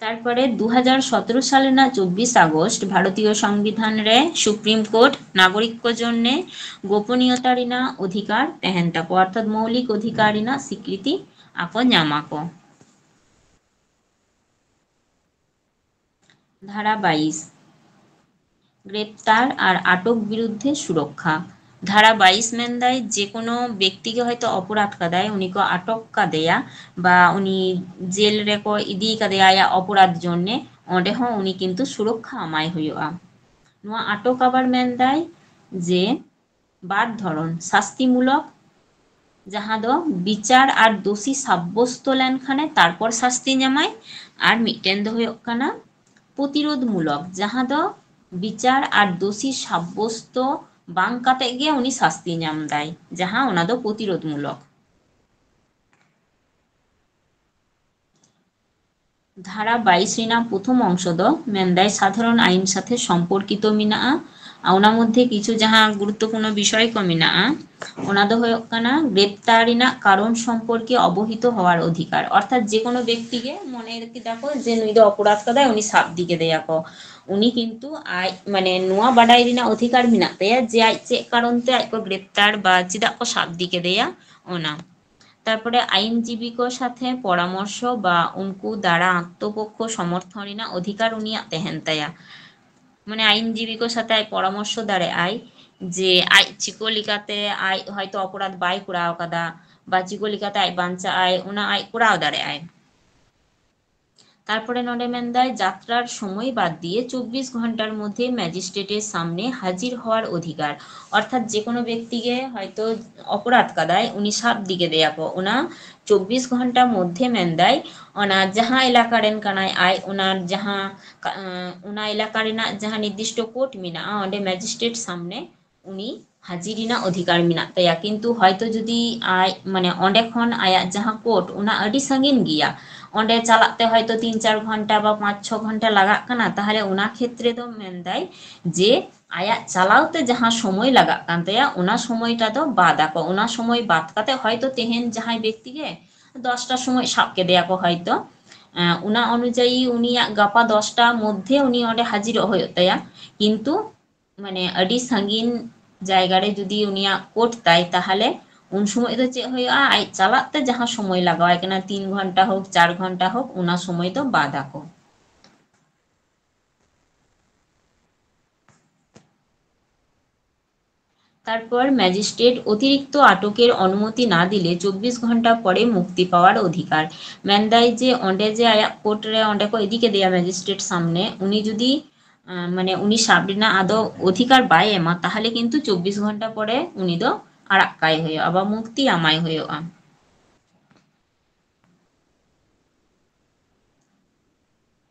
ᱛᱟᱨᱯᱚᱨᱮ ᱫᱩ ᱦᱟᱡᱟᱨ ᱥᱚᱛᱨᱚ ᱥᱟᱞ ᱨᱮᱱᱟᱜ ᱪᱚᱵᱵᱤᱥ ᱟᱜᱚᱥᱴ ᱵᱷᱟᱨᱚᱛᱤᱭᱚ ᱥᱚᱝᱵᱤᱫᱷᱟᱱ ᱨᱮ ᱥᱩᱯᱨᱤᱢ ᱠᱳᱨᱴ ᱱᱟᱜᱚᱨᱤᱠ ᱠᱚ ᱡᱚᱱᱱᱮ ᱜᱳᱯᱚᱱᱤᱭᱚᱛᱟ ᱨᱮᱱᱟᱜ ᱚᱫᱷᱤᱠᱟᱨ ᱛᱟᱦᱮᱱ ᱛᱟᱠᱚᱣᱟ, ᱚᱨᱛᱷᱟᱛ ᱢᱳᱣᱞᱤᱠ ᱚᱫᱷᱤᱠᱟᱨ ᱨᱮᱱᱟᱜ ᱥᱤᱠᱨᱤᱛᱤ ᱟᱠᱚ ᱧᱟᱢᱟ ᱠᱚ᱾ ᱫᱷᱟᱨᱟ ᱵᱟᱭᱤᱥ, ᱜᱨᱮᱯᱛᱟᱨ ᱟᱨ ᱟᱴᱚᱠ ᱵᱤᱨᱩᱫᱽᱫᱷᱮ ᱥᱩᱨᱚᱠᱠᱷᱟ᱾ ᱫᱷᱟᱨᱟ ᱵᱟᱭᱤᱥ ᱢᱮᱱᱫᱟᱭ, ᱡᱮ ᱠᱳᱱᱳ ᱵᱮᱠᱛᱤ ᱜᱮ ᱦᱚᱭᱛᱳ ᱚᱯᱚᱨᱟᱫᱷ ᱠᱟᱫᱟᱭ, ᱩᱱᱤ ᱠᱚ ᱟᱴᱚᱠ ᱠᱟᱫᱮᱭᱟ ᱵᱟ ᱩᱱᱤ ᱡᱮᱞ ᱨᱮᱠᱚ ᱤᱫᱤ ᱠᱟᱫᱮᱭᱟ ᱟᱭᱟᱜ ᱚᱯᱚᱨᱟᱫᱷ ᱡᱚᱱᱱᱮ, ᱚᱸᱰᱮ ᱦᱚᱸ ᱩᱱᱤ ᱠᱤᱱᱛᱩ ᱥᱩᱨᱚᱠᱠᱷᱟ ᱮᱢᱟᱭ ᱦᱩᱭᱩᱜᱼᱟ᱾ ᱱᱚᱣᱟ ᱟᱴᱚᱠ ᱟᱵᱟᱨ ᱢᱮᱱᱫᱟᱭ ᱡᱮ ᱵᱟᱨ ᱫᱷᱚᱨᱚᱱ, ᱥᱟᱥᱛᱤᱢᱩᱞᱚᱠ, ᱡᱟᱦᱟᱸ ᱫᱚ ᱵᱤᱪᱟᱨ ᱟᱨ ᱫᱳᱥᱤ ᱥᱟᱵᱵᱚᱥᱛᱚ ᱞᱮᱱᱠᱷᱟᱱᱮ ᱛᱟᱨᱯᱚᱨ ᱥᱟᱥᱛᱤ ᱧᱟᱢᱟᱭ, ᱟᱨ ᱢᱤᱫᱴᱮᱱ ᱫᱚ ᱦᱩᱭᱩᱜ ᱠᱟᱱᱟ ᱯᱨᱚᱛᱤᱨᱳᱫᱷᱢᱩᱞᱚᱠ, ᱡᱟᱦᱟᱸ ᱫᱚ ᱵᱤᱪᱟᱨ ᱟᱨ ᱫᱳᱥᱤ ᱥᱟᱵᱵᱚᱥᱛᱚ ᱵᱟᱝ ᱠᱟᱛᱮ ᱜᱮ ᱩᱱᱤ ᱥᱟᱥᱛᱤ ᱧᱟᱢ ᱫᱟᱭ, ᱡᱟᱦᱟᱸ ᱚᱱᱟ ᱫᱚ ᱯᱨᱚᱛᱤᱨᱳᱫᱷᱢᱩᱞᱚᱠ᱾ ᱫᱷᱟᱨᱟ ᱵᱟᱭᱤᱥ ᱨᱮᱱᱟᱜ ᱯᱨᱚᱛᱷᱚᱢ ᱚᱝᱥᱚ ᱫᱚ ᱢᱮᱱᱫᱟᱭ ᱥᱟᱫᱷᱟᱨᱚᱱ ᱟᱭᱤᱱ ᱥᱟᱛᱷᱮ ᱥᱚᱢᱯᱚᱨᱠᱤᱛᱚ ᱢᱮᱱᱟᱜᱼᱟ᱾ ᱟᱨ ᱚᱱᱟ ᱢᱚᱫᱽᱫᱷᱮ ᱠᱤᱪᱷᱩ ᱡᱟᱦᱟᱸ ᱜᱩᱨᱩᱛᱛᱚᱯᱩᱨᱱᱚ ᱵᱤᱥᱚᱭ ᱠᱚ ᱢᱮᱱᱟᱜᱼᱟ, ᱚᱱᱟ ᱫᱚ ᱦᱩᱭᱩᱜ ᱠᱟᱱᱟ ᱜᱨᱮᱯᱛᱟᱨ ᱨᱮᱱᱟᱜ ᱠᱟᱨᱚᱱ ᱥᱚᱢᱯᱚᱨᱠᱮ ᱚᱵᱚᱦᱤᱛᱚ ᱦᱚᱣᱟᱨ ᱚᱫᱷᱤᱠᱟᱨ, ᱚᱨᱛᱷᱟᱛ ᱡᱮ ᱠᱳᱱᱳ ᱵᱮᱠᱛᱤ ᱜᱮ ᱢᱚᱱᱮ ᱠᱮᱫᱟ ᱠᱚ ᱡᱮ ᱱᱩᱭ ᱫᱚ ᱚᱯᱚᱨᱟᱫᱷ ᱠᱟᱫᱟᱭ, ᱩᱱᱤ ᱥᱟᱵ ᱤᱫᱤ ᱠᱮᱫᱮᱭᱟ ᱠᱚ, ᱩᱱᱤ ᱠᱤᱱᱛᱩ ᱟᱡ ᱢᱟᱱᱮ ᱱᱚᱣᱟ ᱵᱟᱰᱟᱭ ᱨᱮᱱᱟᱜ ᱚᱫᱷᱤᱠᱟᱨ ᱢᱮᱱᱟᱜ ᱛᱟᱭᱟ ᱡᱮ ᱟᱡ ᱪᱮᱫ ᱠᱟᱨᱚᱱ ᱛᱮ ᱟᱡ ᱠᱚ ᱜᱨᱮᱯᱛᱟᱨ ᱵᱟ ᱪᱮᱫᱟᱜ ᱠᱚ ᱥᱟᱵ ᱤᱫᱤ ᱠᱮᱫᱮᱭᱟ ᱚᱱᱟ᱾ ᱛᱟᱨᱯᱚᱨᱮ ᱟᱭᱤᱱᱡᱤᱵᱤ ᱠᱚ ᱥᱟᱛᱷᱮ ᱯᱚᱨᱟᱢᱚᱨᱥᱚ ᱵᱟ ᱩᱱᱠᱩ ᱫᱟᱨᱟ ᱟᱛᱛᱚᱯᱚᱠᱠᱷᱚ ᱥᱚᱢᱚᱨᱛᱷᱚᱱ ᱨᱮᱱᱟᱜ ᱚᱫᱷᱤᱠᱟᱨ ᱩᱱᱤᱭᱟᱜ ᱛᱟᱦᱮᱱ ᱛᱟᱭᱟ᱾ ᱢᱟᱱᱮ ᱟᱭᱤᱱᱡᱤᱵᱤ ᱠᱚ ᱥᱟᱛᱮ ᱟᱡ ᱯᱚᱨᱟᱢᱚᱨᱥᱚ ᱫᱟᱲᱮᱭᱟᱜᱼᱟᱭ ᱡᱮ ᱟᱡ ᱪᱤᱠᱟᱹ ᱞᱮᱠᱟᱛᱮ ᱟᱡ ᱦᱚᱭᱛᱚ ᱚᱯᱚᱨᱟᱫᱷ ᱵᱟᱭ ᱠᱚᱨᱟᱣ ᱠᱟᱫᱟ ᱵᱟ ᱪᱤᱠᱟᱹ ᱞᱮᱠᱟᱛᱮ ᱟᱡ ᱵᱟᱧᱪᱟᱜ ᱟᱭ, ᱚᱱᱟ ᱟᱡ ᱠᱚᱨᱟᱣ ᱫᱟᱲᱮᱭᱟᱜᱼᱟᱭ᱾ ᱛᱟᱨᱯᱚᱨᱮ ᱱᱚᱰᱮ ᱢᱮᱱᱫᱟᱭ ᱡᱟᱛᱨᱟᱨ ᱥᱚᱢᱚᱭ ᱵᱟᱫ ᱫᱤᱭᱮ ᱪᱚᱵᱵᱤᱥ ᱜᱷᱚᱱᱴᱟᱨ ᱢᱚᱫᱽᱫᱷᱮ ᱢᱮᱡᱤᱥᱴᱨᱮᱴᱮᱨ ᱥᱟᱢᱱᱮ ᱦᱟᱡᱤᱨ ᱦᱚᱣᱟᱨ ᱚᱫᱷᱤᱠᱟᱨ, ᱚᱨᱛᱷᱟᱛ ᱡᱮ ᱠᱳᱱᱳ ᱵᱮᱠᱛᱤ ᱜᱮ ᱦᱚᱭᱛᱚ ᱚᱯᱚᱨᱟᱫᱷ ᱠᱟᱫᱟᱭ, ᱩᱱᱤ ᱥᱟᱵ ᱤᱫᱤ ᱠᱮᱫᱮᱭᱟ ᱠᱚ, ᱚᱱᱟ ᱪᱚᱵᱵᱤᱥ ᱜᱷᱚᱱᱴᱟ ᱢᱚᱫᱽᱫᱷᱮ ᱢᱮᱱᱫᱟᱭ ᱚᱱᱟ ᱡᱟᱦᱟᱸ ᱮᱞᱟᱠᱟ ᱨᱮᱱ ᱠᱟᱱᱟᱭ ᱟᱡ, ᱚᱱᱟ ᱡᱟᱦᱟᱸ ᱠᱟ-, ᱚᱱᱟ ᱮᱞᱟᱠᱟ ᱨᱮᱱᱟᱜ ᱡᱟᱦᱟᱸ ᱱᱤᱨᱫᱤᱥᱴᱚ ᱠᱳᱨᱴ ᱢᱮᱱᱟᱜᱼᱟ, ᱚᱸᱰᱮ ᱢᱮᱡᱤᱥᱴᱨᱮᱴ ᱥᱟᱢᱱᱮ ᱩᱱᱤ ᱦᱟᱹᱡᱤᱨ ᱨᱮᱱᱟᱜ ᱚᱫᱷᱤᱠᱟᱨ ᱢᱮᱱᱟᱜ ᱛᱟᱭᱟ᱾ ᱠᱤᱱᱛᱩ ᱦᱚᱭᱛᱚ ᱡᱩᱫᱤ ᱟᱡ, ᱢᱟᱱᱮ, ᱚᱸᱰᱮ ᱠᱷᱚᱱ ᱟᱭᱟᱜ ᱡᱟᱦᱟᱸ ᱠᱳᱨᱴ, ᱚᱱᱟ ᱟᱹᱰᱤ ᱥᱟᱺᱜᱤᱧ ᱜᱮᱭᱟ, ᱚᱸᱰᱮ ᱪᱟᱞᱟᱜ ᱛᱮ ᱦᱚᱭᱛᱚ ᱛᱤᱱ ᱪᱟᱨ ᱜᱷᱚᱱᱴᱟ ᱵᱟ ᱯᱟᱸᱪ ᱪᱷᱚ ᱜᱷᱚᱱᱴᱟ ᱞᱟᱜᱟᱜ ᱠᱟᱱᱟ, ᱛᱟᱦᱚᱞᱮ ᱚᱱᱟ ᱠᱷᱮᱛᱨᱮ ᱫᱚ ᱢᱮᱱᱫᱟᱭ ᱡᱮ ᱟᱭᱟᱜ ᱪᱟᱞᱟᱣ ᱛᱮ ᱡᱟᱦᱟᱸ ᱥᱚᱢᱚᱭ ᱞᱟᱜᱟᱜ ᱠᱟᱱ ᱛᱟᱭᱟ, ᱚᱱᱟ ᱥᱚᱢᱚᱭᱴᱟ ᱫᱚ ᱵᱟᱫ ᱟᱠᱚ᱾ ᱚᱱᱟ ᱥᱚᱢᱚᱭ ᱵᱟᱫ ᱠᱟᱛᱮ ᱦᱚᱭᱛᱚ ᱛᱮᱦᱮᱧ ᱡᱟᱦᱟᱸᱭ ᱵᱮᱠᱛᱤ ᱜᱮ ᱫᱚᱥᱴᱟ ᱥᱚᱢᱚᱭ ᱥᱟᱵ ᱠᱮᱫᱮᱭᱟ ᱠᱚ ᱦᱚᱭᱛᱚ, ᱮᱸ, ᱚᱱᱟ ᱚᱱᱩᱡᱟᱭᱤ ᱩᱱᱤᱭᱟᱜ ᱜᱟᱯᱟ ᱫᱚᱥᱴᱟ ᱢᱚᱫᱽᱫᱷᱮ ᱩᱱᱤ ᱚᱸᱰᱮ ᱦᱟᱹᱡᱤᱨᱚᱜ ᱦᱩᱭᱩᱜ ᱛᱟᱭᱟ᱾ ᱠᱤᱱᱛᱩ ᱢᱟᱱᱮ ᱟᱹᱰᱤ ᱥᱟᱺᱜᱤᱧ ᱡᱟᱭᱜᱟ ᱨᱮ ᱡᱩᱫᱤ ᱩᱱᱤᱭᱟᱜ ᱠᱳᱨᱴ ᱛᱟᱭ, ᱛᱟᱦᱚᱞᱮ ᱩᱱ ᱥᱚᱢᱚᱭ ᱫᱚ ᱪᱮᱫ ᱦᱩᱭᱩᱜᱼᱟ? ᱟᱡ ᱪᱟᱞᱟᱜ ᱛᱮ ᱡᱟᱦᱟᱸ ᱥᱚᱢᱚᱭ ᱞᱟᱜᱟᱣᱟᱭ ᱠᱟᱱᱟ, ᱛᱤᱱ ᱜᱷᱚᱱᱴᱟ ᱦᱳᱠ, ᱪᱟᱨ ᱜᱷᱚᱱᱴᱟ ᱦᱳᱠ, ᱚᱱᱟ ᱥᱚᱢᱚᱭ ᱫᱚ ᱵᱟᱫ ᱟᱠᱚ᱾ তারপর ম্যাজিস্ট্রেট অতিরিক্ত আটকের অনুমতি না দিলে চব্বিশ ঘন্টা পরে মুক্তি পাওয়ার অধিকার᱾ ᱢᱮᱱᱫᱟᱭ ᱡᱮ ᱚᱸᱰᱮ ᱡᱮ ᱟᱭᱟᱜ ᱠᱳᱨᱴ ᱨᱮ ᱚᱸᱰᱮ ᱠᱚ ᱤᱫᱤ ᱠᱮᱫᱮᱭᱟ ᱢᱮᱡᱤᱥᱴᱨᱮᱴ ᱥᱟᱢᱱᱮ, ᱩᱱᱤ ᱡᱩᱫᱤ, ᱟᱸ, ᱢᱟᱱᱮ ᱩᱱᱤ ᱥᱟᱵ ᱨᱮᱱᱟᱜ ᱟᱫᱚ ᱚᱫᱷᱤᱠᱟᱨ ᱵᱟᱭ ᱮᱢᱟ, ᱛᱟᱦᱚᱞᱮ ᱠᱤᱱᱛᱩ ᱪᱚᱵᱵᱤᱥ ᱜᱷᱚᱱᱴᱟ ᱯᱚᱨᱮ ᱩᱱᱤ ᱫᱚ ᱟᱲᱟᱜ ᱠᱟᱭ ᱦᱩᱭᱩᱜᱼᱟ ᱵᱟ ᱢᱩᱠᱛᱤ ᱮᱢᱟᱭ ᱦᱩᱭᱩᱜᱼᱟ᱾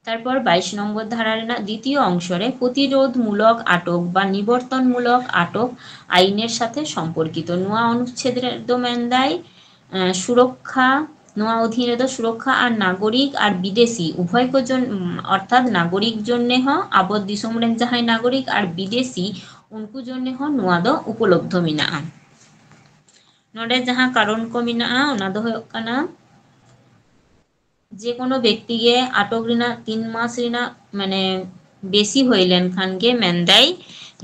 ᱛᱟᱨᱯᱚᱨ ᱵᱟᱭᱤᱥ ᱱᱚᱢᱵᱚᱨ ᱫᱷᱟᱨᱟ ᱨᱮᱱᱟᱜ ᱫᱤᱛᱤᱭᱚ ᱚᱝᱥᱚ ᱨᱮ ᱯᱨᱚᱛᱤᱨᱳᱫᱷᱢᱩᱞᱚᱠ ᱟᱴᱚᱠ ᱵᱟ ᱱᱤᱵᱚᱨᱛᱚᱱᱢᱩᱞᱚᱠ ᱟᱴᱚᱠ ᱟᱭᱤᱱᱮᱨ ᱥᱟᱛᱷᱮ ᱥᱚᱢᱯᱚᱨᱠᱤᱛᱚ᱾ ᱱᱚᱣᱟ ᱚᱱᱩᱪᱷᱮᱫ ᱨᱮᱫᱚ ᱢᱮᱱᱫᱟᱭ, ᱮᱸ, ᱥᱩᱨᱚᱠᱠᱷᱟ, ᱱᱚᱣᱟ ᱚᱫᱷᱤᱱ ᱨᱮᱫᱚ ᱥᱩᱨᱚᱠᱠᱷᱟ ᱟᱨ ᱱᱟᱜᱚᱨᱤᱠ ᱟᱨ ᱵᱤᱫᱮᱥᱤ ᱩᱵᱷᱚᱭ ᱠᱚ ᱡᱚᱱ-, ᱚᱨᱛᱷᱟᱛ ᱱᱟᱜᱚᱨᱤᱠ ᱡᱚᱱᱱᱮ ᱦᱚᱸ, ᱟᱵᱚ ᱫᱤᱥᱚᱢ ᱨᱮᱱ ᱡᱟᱦᱟᱸᱭ ᱱᱟᱜᱚᱨᱤᱠ ᱟᱨ ᱵᱤᱫᱮᱥᱤ, ᱩᱱᱠᱩ ᱡᱚᱱᱱᱮ ᱦᱚᱸ ᱱᱚᱣᱟ ᱫᱚ ᱩᱯᱚᱞᱚᱵᱫᱷᱚ ᱢᱮᱱᱟᱜᱼᱟ᱾ ᱱᱚᱰᱮ ᱡᱟᱦᱟᱸ ᱠᱟᱨᱚᱱ ᱠᱚ ᱢᱮᱱᱟᱜᱼᱟ, ᱚᱱᱟ ᱫᱚ ᱦᱩᱭᱩᱜ ᱠᱟᱱᱟ, ᱡᱮ ᱠᱳᱱᱳ ᱵᱮᱠᱛᱤ ᱜᱮ ᱟᱴᱚᱠ ᱨᱮᱱᱟᱜ ᱛᱤᱱ ᱢᱟᱥ ᱨᱮᱱᱟᱜ, ᱢᱟᱱᱮ, ᱵᱮᱥᱤ ᱦᱩᱭ ᱞᱮᱱᱠᱷᱟᱱ ᱜᱮ ᱢᱮᱱᱫᱟᱭ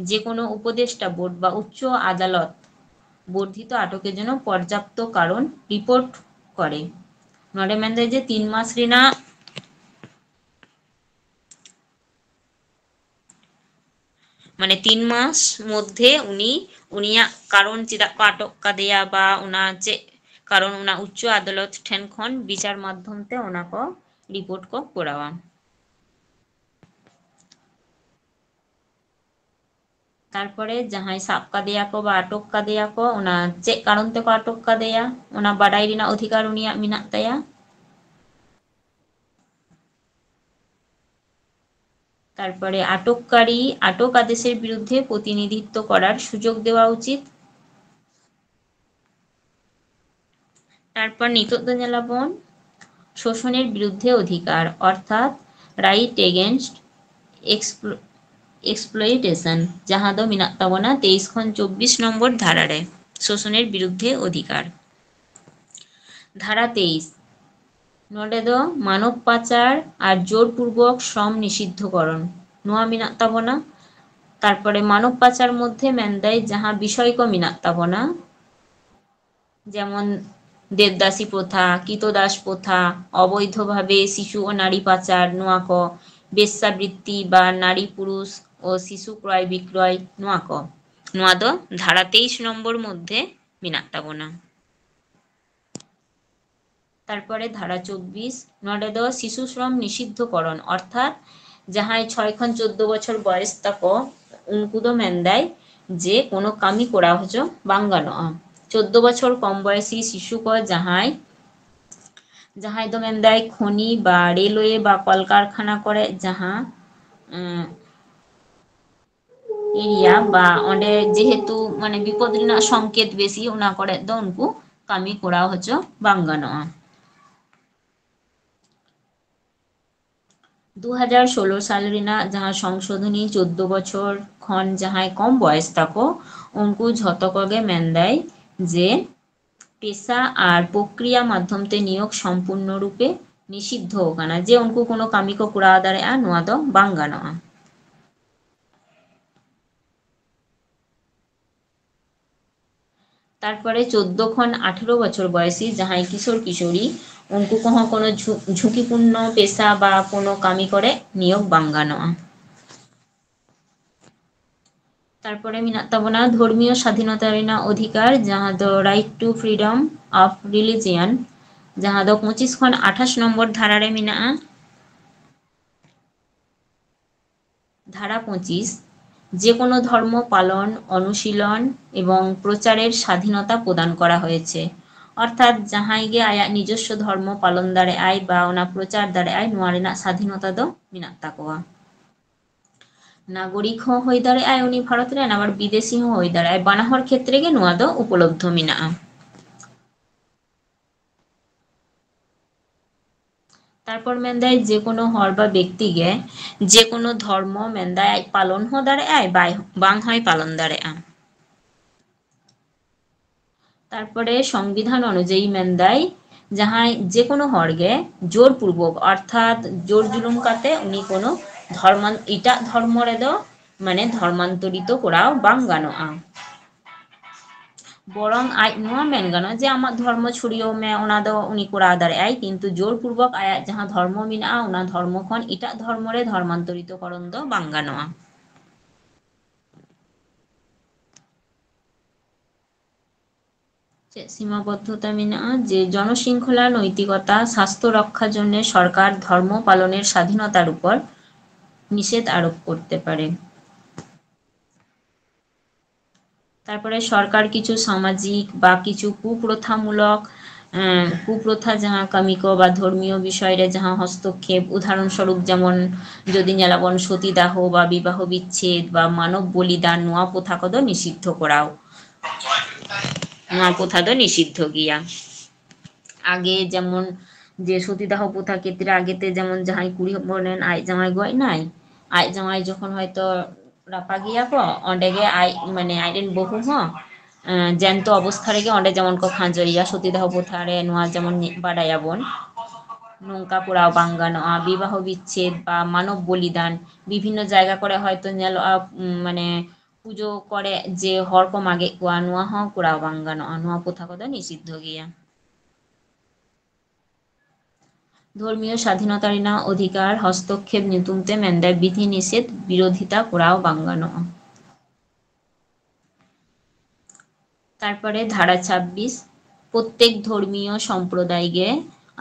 ᱡᱮ ᱠᱳᱱᱳ ᱩᱯᱚᱫᱮᱥᱴᱟ ᱵᱳᱨᱰ ᱵᱟ ᱩᱪᱪᱚ ᱟᱫᱟᱞᱚᱛ ᱵᱚᱨᱫᱷᱤᱛ ᱟᱴᱚᱠᱮᱨ ᱡᱚᱱᱱᱚ ᱯᱚᱨᱡᱟᱯᱛᱚ ᱠᱟᱨᱚᱱ ᱨᱤᱯᱳᱨᱴ ᱠᱚᱨᱮ᱾ ᱱᱚᱰᱮ ᱢᱮᱱᱫᱟᱭ ᱡᱮ ᱛᱤᱱ ᱢᱟᱥ ᱨᱮᱱᱟᱜ, ᱢᱟᱱᱮ ᱛᱤᱱ ᱢᱟᱥ ᱢᱚᱫᱽᱫᱷᱮ ᱩᱱᱤ, ᱩᱱᱤᱭᱟᱜ ᱠᱟᱨᱚᱱ ᱪᱮᱫᱟᱜ ᱠᱚ ᱟᱴᱚᱠ ᱠᱟᱫᱮᱭᱟ ᱵᱟ ᱚᱱᱟ ᱪᱮᱫ ᱠᱟᱨᱚᱱ, ᱚᱱᱟ ᱩᱪᱪᱚ ᱟᱫᱟᱞᱚᱛ ᱴᱷᱮᱱ ᱠᱷᱚᱱ ᱵᱤᱪᱟᱨ ᱢᱟᱫᱽᱫᱷᱚᱢ ᱛᱮ ᱚᱱᱟ ᱠᱚ ᱨᱤᱯᱳᱨᱴ ᱠᱚ ᱠᱚᱨᱟᱣᱟ᱾ ᱛᱟᱨᱯᱚᱨᱮ ᱡᱟᱦᱟᱸᱭ ᱥᱟᱵ ᱠᱟᱫᱮᱭᱟ ᱠᱚ ᱵᱟ ᱟᱴᱚᱠ ᱠᱟᱫᱮᱭᱟ ᱠᱚ, ᱚᱱᱟ ᱪᱮᱫ ᱠᱟᱨᱚᱱ ᱛᱮᱠᱚ ᱟᱴᱚᱠ ᱠᱟᱫᱮᱭᱟ, ᱚᱱᱟ ᱵᱟᱰᱟᱭ ᱨᱮᱱᱟᱜ ᱚᱫᱷᱤᱠᱟᱨ ᱩᱱᱤᱭᱟᱜ ᱢᱮᱱᱟᱜ ᱛᱟᱭᱟ᱾ তারপরে আটককারী আটক আদেশের বিরুদ্ধে প্রতিনিধিত্ব করার সুযোগ দেওয়া উচিত। তারপর ᱱᱤᱛᱚᱜ ᱫᱚ ᱧᱮᱞᱟᱵᱚᱱ ᱥᱳᱥᱚᱱᱮᱨ ᱵᱤᱨᱩᱫᱽᱫᱷᱮ ᱚᱫᱷᱤᱠᱟᱨ, ᱚᱨᱛᱷᱟᱛ right against exploitation, ᱡᱟᱦᱟᱸ ᱫᱚ ᱢᱮᱱᱟᱜ ᱛᱟᱵᱚᱱᱟ ᱛᱮᱭᱤᱥ ᱠᱷᱚᱱ ᱪᱚᱵᱵᱤᱥ ᱱᱚᱢᱵᱚᱨ ᱫᱷᱟᱨᱟ ᱨᱮ, ᱥᱳᱥᱚᱱᱮᱨ ᱵᱤᱨᱩᱫᱽᱫᱷᱮ ᱚᱫᱷᱤᱠᱟᱨ᱾ ᱫᱷᱟᱨᱟ ᱛᱮᱭᱤᱥ, ᱱᱚᱰᱮ ᱫᱚ ᱢᱟᱱᱚᱵ ᱯᱟᱪᱟᱨ ᱟᱨ ᱡᱳᱨᱯᱩᱨᱵᱚᱠ ᱥᱨᱚᱢ ᱱᱤᱥᱤᱫᱽᱫᱷᱚᱠᱚᱨᱚᱱ ᱱᱚᱣᱟ ᱢᱮᱱᱟᱜ ᱛᱟᱵᱚᱱᱟ᱾ ᱛᱟᱨᱯᱚᱨᱮ ᱢᱟᱱᱚᱵ ᱯᱟᱪᱟᱨ ᱢᱚᱫᱽᱫᱷᱮ ᱢᱮᱱᱫᱟᱭ ᱡᱟᱦᱟᱸ ᱵᱤᱥᱚᱭ ᱠᱚ ᱢᱮᱱᱟᱜ ᱛᱟᱵᱚᱱᱟ, ᱡᱮᱢᱚᱱ ᱫᱮᱵᱫᱟᱥᱤ ᱯᱨᱚᱛᱷᱟ, ᱠᱤᱛᱚᱫᱟᱥ ᱯᱨᱚᱛᱷᱟ, ᱚᱵᱚᱭᱫᱷᱚ ᱵᱷᱟᱵᱮ ᱥᱤᱥᱩ ᱳ ᱱᱟᱨᱤ ᱯᱟᱪᱟᱨ, ᱱᱚᱣᱟ ᱠᱚ, ᱵᱮᱥᱥᱟᱵᱨᱤᱛᱛᱤ ᱵᱟ ᱱᱟᱨᱤ ᱯᱩᱨᱩᱥ ᱳ ᱥᱤᱥᱩ ᱠᱨᱚᱭ ᱵᱤᱠᱨᱚᱭ, ᱱᱚᱣᱟ ᱠᱚ, ᱱᱚᱣᱟ ᱫᱚ ᱫᱷᱟᱨᱟ ᱛᱮᱭᱤᱥ ᱱᱚᱢᱵᱚᱨ ᱢᱚᱫᱽᱫᱷᱮ ᱢᱮᱱᱟᱜ ᱛᱟᱵᱚᱱᱟ᱾ ᱛᱟᱨᱯᱚᱨᱮ ᱫᱷᱟᱨᱟ ᱪᱚᱵᱵᱤᱥ, ᱱᱚᱰᱮ ᱫᱚ ᱥᱤᱥᱩ ᱥᱨᱚᱢ ᱱᱤᱥᱤᱫᱽᱫᱷᱚᱠᱚᱨᱚᱱ, ᱚᱨᱛᱷᱟᱛ ᱡᱟᱦᱟᱸᱭ ᱪᱷᱚᱭ ᱠᱷᱚᱱ ᱪᱳᱫᱫᱳ ᱵᱚᱪᱷᱚᱨ ᱵᱚᱭᱮᱥ ᱛᱟᱠᱚ, ᱩᱱᱠᱩ ᱫᱚ ᱢᱮᱱᱫᱟᱭ ᱡᱮ ᱠᱳᱱᱳ ᱠᱟᱹᱢᱤ ᱠᱚᱨᱟᱣ ᱦᱚᱪᱚ ᱵᱟᱝ ᱜᱟᱱᱚᱜᱼᱟ᱾ ᱪᱳᱫᱫᱳ ᱵᱚᱪᱷᱚᱨ ᱠᱚᱢ ᱵᱚᱭᱮᱥᱤ ᱥᱤᱥᱩ ᱠᱚ ᱡᱟᱦᱟᱸᱭ, ᱡᱟᱦᱟᱸᱭ ᱫᱚ ᱢᱮᱱᱫᱟᱭ ᱠᱷᱚᱱᱤ ᱵᱟ ᱨᱮᱞᱣᱮ ᱵᱟ ᱠᱚᱞᱠᱟᱨᱠᱷᱟᱱᱟ ᱠᱚᱨᱮ ᱡᱟᱦᱟᱸ, ᱩᱸ, ᱮᱨᱤᱭᱟ ᱵᱟ ᱚᱸᱰᱮ ᱡᱮᱦᱮᱛᱩ ᱢᱟᱱᱮ ᱵᱤᱯᱚᱫ ᱨᱮᱱᱟᱜ ᱥᱚᱝᱠᱮᱛ ᱵᱮᱥᱤ, ᱚᱱᱟ ᱠᱚᱨᱮ ᱫᱚ ᱩᱱᱠᱩ ᱠᱟᱹᱢᱤ ᱠᱚᱨᱟᱣ ᱦᱚᱪᱚ ᱵᱟᱝ ᱜᱟᱱᱚᱜᱼᱟ᱾ ᱫᱩ ᱦᱟᱡᱟᱨ ᱥᱳᱞᱳ ᱥᱟᱞ ᱨᱮᱱᱟᱜ ᱡᱟᱦᱟᱸ ᱥᱚᱝᱥᱳᱫᱷᱚᱱᱤ ᱪᱳᱫᱫᱳ ᱵᱚᱪᱷᱚᱨ ᱠᱷᱚᱱ ᱡᱟᱦᱟᱸᱭ ᱠᱚᱢ ᱵᱚᱭᱮᱥ ᱛᱟᱠᱚ, ᱩᱱᱠᱩ ᱡᱷᱚᱛᱚ ᱠᱚᱜᱮ ᱢᱮᱱᱫᱟᱭ ᱡᱮ ᱯᱮᱥᱟ ᱟᱨ ᱯᱨᱚᱠᱨᱤᱭᱟ ᱢᱟᱫᱽᱫᱷᱚᱢ ᱛᱮ ᱱᱤᱭᱳᱜᱽ ᱥᱚᱢᱯᱩᱨᱱᱚ ᱨᱩᱯᱮ ᱱᱤᱥᱤᱫᱽᱫᱷᱚ ᱟᱠᱟᱱᱟ, ᱡᱮ ᱩᱱᱠᱩ ᱠᱳᱱᱳ ᱠᱟᱹᱢᱤ ᱠᱚ ᱠᱚᱨᱟᱣ ᱫᱟᱲᱮᱭᱟᱜᱼᱟ, ᱱᱚᱣᱟ ᱫᱚ ᱵᱟᱝ ᱜᱟᱱᱚᱜᱼᱟ᱾ ᱛᱟᱨᱯᱚᱨᱮ ᱪᱳᱫᱽᱫᱳ ᱠᱷᱚᱱ ᱟᱴᱷᱮᱨᱳ ᱵᱚᱪᱷᱚᱨ ᱵᱚᱭᱮᱥᱤ ᱡᱟᱦᱟᱸᱭ ᱠᱤᱥᱳᱨ ᱠᱤᱥᱳᱨᱤ, ᱩᱱᱠᱩ ᱠᱚᱦᱚᱸ ᱠᱳᱱᱳ ᱡᱷᱩ-, ᱡᱷᱩᱸᱠᱤᱯᱩᱨᱱᱚ ᱯᱮᱥᱟ ᱵᱟ ᱠᱳᱱᱳ ᱠᱟᱹᱢᱤ ᱠᱚᱨᱮ ᱱᱤᱭᱳᱜᱽ ᱵᱟᱝ ᱜᱟᱱᱚᱜᱼᱟ᱾ ᱛᱟᱨᱯᱚᱨᱮ ᱢᱮᱱᱟᱜ ᱛᱟᱵᱚᱱᱟ ᱫᱷᱚᱨᱢᱤᱭᱚ ᱥᱟᱫᱷᱤᱱᱚᱛᱟ ᱨᱮᱱᱟᱜ ᱚᱫᱷᱤᱠᱟᱨ, ᱡᱟᱦᱟᱸ ᱫᱚ Right to Freedom of Religion, ᱡᱟᱦᱟᱸ ᱫᱚ ᱯᱚᱸᱪᱤᱥ ᱠᱷᱚᱱ ᱟᱴᱷᱟᱥ ᱱᱚᱢᱵᱚᱨ ᱫᱷᱟᱨᱟ ᱨᱮ ᱢᱮᱱᱟᱜᱼᱟ᱾ ᱫᱷᱟᱨᱟ ᱯᱚᱸᱪᱤᱥ, ᱡᱮ ᱠᱳᱱᱳ ᱫᱷᱚᱨᱢᱚ ᱯᱟᱞᱚᱱ, ᱚᱱᱩᱥᱤᱞᱚᱱ ᱮᱵᱚᱝ ᱯᱨᱚᱪᱟᱨᱮᱨ ᱥᱟᱫᱷᱤᱱᱚᱛᱟ ᱯᱨᱚᱫᱟᱱ ᱠᱚᱨᱟ ᱦᱚᱭᱮᱪᱷᱮ᱾ ᱚᱨᱛᱷᱟᱛ ᱡᱟᱦᱟᱸᱭ ᱜᱮ ᱟᱭᱟᱜ ᱱᱤᱡᱚᱥᱥᱚ ᱫᱷᱚᱨᱢᱚ ᱯᱟᱞᱚᱱ ᱫᱟᱲᱮᱭᱟᱜᱼᱟᱭ ᱵᱟ ᱚᱱᱟ ᱯᱨᱚᱪᱟᱨ ᱫᱟᱲᱮᱭᱟᱜᱼᱟᱭ, ᱱᱚᱣᱟ ᱨᱮᱱᱟᱜ ᱥᱟᱫᱷᱤᱱᱚᱛᱟ ᱫᱚ ᱢᱮᱱᱟᱜ ᱛᱟᱠᱚᱣᱟ᱾ ᱱᱟᱜᱚᱨᱤᱠ ᱦᱚᱸ ᱦᱩᱭ ᱫᱟᱲᱮᱭᱟᱜᱼᱟᱭ ᱩᱱᱤ ᱵᱷᱟᱨᱚᱛ ᱨᱮᱱ, ᱟᱵᱟᱨ ᱵᱤᱫᱮᱥᱤ ᱦᱚᱸ ᱦᱩᱭ ᱫᱟᱲᱮᱭᱟᱜᱼᱟᱭ, ᱵᱟᱱᱟ ᱦᱚᱲ ᱠᱷᱮᱛᱨᱮ ᱜᱮ ᱱᱚᱣᱟ ᱫᱚ ᱩᱯᱚᱞᱚᱵᱫᱷᱚ ᱢᱮᱱᱟᱜᱼᱟ᱾ ᱛᱟᱨᱯᱚᱨ ᱢᱮᱱᱫᱟᱭ ᱡᱮ ᱠᱳᱱᱳ ᱦᱚᱲ ᱵᱟ ᱵᱮᱠᱛᱤ ᱜᱮ ᱡᱮ ᱠᱳᱱᱳ ᱫᱷᱚᱨᱢᱚ ᱢᱮᱱᱫᱟᱭ ᱟᱡ ᱯᱟᱞᱚᱱ ᱦᱚᱸ ᱫᱟᱲᱮᱭᱟᱜᱼᱟᱭ, ᱵᱟᱭ, ᱵᱟᱝ ᱦᱚᱸᱭ ᱯᱟᱞᱚᱱ ᱫᱟᱲᱮᱭᱟᱜᱼᱟ᱾ ᱛᱟᱨᱯᱚᱨᱮ ᱥᱚᱝᱵᱤᱫᱷᱟᱱ ᱚᱱᱩᱡᱟᱭᱤ ᱢᱮᱱᱫᱟᱭ ᱡᱟᱦᱟᱸᱭ ᱡᱮ ᱠᱳᱱᱳ ᱦᱚᱲ ᱜᱮ ᱡᱳᱨ ᱯᱩᱨᱵᱚᱠ ᱚᱨᱛᱷᱟᱛ ᱡᱳᱨ ᱡᱩᱞᱩᱢ ᱠᱟᱛᱮ ᱩᱱᱤ ᱠᱳᱱᱳ ᱫᱷᱚᱨᱢᱚ, ᱮᱴᱟᱜ ᱫᱷᱚᱨᱢᱚ ᱨᱮᱫᱚ ᱢᱟᱱᱮ ᱫᱷᱚᱨᱢᱟᱱᱛᱚᱨᱤᱛᱚ ᱠᱚᱨᱟᱣ ᱵᱟᱝ ᱜᱟᱱᱚᱜᱼᱟ᱾ ᱵᱚᱨᱚᱝ ᱟᱡ ᱱᱚᱣᱟ ᱢᱮᱱ ᱜᱟᱱᱚᱜᱼᱟ ᱡᱮ ᱟᱢᱟᱜ ᱫᱷᱚᱨᱢᱚ ᱪᱷᱩᱲᱭᱟᱹᱣ ᱢᱮ, ᱚᱱᱟ ᱫᱚ ᱩᱱᱤ ᱠᱚᱨᱟᱣ ᱫᱟᱲᱮᱭᱟᱜᱼᱟᱭ, ᱠᱤᱱᱛᱩ ᱡᱳᱨᱯᱩᱨᱵᱚᱠ ᱟᱭᱟᱜ ᱡᱟᱦᱟᱸ ᱫᱷᱚᱨᱢᱚ ᱢᱮᱱᱟᱜᱼᱟ ᱚᱱᱟ ᱫᱷᱚᱨᱢᱚ ᱠᱷᱚᱱ ᱮᱴᱟᱜ ᱫᱷᱚᱨᱢᱚ ᱨᱮ ᱫᱷᱚᱨᱢᱟᱱᱛᱚᱨᱤᱛᱚ ᱠᱚᱨᱚᱱ ᱫᱚ ᱵᱟᱝ ᱜᱟᱱᱚᱜᱼᱟ᱾ ᱪᱮᱫ ᱥᱤᱢᱟᱵᱚᱫᱽᱫᱷᱚᱛᱟ ᱢᱮᱱᱟᱜᱼᱟ? ᱡᱮ ᱡᱚᱱᱚᱥᱤᱝᱠᱷᱚᱞᱟ ᱱᱳᱭᱛᱤᱠᱚᱛᱟ ᱥᱟᱥᱛᱷᱚ ᱨᱚᱠᱠᱷᱟ ᱡᱚᱱᱱᱮ ᱥᱚᱨᱠᱟᱨ ᱫᱷᱚᱨᱢᱚ ᱯᱟᱞᱚᱱᱮᱨ ᱥᱟᱫᱷᱤᱱᱚᱛᱟᱨ ᱩᱯᱚᱨ ᱱᱤᱥᱮᱫᱷ ᱟᱨᱳᱯ ᱠᱚᱨᱛᱮ ᱯᱟᱨᱮ᱾ ᱛᱟᱨᱯᱚᱨᱮ ᱥᱚᱨᱠᱟᱨ ᱠᱤᱪᱷᱩ ᱥᱟᱢᱟᱡᱤᱠ ᱵᱟ ᱠᱤᱪᱷᱩ ᱠᱩᱯᱨᱚᱛᱷᱟᱢᱩᱞᱚᱠ, ᱮᱸ, ᱠᱩᱯᱨᱚᱛᱷᱟ ᱡᱟᱦᱟᱸ ᱠᱟᱹᱢᱤ ᱠᱚ ᱵᱟ ᱫᱷᱚᱨᱢᱤᱭᱚ ᱵᱤᱥᱚᱭ ᱨᱮ ᱡᱟᱦᱟᱸ ᱦᱚᱥᱛᱚᱠᱠᱷᱮᱯ, ᱩᱫᱟᱦᱚᱨᱚᱱ ᱥᱚᱨᱩᱯ ᱡᱮᱢᱚᱱ ᱡᱩᱫᱤ ᱧᱮᱞᱟᱵᱚᱱ ᱥᱚᱛᱤᱫᱟᱦᱚ ᱵᱟ ᱵᱤᱵᱟᱦᱚ ᱵᱤᱪᱪᱷᱮᱫ ᱵᱟ ᱢᱟᱱᱚᱵ ᱵᱚᱞᱤᱫᱟᱱ, ᱱᱚᱣᱟ ᱯᱨᱚᱛᱷᱟ ᱠᱚᱫᱚ ᱱᱤᱥᱤᱫᱷᱚ ᱠᱚᱨᱟᱣ, ᱱᱚᱣᱟ ᱯᱨᱚᱛᱷᱟ ᱫᱚ ᱱᱤᱥᱤᱫᱷᱚ ᱜᱮᱭᱟ᱾ ᱟᱜᱮ ᱡᱮᱢᱚᱱ ᱡᱮ ᱥᱚᱛᱤᱫᱟᱦᱚ ᱯᱨᱚᱛᱷᱟ ᱠᱷᱮᱛᱨᱮ ᱟᱜᱮᱛᱮ ᱡᱮᱢᱚᱱ ᱡᱟᱦᱟᱸᱭ ᱠᱩᱲᱤ ᱦᱚᱯᱚᱱ ᱨᱮᱱ ᱟᱡ ᱡᱟᱶᱟᱭ ᱜᱚᱡ ᱮᱱᱟᱭ, ᱟᱡ ᱡᱟᱶᱟᱭ ᱡᱚᱠᱷᱚᱱ ᱦᱚᱭᱛᱚ ᱨᱟᱯᱟᱜᱮᱭᱟ ᱠᱚ, ᱚᱸᱰᱮ ᱜᱮ ᱟᱡ, ᱢᱟᱱᱮ ᱟᱡᱨᱮᱱ ᱵᱟᱹᱦᱩ ᱦᱚᱸ, ᱮᱸ, ᱡᱮᱱᱛᱚ ᱚᱵᱚᱥᱛᱷᱟ ᱨᱮᱜᱮ ᱚᱸᱰᱮ ᱡᱮᱢᱚᱱ ᱠᱚ ᱠᱷᱟᱸᱡᱚᱭᱮᱭᱟ, ᱥᱚᱛᱤᱫᱟᱦᱚ ᱯᱨᱚᱛᱷᱟ ᱨᱮ ᱱᱚᱣᱟ ᱡᱮᱢᱚᱱ ᱵᱟᱰᱟᱭᱟᱵᱚᱱ, ᱱᱚᱝᱠᱟ ᱠᱚᱨᱟᱣ ᱵᱟᱝ ᱜᱟᱱᱚᱜᱼᱟ᱾ ᱵᱤᱵᱟᱦᱚ ᱵᱤᱪᱪᱷᱮᱫ ᱵᱟ ᱢᱟᱱᱚᱵ ᱵᱚᱞᱤᱫᱟᱱ, ᱵᱤᱵᱷᱤᱱᱱᱚ ᱡᱟᱭᱜᱟ ᱠᱚᱨᱮ ᱦᱚᱭᱛᱚ ᱧᱮᱞᱚᱜᱼᱟ, ᱩᱸ, ᱢᱟᱱᱮ ᱯᱩᱡᱟᱹ ᱠᱚᱨᱮ ᱡᱮ ᱦᱚᱲ ᱠᱚ ᱢᱟᱜᱮᱫ ᱠᱚᱣᱟ, ᱱᱚᱣᱟ ᱦᱚᱸ ᱠᱚᱨᱟᱣ ᱵᱟᱝ ᱜᱟᱱᱚᱜᱼᱟ, ᱱᱚᱣᱟ ᱯᱨᱚᱛᱷᱟ ᱠᱚᱫᱚ ᱱᱤᱥᱤᱫᱽᱫᱷᱚ ᱜᱮᱭᱟ᱾ ᱫᱷᱚᱨᱢᱤᱭᱚ ᱥᱟᱫᱷᱤᱱᱚᱛᱟ ᱨᱮᱱᱟᱜ ᱚᱫᱷᱤᱠᱟᱨ ᱦᱚᱥᱛᱚᱠᱷᱮᱯ ᱧᱩᱛᱩᱢ ᱛᱮ ᱢᱮᱱᱫᱟᱭ ᱵᱤᱫᱷᱤ ᱱᱤᱥᱮᱫᱷ ᱵᱤᱨᱳᱫᱷᱤᱛᱟ ᱠᱚᱨᱟᱣ ᱵᱟᱝ ᱜᱟᱱᱚᱜᱼᱟ᱾ ᱛᱟᱨᱯᱚᱨᱮ ᱫᱷᱟᱨᱟ ᱪᱷᱟᱵᱵᱤᱥ, ᱯᱨᱚᱛᱮᱠ ᱫᱷᱚᱨᱢᱤᱭᱚ ᱥᱚᱢᱯᱨᱚᱫᱟᱭ ᱜᱮ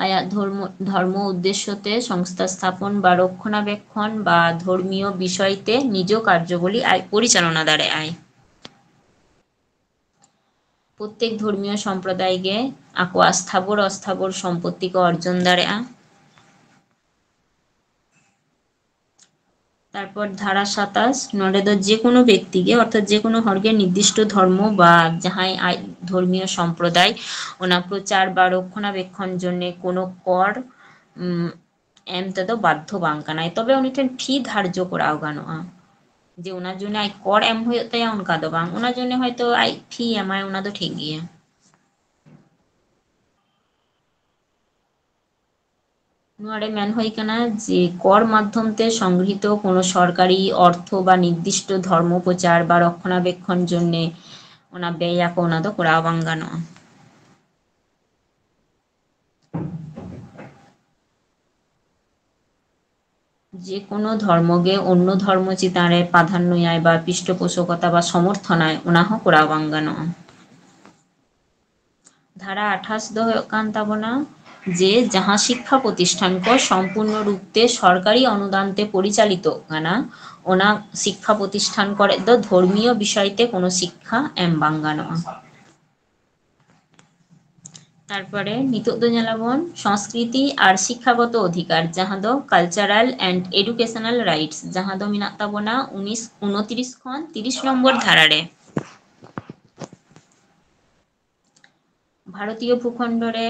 ᱟᱭᱟᱜ ᱫᱷᱚᱨᱢᱚ, ᱫᱷᱚᱨᱢᱚ ᱩᱫᱽᱫᱮᱥᱥᱚ ᱛᱮ ᱥᱚᱝᱥᱛᱷᱟ ᱥᱛᱷᱟᱯᱚᱱ ᱵᱟ ᱨᱚᱠᱷᱚᱱᱟᱵᱮᱠᱷᱚᱱ ᱵᱟ ᱫᱷᱚᱨᱢᱤᱭᱚ ᱵᱤᱥᱚᱭ ᱛᱮ ᱱᱤᱡ ᱠᱟᱨᱡᱚᱵᱚᱞᱤ ᱟᱡ ᱯᱚᱨᱤᱪᱟᱞᱚᱱᱟ ᱫᱟᱲᱮᱭᱟᱜᱼᱟᱭ᱾ ᱯᱨᱚᱛᱮᱠ ᱫᱷᱚᱨᱢᱤᱭᱚ ᱥᱚᱢᱯᱨᱚᱫᱟᱭ ᱜᱮ ᱟᱠᱚᱣᱟᱜ ᱥᱛᱷᱟᱵᱚᱨ ᱚᱥᱛᱷᱟᱵᱚᱨ ᱥᱚᱢᱯᱚᱛᱛᱤ ᱠᱚ ᱚᱨᱡᱚᱱ ᱫᱟᱲᱮᱭᱟᱜᱼᱟ᱾ ᱛᱟᱨᱯᱚᱨ ᱫᱷᱟᱨᱟ ᱥᱟᱛᱟᱥ, ᱱᱚᱰᱮ ᱫᱚ ᱡᱮᱠᱳᱱᱳ ᱵᱮᱠᱛᱤ ᱜᱮ, ᱚᱨᱛᱷᱟᱛ ᱡᱮᱠᱳᱱᱳ ᱦᱚᱲ ᱜᱮ ᱱᱤᱨᱫᱤᱥᱴᱚ ᱫᱷᱚᱨᱢᱚ ᱵᱟ ᱡᱟᱦᱟᱸᱭ ᱟᱡ ᱫᱷᱚᱨᱢᱤᱭᱚ ᱥᱚᱢᱯᱨᱚᱫᱟᱭ, ᱚᱱᱟ ᱯᱨᱚᱪᱟᱨ ᱵᱟ ᱨᱚᱠᱷᱚᱱᱟᱵᱮᱠᱷᱚᱱ ᱡᱚᱱᱱᱮ ᱠᱳᱱᱳ ᱠᱚᱨ, ᱩᱢ, ᱮᱢ ᱛᱮᱫᱚ ᱵᱟᱫᱽᱫᱷᱚ ᱵᱟᱝ ᱠᱟᱱᱟᱭ, ᱛᱚᱵᱮ ᱩᱱᱤ ᱴᱷᱮᱱ ᱯᱷᱤ ᱫᱷᱟᱨᱡᱚ ᱠᱚᱨᱟᱣ ᱜᱟᱱᱚᱜᱼᱟ᱾ ᱡᱮ ᱚᱱᱟ ᱡᱚᱱᱱᱮ ᱟᱡ ᱠᱚᱨ ᱮᱢ ᱦᱩᱭᱩᱜ ᱛᱟᱭᱟ, ᱚᱱᱠᱟ ᱫᱚ ᱵᱟᱝ, ᱚᱱᱟ ᱡᱚᱱᱱᱮ ᱦᱚᱭᱛᱳ ᱟᱡ ᱯᱷᱤ ᱮᱢᱟᱭ, ᱚᱱᱟ ᱫᱚ ᱴᱷᱤᱠ ᱜᱮᱭᱟ᱾ ᱱᱚᱣᱟ ᱨᱮ ᱢᱮᱱ ᱦᱩᱭ ᱠᱟᱱᱟ ᱡᱮ ᱠᱚᱨ ᱢᱟᱫᱽᱫᱷᱚᱢ ᱛᱮ ᱥᱚᱝᱜᱨᱦᱤᱛᱚ ᱠᱳᱱᱳ ᱥᱚᱨᱠᱟᱨᱤ ᱚᱨᱛᱷᱚ ᱵᱟ ᱱᱤᱨᱫᱤᱥᱴᱚ ᱫᱷᱚᱨᱢᱚ ᱯᱨᱚᱪᱟᱨ ᱵᱟ ᱨᱚᱠᱷᱚᱱᱟᱵᱮᱠᱷᱚᱱ ᱡᱚᱱᱱᱮ ᱚᱱᱟ ᱵᱮᱭ ᱟᱠᱚ, ᱚᱱᱟ ᱫᱚ ᱠᱚᱨᱟᱣ ᱵᱟᱝ ᱜᱟᱱᱚᱜᱼᱟ᱾ ᱡᱮ ᱠᱳᱱᱳ ᱫᱷᱚᱨᱢᱚ ᱜᱮ ᱚᱱᱱᱚ ᱫᱷᱚᱨᱢᱚ ᱪᱮᱛᱟᱱ ᱨᱮ ᱯᱨᱟᱫᱷᱟᱱᱱᱚᱭᱟᱭ ᱵᱟ ᱯᱨᱤᱥᱴᱷᱚᱯᱳᱥᱚᱠᱚᱛᱟ ᱵᱟ ᱥᱚᱢᱚᱨᱛᱷᱚᱱᱟᱭ, ᱚᱱᱟ ᱦᱚᱸ ᱠᱚᱨᱟᱣ ᱵᱟᱝ ᱜᱟᱱᱚᱜᱼᱟ᱾ ᱫᱷᱟᱨᱟ ᱟᱴᱷᱟᱥ ᱫᱚ ᱦᱩᱭᱩᱜ ᱠᱟᱱ ᱛᱟᱵᱚᱱᱟ ᱡᱮ ᱡᱟᱦᱟᱸ ᱥᱤᱠᱠᱷᱟ ᱯᱨᱚᱛᱤᱥᱴᱷᱟᱱ ᱠᱚ ᱥᱚᱢᱯᱩᱨᱱᱚ ᱨᱩᱯ ᱛᱮ ᱥᱚᱨᱠᱟᱨᱤ ᱚᱱᱩᱫᱟᱱ ᱛᱮ ᱯᱚᱨᱤᱪᱟᱞᱤᱛᱚᱜ ᱠᱟᱱᱟ, ᱚᱱᱟ ᱥᱤᱠᱠᱷᱟ ᱯᱨᱚᱛᱤᱥᱴᱷᱟᱱ ᱠᱚᱨᱮ ᱫᱚ ᱫᱷᱚᱨᱢᱤᱭᱚ ᱵᱤᱥᱚᱭ ᱛᱮ ᱠᱳᱱᱳ ᱥᱤᱠᱠᱷᱟ ᱮᱢ ᱵᱟᱝ ᱜᱟᱱᱚᱜᱼᱟ᱾ ᱛᱟᱨᱯᱚᱨᱮ ᱱᱤᱛᱚᱜ ᱫᱚ ᱧᱮᱞᱟᱵᱚᱱ ᱥᱚᱝᱥᱠᱨᱤᱛᱤ ᱟᱨ ᱥᱤᱠᱠᱷᱟᱜᱚᱛᱚ ᱚᱫᱷᱤᱠᱟᱨ, ᱡᱟᱦᱟᱸ ᱫᱚ cultural and educational rights, ᱡᱟᱦᱟᱸ ᱫᱚ ᱢᱮᱱᱟᱜ ᱛᱟᱵᱚᱱᱟ ᱩᱱᱤᱥ, ᱩᱱᱛᱨᱤᱥ ᱠᱷᱚᱱ ᱛᱤᱨᱤᱥ ᱱᱚᱢᱵᱚᱨ ᱫᱷᱟᱨᱟ ᱨᱮ᱾ ᱵᱷᱟᱨᱚᱛᱤᱭᱚ ᱵᱷᱩᱠᱷᱚᱸᱰ ᱨᱮ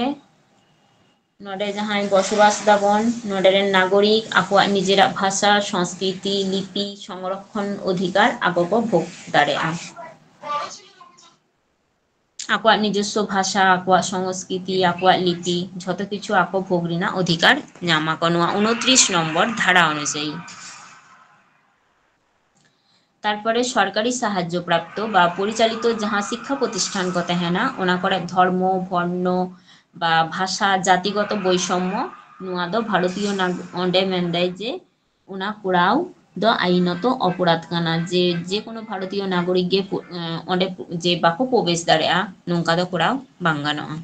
ᱱᱚᱰᱮ ᱡᱟᱦᱟᱸᱭ ᱵᱚᱥᱚᱵᱟᱥ ᱫᱟᱵᱚᱱ, ᱱᱚᱰᱮ ᱨᱮᱱ ᱱᱟᱜᱚᱨᱤᱠ ᱟᱠᱚᱣᱟᱜ ᱱᱤᱡᱮᱨᱟᱜ ᱵᱷᱟᱥᱟ, ᱥᱚᱝᱥᱠᱨᱤᱛᱤ, ᱞᱤᱯᱤ, ᱥᱚᱝᱨᱚᱠᱷᱚᱱ ᱚᱫᱷᱤᱠᱟᱨ ᱟᱠᱚ ᱠᱚ ᱵᱷᱳᱜᱽ ᱫᱟᱲᱮᱭᱟᱜᱼᱟ᱾ ᱟᱠᱚᱣᱟᱜ ᱱᱤᱡᱚᱥᱥᱚ ᱵᱷᱟᱥᱟ, ᱟᱠᱚᱣᱟᱜ ᱥᱚᱝᱥᱠᱨᱤᱛᱤ, ᱟᱠᱚᱣᱟᱜ ᱞᱤᱯᱤ, ᱡᱷᱚᱛᱚ ᱠᱤᱪᱷᱩ ᱟᱠᱚ ᱵᱷᱳᱜᱽ ᱨᱮᱱᱟᱜ ᱚᱫᱷᱤᱠᱟᱨ ᱧᱟᱢ ᱟᱠᱚ ᱱᱚᱣᱟ ᱩᱱᱛᱨᱤᱥ ᱱᱚᱢᱵᱚᱨ ᱫᱷᱟᱨᱟ ᱚᱱᱩᱡᱟᱭᱤ᱾ ᱛᱟᱨᱯᱚᱨᱮ ᱥᱚᱨᱠᱟᱨᱤ ᱥᱟᱦᱟᱡᱽᱡᱚ ᱯᱨᱟᱯᱛᱚ ᱵᱟ ᱯᱚᱨᱤᱪᱟᱞᱤᱛᱚ ᱡᱟᱦᱟᱸ ᱥᱤᱠᱠᱷᱟ ᱯᱨᱚᱛᱤᱥᱴᱷᱟᱱ ᱠᱚ ᱛᱟᱦᱮᱱᱟ, ᱚᱱᱟ ᱠᱚᱨᱮ ᱫᱷᱚᱨᱢᱚ, ᱵᱚᱨᱱᱚ ᱵᱟ ᱵᱷᱟᱥᱟ, ᱡᱟᱛᱤᱜᱚᱛᱚ ᱵᱳᱭᱥᱚᱢᱢᱚ, ᱱᱚᱣᱟ ᱫᱚ ᱵᱷᱟᱨᱚᱛᱤᱭᱚ ᱱᱟᱜ-, ᱚᱸᱰᱮ ᱢᱮᱱᱫᱟᱭ ᱡᱮ ᱚᱱᱟ ᱠᱚᱨᱟᱣ ᱫᱚ ᱟᱭᱤᱱᱚᱛᱚ ᱚᱯᱚᱨᱟᱫᱷ ᱠᱟᱱᱟ, ᱡᱮ ᱡᱮᱠᱳᱱᱳ ᱵᱷᱟᱨᱚᱛᱤᱭᱚ ᱱᱟᱜᱚᱨᱤᱠ ᱜᱮ ᱯᱚ-, ᱮᱸ, ᱚᱸᱰᱮ ᱯᱚ-, ᱡᱮ ᱵᱟᱠᱚ ᱯᱨᱚᱵᱮᱥ ᱫᱟᱲᱮᱭᱟᱜᱼᱟ, ᱱᱚᱝᱠᱟ ᱫᱚ ᱠᱚᱨᱟᱣ ᱵᱟᱝ ᱜᱟᱱᱚᱜᱼᱟ᱾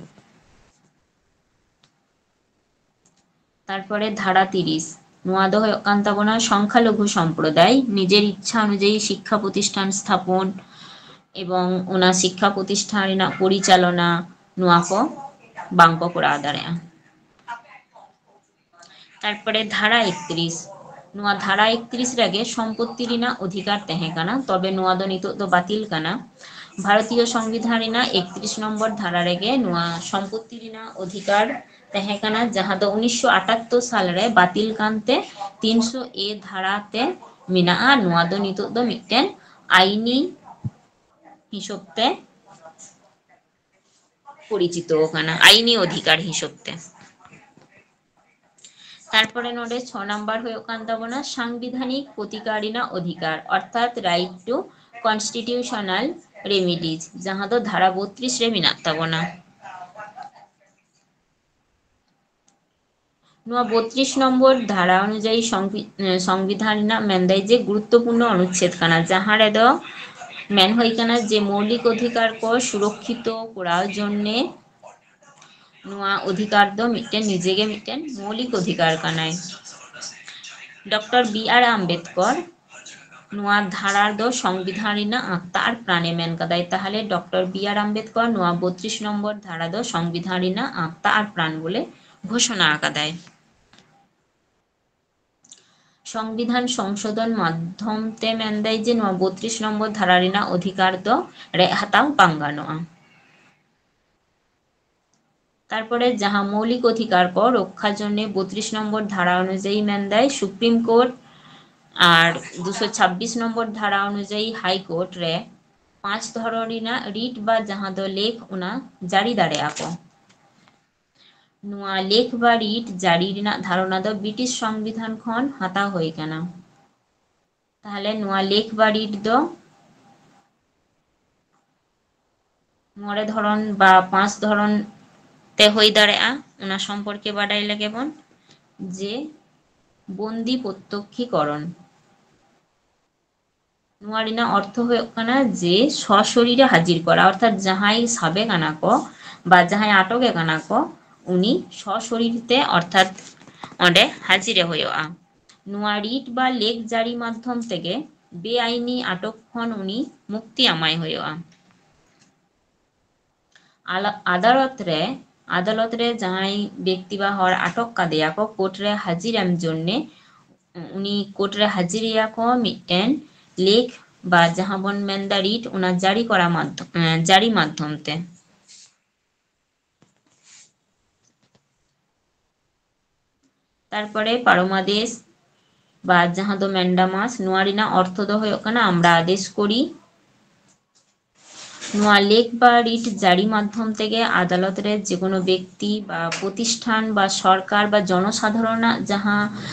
ᱛᱟᱨᱯᱚᱨᱮ ᱫᱷᱟᱨᱟ ᱛᱤᱨᱤᱥ, ᱱᱚᱣᱟ ᱫᱚ ᱦᱩᱭᱩᱜ ᱠᱟᱱ ᱛᱟᱵᱚᱱᱟ ᱥᱚᱝᱠᱷᱟᱞᱚᱜᱷᱩ ᱥᱚᱢᱯᱨᱚᱫᱟᱭ ᱱᱤᱡᱮᱨ ᱤᱪᱪᱷᱟ ᱚᱱᱩᱡᱟᱭᱤ ᱥᱤᱠᱠᱷᱟ ᱯᱨᱚᱛᱤᱥᱴᱷᱟᱱ ᱥᱛᱷᱟᱯᱚᱱ ᱮᱵᱚᱝ ᱚᱱᱟ ᱥᱤᱠᱠᱷᱟ ᱯᱨᱚᱛᱤᱥᱴᱷᱟᱱ ᱨᱮᱱᱟᱜ ᱯᱚᱨᱤᱪᱟᱞᱚᱱᱟ, ᱱᱚᱣᱟ ᱠᱚ ᱵᱟᱝ ᱠᱚ ᱠᱚᱨᱟᱣ ᱫᱟᱲᱮᱭᱟᱜᱼᱟ᱾ ᱛᱟᱨᱯᱚᱨᱮ ᱫᱷᱟᱨᱟ ᱮᱠᱛᱨᱤᱥ, ᱱᱚᱣᱟ ᱫᱷᱟᱨᱟ ᱮᱠᱛᱨᱤᱥ ᱨᱮᱜᱮ ᱥᱚᱢᱯᱚᱛᱛᱤ ᱨᱮᱱᱟᱜ ᱚᱫᱷᱤᱠᱟᱨ ᱛᱟᱦᱮᱸ ᱠᱟᱱᱟ, ᱛᱚᱵᱮ ᱱᱚᱣᱟ ᱫᱚ ᱱᱤᱛᱚᱜ ᱫᱚ ᱵᱟᱹᱛᱤᱞ ᱠᱟᱱᱟ᱾ ᱵᱷᱟᱨᱚᱛᱤᱭᱚ ᱥᱚᱝᱵᱤᱫᱷᱟᱱ ᱨᱮᱱᱟᱜ ᱮᱠᱛᱨᱤᱥ ᱱᱚᱢᱵᱚᱨ ᱫᱷᱟᱨᱟ ᱨᱮᱜᱮ ᱱᱚᱣᱟ ᱥᱚᱢᱯᱚᱛᱛᱤ ᱨᱮᱱᱟᱜ ᱚᱫᱷᱤᱠᱟᱨ ᱛᱟᱦᱮᱸ ᱠᱟᱱᱟ, ᱡᱟᱦᱟᱸ ᱫᱚ ᱩᱱᱤᱥᱥᱚ ᱟᱴᱟᱛᱛᱳᱨ ᱥᱟᱞ ᱨᱮ ᱵᱟᱹᱛᱤᱞ ᱠᱟᱱᱛᱮ ᱛᱤᱱᱥᱚ ᱮ ᱫᱷᱟᱨᱟ ᱛᱮ ᱢᱮᱱᱟᱜᱼᱟ᱾ ᱱᱚᱣᱟ ᱫᱚ ᱱᱤᱛᱚᱜ ᱫᱚ ᱢᱤᱫᱴᱮᱱ ᱟᱭᱤᱱᱤ ᱦᱤᱥᱟᱹᱵ ᱛᱮ ᱯᱚᱨᱤᱪᱤᱛᱚ ᱟᱠᱟᱱᱟ, ᱟᱭᱤᱱᱤ ᱚᱫᱷᱤᱠᱟᱨ ᱦᱤᱥᱟᱹᱵ ᱛᱮ᱾ ᱛᱟᱨᱯᱚᱨᱮ ᱱᱚᱰᱮ ᱪᱷᱚ ᱱᱟᱢᱵᱟᱨ ᱦᱩᱭᱩᱜ ᱠᱟᱱ ᱛᱟᱵᱚᱱᱟ ᱥᱟᱝᱵᱤᱫᱷᱟᱱᱤᱠ ᱯᱨᱚᱛᱤᱠᱟᱨ ᱨᱮᱱᱟᱜ ᱚᱫᱷᱤᱠᱟᱨ, ᱚᱨᱛᱷᱟᱛ right to constitutional remedies, ᱡᱟᱦᱟᱸ ᱫᱚ ᱫᱷᱟᱨᱟ ᱵᱚᱛᱨᱤᱥ ᱨᱮ ᱢᱮᱱᱟᱜ ᱛᱟᱵᱚᱱᱟ᱾ ᱱᱚᱣᱟ ᱵᱚᱛᱨᱤᱥ ᱱᱚᱢᱵᱚᱨ ᱫᱷᱟᱨᱟ ᱚᱱᱩᱡᱟᱭᱤ ᱥᱚᱝᱵᱤ-, ᱥᱚᱝᱵᱤᱫᱷᱟᱱ ᱨᱮᱱᱟᱜ ᱢᱮᱱᱫᱟᱭ ᱡᱮ ᱜᱩᱨᱩᱛᱛᱚᱯᱩᱨᱱᱚ ᱚᱱᱩᱪᱪᱷᱮᱫ ᱠᱟᱱᱟ, ᱡᱟᱦᱟᱸ ᱨᱮᱫᱚ ᱢᱮᱱ ᱦᱩᱭ ᱠᱟᱱᱟ ᱡᱮ ᱢᱳᱣᱞᱤᱠ ᱚᱫᱷᱤᱠᱟᱨ ᱠᱚ ᱥᱩᱨᱚᱠᱠᱷᱤᱛᱚ ᱠᱚᱨᱟᱣ ᱡᱚᱱᱱᱮ ᱱᱚᱣᱟ ᱚᱫᱷᱤᱠᱟᱨ ᱫᱚ ᱢᱤᱫᱴᱮᱱ ᱱᱤᱡᱮ ᱜᱮ ᱢᱤᱫᱴᱮᱱ ᱢᱳᱣᱞᱤᱠ ᱚᱫᱷᱤᱠᱟᱨ ᱠᱟᱱᱟᱭ᱾ ᱰᱚᱠᱴᱚᱨ ᱵᱤ ᱟᱨ ᱟᱢᱵᱮᱫᱠᱚᱨ ᱱᱚᱣᱟ ᱫᱷᱟᱨᱟ ᱫᱚ ᱥᱚᱝᱵᱤᱫᱷᱟᱱ ᱨᱮᱱᱟᱜ ᱟᱛᱢᱟ ᱟᱨ ᱯᱨᱟᱱᱮ ᱢᱮᱱ ᱠᱟᱫᱟᱭ᱾ ᱛᱟᱦᱞᱮ ᱰᱚᱠᱴᱚᱨ ᱵᱤ ᱟᱨ ᱟᱢᱵᱮᱫᱠᱚᱨ ᱱᱚᱣᱟ ᱵᱚᱛᱨᱤᱥ ᱱᱚᱢᱵᱚᱨ ᱫᱷᱟᱨᱟ ᱫᱚ ᱥᱚᱝᱵᱤᱫᱷᱟᱱ ᱨᱮᱱᱟᱜ ᱟᱛᱢᱟ ᱟᱨ ᱯᱨᱟᱱ ᱵᱚᱞᱮ ᱜᱷᱳᱥᱚᱱᱟ ᱟᱠᱟᱫᱟᱭ᱾ ᱥᱚᱝᱵᱤᱫᱷᱟᱱ ᱥᱚᱝᱥᱳᱫᱷᱚᱱ ᱢᱟᱫᱽᱫᱷᱚᱢ ᱛᱮ ᱢᱮᱱᱫᱟᱭ ᱡᱮ ᱱᱚᱣᱟ ᱵᱚᱛᱨᱤᱥ ᱱᱚᱢᱵᱚᱨ ᱫᱷᱟᱨᱟ ᱨᱮᱱᱟᱜ ᱚᱫᱷᱤᱠᱟᱨ ᱫᱚ ᱨᱮᱡ ᱦᱟᱛᱟᱣ ᱵᱟᱝ ᱜᱟᱱᱚᱜᱼᱟ᱾ ᱛᱟᱨᱯᱚᱨᱮ ᱡᱟᱦᱟᱸ ᱢᱳᱣᱞᱤᱠ ᱚᱫᱷᱤᱠᱟᱨ ᱠᱚ ᱨᱚᱠᱠᱷᱟ ᱡᱚᱱᱱᱮ ᱵᱚᱛᱨᱤᱥ ᱱᱚᱢᱵᱚᱨ ᱫᱷᱟᱨᱟ ᱚᱱᱩᱡᱟᱭᱤ ᱢᱮᱱᱫᱟᱭ ᱥᱩᱯᱨᱤᱢ ᱠᱳᱨᱴ ᱟᱨ ᱫᱩᱥᱚ ᱪᱷᱟᱵᱵᱤᱥ ᱱᱚᱢᱵᱚᱨ ᱫᱷᱟᱨᱟ ᱚᱱᱩᱡᱟᱭᱤ ᱦᱟᱭ ᱠᱳᱨᱴ ᱨᱮ ᱯᱟᱸᱪ ᱫᱷᱚᱨᱚᱱ ᱨᱮᱱᱟᱜ ᱨᱤᱴ ᱵᱟ ᱡᱟᱦᱟᱸ ᱫᱚ ᱞᱮᱠᱷ ᱚᱱᱟ ᱡᱟᱹᱨᱤ ᱫᱟᱲᱮᱭᱟᱜᱼᱟ ᱠᱚ᱾ ᱱᱚᱣᱟ ᱞᱮᱠᱷ ᱵᱟ ᱨᱤᱴ ᱡᱟᱹᱨᱤ ᱨᱮᱱᱟᱜ ᱫᱷᱟᱨᱚᱱᱟ ᱫᱚ ᱵᱨᱤᱴᱤᱥ ᱥᱚᱝᱵᱤᱫᱷᱟᱱ ᱠᱷᱚᱱ ᱦᱟᱛᱟᱣ ᱦᱩᱭ ᱟᱠᱟᱱᱟ᱾ ᱛᱟᱦᱚᱞᱮ ᱱᱚᱣᱟ ᱞᱮᱠ ᱵᱟ ᱨᱤᱴ ᱫᱚ ᱢᱚᱬᱮ ᱫᱷᱚᱨᱚᱱ ᱵᱟ ᱯᱟᱸᱪ ᱫᱷᱚᱨᱚᱱ ᱛᱮ ᱦᱩᱭ ᱫᱟᱲᱮᱭᱟᱜᱼᱟ, ᱚᱱᱟ ᱥᱚᱢᱯᱚᱨᱠᱮ ᱵᱟᱰᱟᱭ ᱞᱮᱜᱮ ᱵᱚᱱ᱾ ᱡᱮ ᱵᱚᱱᱫᱤ ᱯᱨᱚᱛᱛᱚᱠᱠᱷᱤᱠᱚᱨᱚᱱ, ᱱᱚᱣᱟ ᱨᱮᱱᱟᱜ ᱚᱨᱛᱷᱚ ᱦᱩᱭᱩᱜ ᱠᱟᱱᱟ ᱡᱮ ᱥᱚᱥᱚᱨᱤᱨᱮ ᱦᱟᱡᱤᱨ ᱠᱚᱨᱟ, ᱚᱨᱛᱷᱟᱛ ᱡᱟᱦᱟᱸᱭ ᱥᱟᱵᱮ ᱠᱟᱱᱟ ᱠᱚ ᱵᱟ ᱡᱟᱦᱟᱸᱭ ᱟᱴᱚᱠᱮ ᱠᱟᱱᱟ ᱠᱚ, ᱩᱱᱤ ᱥᱚᱥᱚᱨᱤᱨ ᱛᱮ ᱚᱨᱛᱷᱟᱛ ᱚᱸᱰᱮ ᱦᱟᱡᱤᱨᱮ ᱦᱩᱭᱩᱜᱼᱟ᱾ ᱱᱚᱣᱟ ᱨᱤᱴ ᱵᱟ ᱞᱮᱠ ᱡᱟᱹᱨᱤ ᱢᱟᱫᱽᱫᱷᱚᱢ ᱛᱮᱜᱮ ᱵᱮᱟᱭᱤᱱᱤ ᱟᱴᱚᱠ ᱠᱷᱚᱱ ᱩᱱᱤ ᱢᱩᱠᱛᱤ ᱮᱢᱟᱭ ᱦᱩᱭᱩᱜᱼᱟ᱾ ᱟᱞᱟ-, ᱟᱫᱟᱞᱚᱛ ᱨᱮ, ᱟᱫᱟᱞᱚᱛ ᱨᱮ ᱡᱟᱦᱟᱸᱭ ᱵᱮᱠᱛᱤ ᱵᱟ ᱦᱚᱲ ᱟᱴᱚᱠ ᱠᱟᱫᱮᱭᱟ ᱠᱚ ᱠᱳᱨᱴ ᱨᱮ ᱦᱟᱹᱡᱤᱨ ᱮᱢ ᱡᱚᱱᱱᱮ, ᱩᱱᱤ ᱠᱳᱨᱴ ᱨᱮ ᱦᱟᱹᱡᱤᱨᱮᱭᱟ ᱠᱚ ᱢᱤᱫᱴᱮᱱ ᱞᱮᱠ ᱵᱟ ᱡᱟᱦᱟᱸ ᱵᱚᱱ ᱢᱮᱱᱫᱟ ᱨᱤᱴ, ᱚᱱᱟ ᱡᱟᱹᱨᱤ ᱠᱚᱨᱟ ᱢᱟᱫᱽᱫᱷᱚ-, ᱮᱸ, ᱡᱟᱹᱨᱤ ᱢᱟᱫᱽᱫᱷᱚᱢ ᱛᱮ᱾ ᱛᱟᱨᱯᱚᱨᱮ ᱯᱟᱨᱚᱢᱟᱫᱮᱥ ᱵᱟ ᱡᱟᱦᱟᱸ ᱫᱚ ᱢᱮᱱᱰᱟᱢᱟᱥ, ᱱᱚᱣᱟ ᱨᱮᱱᱟᱜ ᱚᱨᱛᱷᱚ ᱫᱚ ᱦᱩᱭᱩᱜ ᱠᱟᱱᱟ ᱟᱢᱲᱟ ᱟᱫᱮᱥ ᱠᱚᱨᱤ᱾ ᱱᱚᱣᱟ ᱞᱮᱠ ᱵᱟ ᱨᱤᱴ ᱡᱟᱹᱨᱤ ᱢᱟᱫᱽᱫᱷᱚᱢ ᱛᱮᱜᱮ ᱟᱫᱟᱞᱚᱛ ᱨᱮ ᱡᱮᱠᱳᱱᱳ ᱵᱮᱠᱛᱤ ᱵᱟ ᱯᱨᱚᱛᱤᱥᱴᱷᱟᱱ ᱵᱟ ᱥᱚᱨᱠᱟᱨ ᱵᱟ ᱡᱚᱱᱚᱥᱟᱫᱷᱟᱨᱚᱱᱟᱜ ᱡᱟᱦᱟᱸ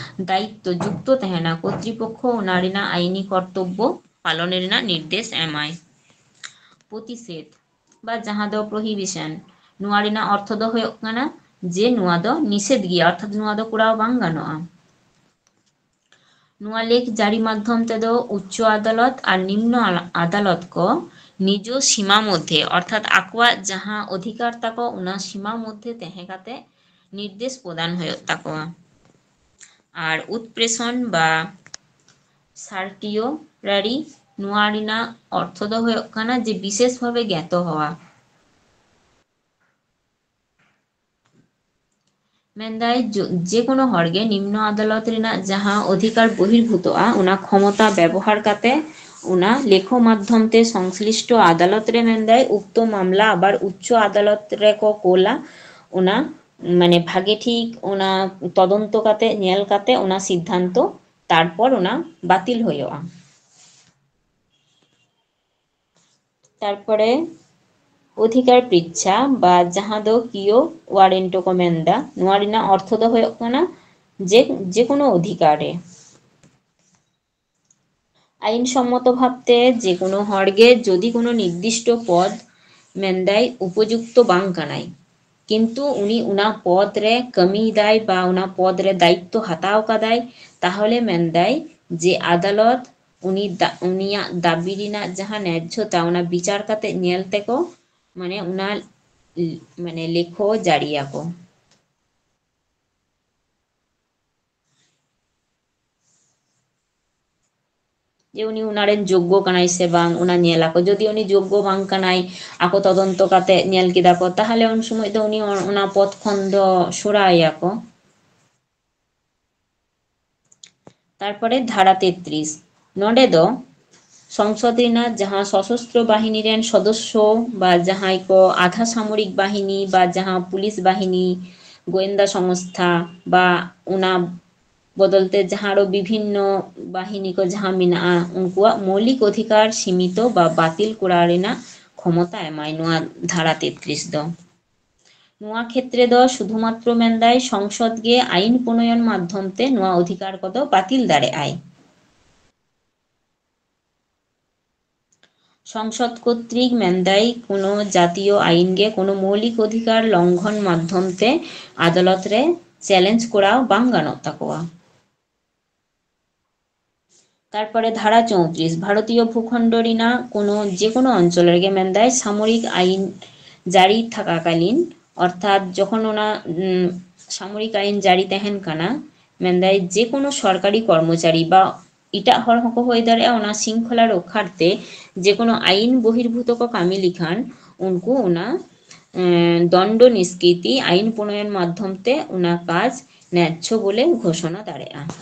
ᱫᱟᱭᱤᱛᱛᱚ ᱡᱩᱠᱛᱚ ᱛᱟᱦᱮᱱᱟ, ᱠᱚᱨᱛᱨᱤᱯᱚᱠᱠᱷᱚ ᱚᱱᱟ ᱨᱮᱱᱟᱜ ᱟᱭᱤᱱᱤ ᱠᱚᱨᱛᱚᱵᱵᱚ ᱯᱟᱞᱚᱱ ᱨᱮᱱᱟᱜ ᱱᱤᱨᱫᱮᱥ ᱮᱢᱟᱭ᱾ ᱯᱨᱚᱛᱤᱥᱮᱫᱷ ᱵᱟ ᱡᱟᱦᱟᱸ ᱫᱚ ᱯᱨᱚᱦᱤᱵᱤᱥᱚᱱ, ᱱᱚᱣᱟ ᱨᱮᱱᱟᱜ ᱚᱨᱛᱷᱚ ᱫᱚ ᱦᱩᱭᱩᱜ ᱠᱟᱱᱟ ᱡᱮ ᱱᱚᱣᱟ ᱫᱚ ᱱᱤᱥᱮᱫᱷ ᱜᱮᱭᱟ, ᱚᱨᱛᱷᱟᱛ ᱱᱚᱣᱟ ᱫᱚ ᱠᱚᱨᱟᱣ ᱵᱟᱝ ᱜᱟᱱᱚᱜᱼᱟ᱾ ᱱᱚᱣᱟ ᱞᱮᱠ ᱡᱟᱹᱨᱤ ᱢᱟᱫᱽᱫᱷᱚᱢ ᱛᱮᱫᱚ ᱩᱪᱪᱚ ᱟᱫᱟᱞᱚᱛ ᱟᱨ ᱱᱤᱢᱱᱚ ᱟᱞᱟ-, ᱟᱫᱟᱞᱚᱛ ᱠᱚ ᱱᱤᱡᱚ ᱥᱤᱢᱟ ᱢᱚᱫᱽᱫᱷᱮ, ᱚᱨᱛᱷᱟᱛ ᱟᱠᱚᱣᱟᱜ ᱡᱟᱦᱟᱸ ᱚᱫᱷᱤᱠᱟᱨ ᱛᱟᱠᱚ, ᱚᱱᱟ ᱥᱤᱢᱟ ᱢᱚᱫᱽᱫᱷᱮ ᱛᱟᱦᱮᱸ ᱠᱟᱛᱮ ᱱᱤᱨᱫᱮᱥ ᱯᱨᱚᱫᱟᱱ ᱦᱩᱭᱩᱜ ᱛᱟᱠᱚᱣᱟ᱾ ᱟᱨ ᱩᱛᱯᱨᱮᱥᱚᱱ ᱵᱟ ᱥᱟᱨᱴᱤᱭᱳᱨᱟᱨᱤ, ᱱᱚᱣᱟ ᱨᱮᱱᱟᱜ ᱚᱨᱛᱷᱚ ᱫᱚ ᱦᱩᱭᱩᱜ ᱠᱟᱱᱟ ᱡᱮ ᱵᱤᱥᱮᱥ ᱵᱷᱟᱵᱮ ᱜᱮᱛᱚ ᱦᱚᱣᱟ᱾ ᱢᱮᱱᱫᱟᱭ, ᱡᱚ-, ᱡᱮᱠᱳᱱᱳ ᱦᱚᱲᱜᱮ ᱱᱤᱢᱱᱚ ᱟᱫᱟᱞᱚᱛ ᱨᱮᱱᱟᱜ ᱡᱟᱦᱟᱸ ᱚᱫᱷᱤᱠᱟᱨ ᱵᱚᱦᱤᱨᱵᱷᱩᱛᱚᱜᱼᱟ, ᱚᱱᱟ ᱠᱷᱚᱢᱚᱛᱟ ᱵᱮᱵᱚᱦᱟᱨ ᱠᱟᱛᱮ ᱚᱱᱟ ᱞᱮᱠᱷᱚ ᱢᱟᱫᱽᱫᱷᱚᱢ ᱛᱮ ᱥᱚᱝᱥᱞᱤᱥᱴᱚ ᱟᱫᱟᱞᱚᱛ ᱨᱮ, ᱢᱮᱱᱫᱟᱭ, ᱩᱠᱛᱚ ᱢᱟᱢᱞᱟ ᱟᱵᱟᱨ ᱩᱪᱪᱚ ᱟᱫᱟᱞᱚᱛ ᱨᱮᱠᱚ ᱠᱳᱞᱟ᱾ ᱚᱱᱟ ᱢᱟᱱᱮ ᱵᱷᱟᱜᱮ ᱴᱷᱤᱠ ᱚᱱᱟ ᱛᱚᱫᱚᱱᱛᱚ ᱠᱟᱛᱮ, ᱧᱮᱞ ᱠᱟᱛᱮ ᱚᱱᱟ ᱥᱤᱫᱽᱫᱷᱟᱱᱛᱚ, ᱛᱟᱨᱯᱚᱨ ᱚᱱᱟ ᱵᱟᱹᱛᱤᱞ ᱦᱩᱭᱩᱜᱼᱟ᱾ ᱛᱟᱨᱯᱚᱨᱮ ᱚᱫᱷᱤᱠᱟᱨ ᱯᱨᱤᱪᱪᱷᱟ ᱵᱟ ᱡᱟᱦᱟᱸ ᱫᱚ ᱠᱤᱭᱳ ᱣᱟᱨᱮᱱᱴᱳ ᱠᱚ ᱢᱮᱱᱫᱟ, ᱱᱚᱣᱟ ᱨᱮᱱᱟᱜ ᱚᱨᱛᱷᱚ ᱫᱚ ᱦᱩᱭᱩᱜ ᱠᱟᱱᱟ ᱡᱮ, ᱡᱮᱠᱳᱱᱳ ᱚᱫᱷᱤᱠᱟᱨ ᱨᱮ᱾ ᱟᱭᱤᱱ ᱥᱚᱢᱢᱚᱛᱚ ᱵᱷᱟᱵᱛᱮ ᱡᱮ ᱠᱳᱱᱳ ᱦᱚᱲᱜᱮ ᱡᱩᱫᱤ ᱠᱳᱱᱳ ᱱᱤᱨᱫᱤᱥᱴᱚ ᱯᱚᱫ ᱢᱮᱱᱫᱟᱭ ᱩᱯᱚᱡᱩᱠᱛᱚ ᱵᱟᱝ ᱠᱟᱱᱟᱭ, ᱠᱤᱱᱛᱩ ᱩᱱᱤ ᱚᱱᱟ ᱯᱚᱫ ᱨᱮ ᱠᱟᱹᱢᱤᱭᱮᱫᱟᱭ ᱵᱟ ᱚᱱᱟ ᱯᱚᱫ ᱨᱮ ᱫᱟᱭᱤᱛᱛᱚ ᱦᱟᱛᱟᱣ ᱠᱟᱫᱟᱭ, ᱛᱟᱦᱚᱞᱮ ᱢᱮᱱᱫᱟᱭ ᱡᱮ ᱟᱫᱟᱞᱚᱛ ᱩᱱᱤ ᱫᱟ-, ᱩᱱᱤᱭᱟᱜ ᱫᱟᱹᱵᱤ ᱨᱮᱱᱟᱜ ᱡᱟᱦᱟᱸ ᱱᱮᱡᱡᱷᱚᱛᱟ, ᱚᱱᱟ ᱵᱤᱪᱟᱨ ᱠᱟᱛᱮ ᱧᱮᱞ ᱛᱮᱠᱚ, ᱢᱟᱱᱮ ᱚᱱᱟ, ᱢᱟᱱᱮ ᱞᱮᱠᱷᱚ ᱡᱟᱹᱨᱤᱭᱟᱠᱚ᱾ ᱡᱮ ᱩᱱᱤ ᱚᱱᱟ ᱨᱮᱱ ᱡᱳᱜᱽᱜᱚ ᱠᱟᱱᱟᱭ ᱥᱮ ᱵᱟᱝ, ᱚᱱᱟ ᱧᱮᱞ ᱟᱠᱚ᱾ ᱡᱩᱫᱤ ᱩᱱᱤ ᱡᱳᱜᱽᱜᱚ ᱵᱟᱝ ᱠᱟᱱᱟᱭ, ᱟᱠᱚ ᱛᱚᱫᱚᱱᱛᱚ ᱠᱟᱛᱮ ᱧᱮᱞ ᱠᱮᱫᱟ ᱠᱚ, ᱛᱟᱦᱚᱞᱮ ᱩᱱ ᱥᱚᱢᱚᱭ ᱫᱚ ᱩᱱᱤ ᱚ-, ᱚᱱᱟ ᱯᱚᱫ ᱠᱷᱚᱱ ᱫᱚ ᱥᱚᱨᱟᱣ ᱮᱭᱟ ᱠᱚ᱾ ᱛᱟᱨᱯᱚᱨᱮ ᱫᱷᱟᱨᱟ ᱛᱮᱛᱨᱤᱥ, ᱱᱚᱰᱮ ᱫᱚ ᱥᱚᱝᱥᱚᱫ ᱨᱮᱱᱟᱜ ᱡᱟᱦᱟᱸ ᱥᱚᱥᱚᱥᱛᱨᱚ ᱵᱟᱦᱤᱱᱤ ᱨᱮᱱ ᱥᱚᱫᱚᱥᱥᱚ ᱵᱟ ᱡᱟᱦᱟᱸᱭ ᱠᱚ ᱟᱫᱷᱟ ᱥᱟᱢᱚᱨᱤᱠ ᱵᱟᱦᱤᱱᱤ ᱵᱟ ᱡᱟᱦᱟᱸ ᱯᱩᱞᱤᱥ ᱵᱟᱦᱤᱱᱤ, ᱜᱳᱭᱮᱱᱫᱟ ᱥᱚᱝᱥᱛᱷᱟ ᱵᱟ ᱚᱱᱟ ᱵᱚᱫᱚᱞ ᱛᱮ ᱡᱟᱦᱟᱸ ᱟᱨᱚ ᱵᱤᱵᱷᱤᱱᱱᱚ ᱵᱟᱦᱤᱱᱤ ᱠᱚ ᱡᱟᱦᱟᱸ ᱢᱮᱱᱟᱜᱼᱟ, ᱩᱱᱠᱩᱣᱟᱜ ᱢᱳᱣᱞᱤᱠ ᱚᱫᱷᱤᱠᱟᱨ ᱥᱤᱢᱤᱛᱚ ᱵᱟ ᱵᱟᱛᱤᱞ ᱠᱚᱨᱟᱣ ᱨᱮᱱᱟᱜ ᱠᱷᱚᱢᱚᱛᱟ ᱮᱢᱟᱭ ᱱᱚᱣᱟ ᱫᱷᱟᱨᱟ ᱛᱮᱛᱨᱤᱥ ᱫᱚ᱾ ᱱᱚᱣᱟ ᱠᱷᱮᱛᱨᱮ ᱫᱚ ᱥᱩᱫᱷᱩᱢᱟᱛᱨᱚ ᱢᱮᱱᱫᱟᱭ ᱥᱚᱝᱥᱚᱫ ᱜᱮ ᱟᱭᱤᱱ ᱯᱨᱚᱱᱚᱭᱚᱱ ᱢᱟᱫᱽᱫᱷᱚᱢ ᱛᱮ ᱱᱚᱣᱟ ᱚᱫᱷᱤᱠᱟᱨ ᱠᱚᱫᱚ ᱵᱟᱹᱛᱤᱞ ᱫᱟᱲᱮᱭᱟᱜᱼᱟᱭ᱾ ᱥᱚᱝᱥᱚᱫ ᱠᱚᱨᱛᱨᱤᱠ ᱢᱮᱱᱫᱟᱭ ᱠᱳᱱᱳ ᱡᱟᱛᱤᱭᱚ ᱟᱭᱤᱱ ᱜᱮ ᱠᱳᱱᱳ ᱢᱳᱣᱞᱤᱠ ᱚᱫᱷᱤᱠᱟᱨ ᱞᱚᱝᱜᱷᱚᱱ ᱢᱟᱫᱽᱫᱷᱚᱢ ᱛᱮ ᱟᱫᱟᱞᱚᱛ ᱨᱮ ᱪᱮᱞᱮᱧᱡᱽ ᱠᱚᱨᱟᱣ ᱵᱟᱝ ᱜᱟᱱᱚᱜ ᱛᱟᱠᱚᱣᱟ᱾ ᱛᱟᱨᱯᱚᱨᱮ ᱫᱷᱟᱨᱟ ᱪᱳᱭᱛᱨᱤᱥ, ᱵᱷᱟᱨᱚᱛᱤᱭᱚ ᱵᱷᱩᱠᱷᱚᱱᱰ ᱨᱮᱱᱟᱜ ᱠᱳᱱᱳ ᱡᱮᱠᱳᱱᱳ ᱚᱧᱪᱚᱞ ᱨᱮᱜᱮ ᱢᱮᱱᱫᱟᱭ ᱥᱟᱢᱚᱨᱤᱠ ᱟᱭᱤᱱ ᱡᱟᱹᱨᱤ ᱛᱷᱟᱠᱟᱠᱟᱞᱤᱱ, ᱚᱨᱛᱷᱟᱛ ᱡᱚᱠᱷᱚᱱ ᱚᱱᱟ, ᱩᱢ, ᱥᱟᱢᱚᱨᱤᱠ ᱟᱭᱤᱱ ᱡᱟᱹᱨᱤ ᱛᱟᱦᱮᱱ ᱠᱟᱱᱟ, ᱢᱮᱱᱫᱟᱭ ᱡᱮᱠᱳᱱᱳ ᱥᱚᱨᱠᱟᱨᱤ ᱠᱚᱨᱢᱚᱪᱟᱨᱤ ᱵᱟ ᱮᱴᱟᱜ ᱦᱚᱲ ᱦᱚᱸᱠᱚ ᱦᱩᱭ ᱫᱟᱲᱮᱭᱟᱜᱼᱟ, ᱚᱱᱟ ᱥᱤᱝᱠᱷᱚᱞᱟ ᱨᱚᱠᱠᱷᱟᱨᱛᱮ ᱡᱮᱠᱳᱱᱳ ᱟᱭᱤᱱ ᱵᱚᱦᱤᱨᱵᱷᱩᱛᱚ ᱠᱚ ᱠᱟᱹᱢᱤ ᱞᱮᱠᱷᱟᱱ ᱩᱱᱠᱩ ᱚᱱᱟ, ᱮᱸ, ᱫᱚᱱᱰᱚ ᱱᱤᱥᱠᱨᱤᱛᱤ ᱟᱭᱤᱱ ᱯᱨᱚᱱᱚᱭᱚᱱ ᱢᱟᱫᱽᱫᱷᱚᱢ ᱛᱮ ᱚᱱᱟ ᱠᱟᱡᱽ ᱱᱮᱡᱡᱷᱚ ᱵᱚᱞᱮ ᱜᱷᱳᱥᱚᱱᱟ ᱫᱟᱲᱮᱭᱟᱜᱼᱟ᱾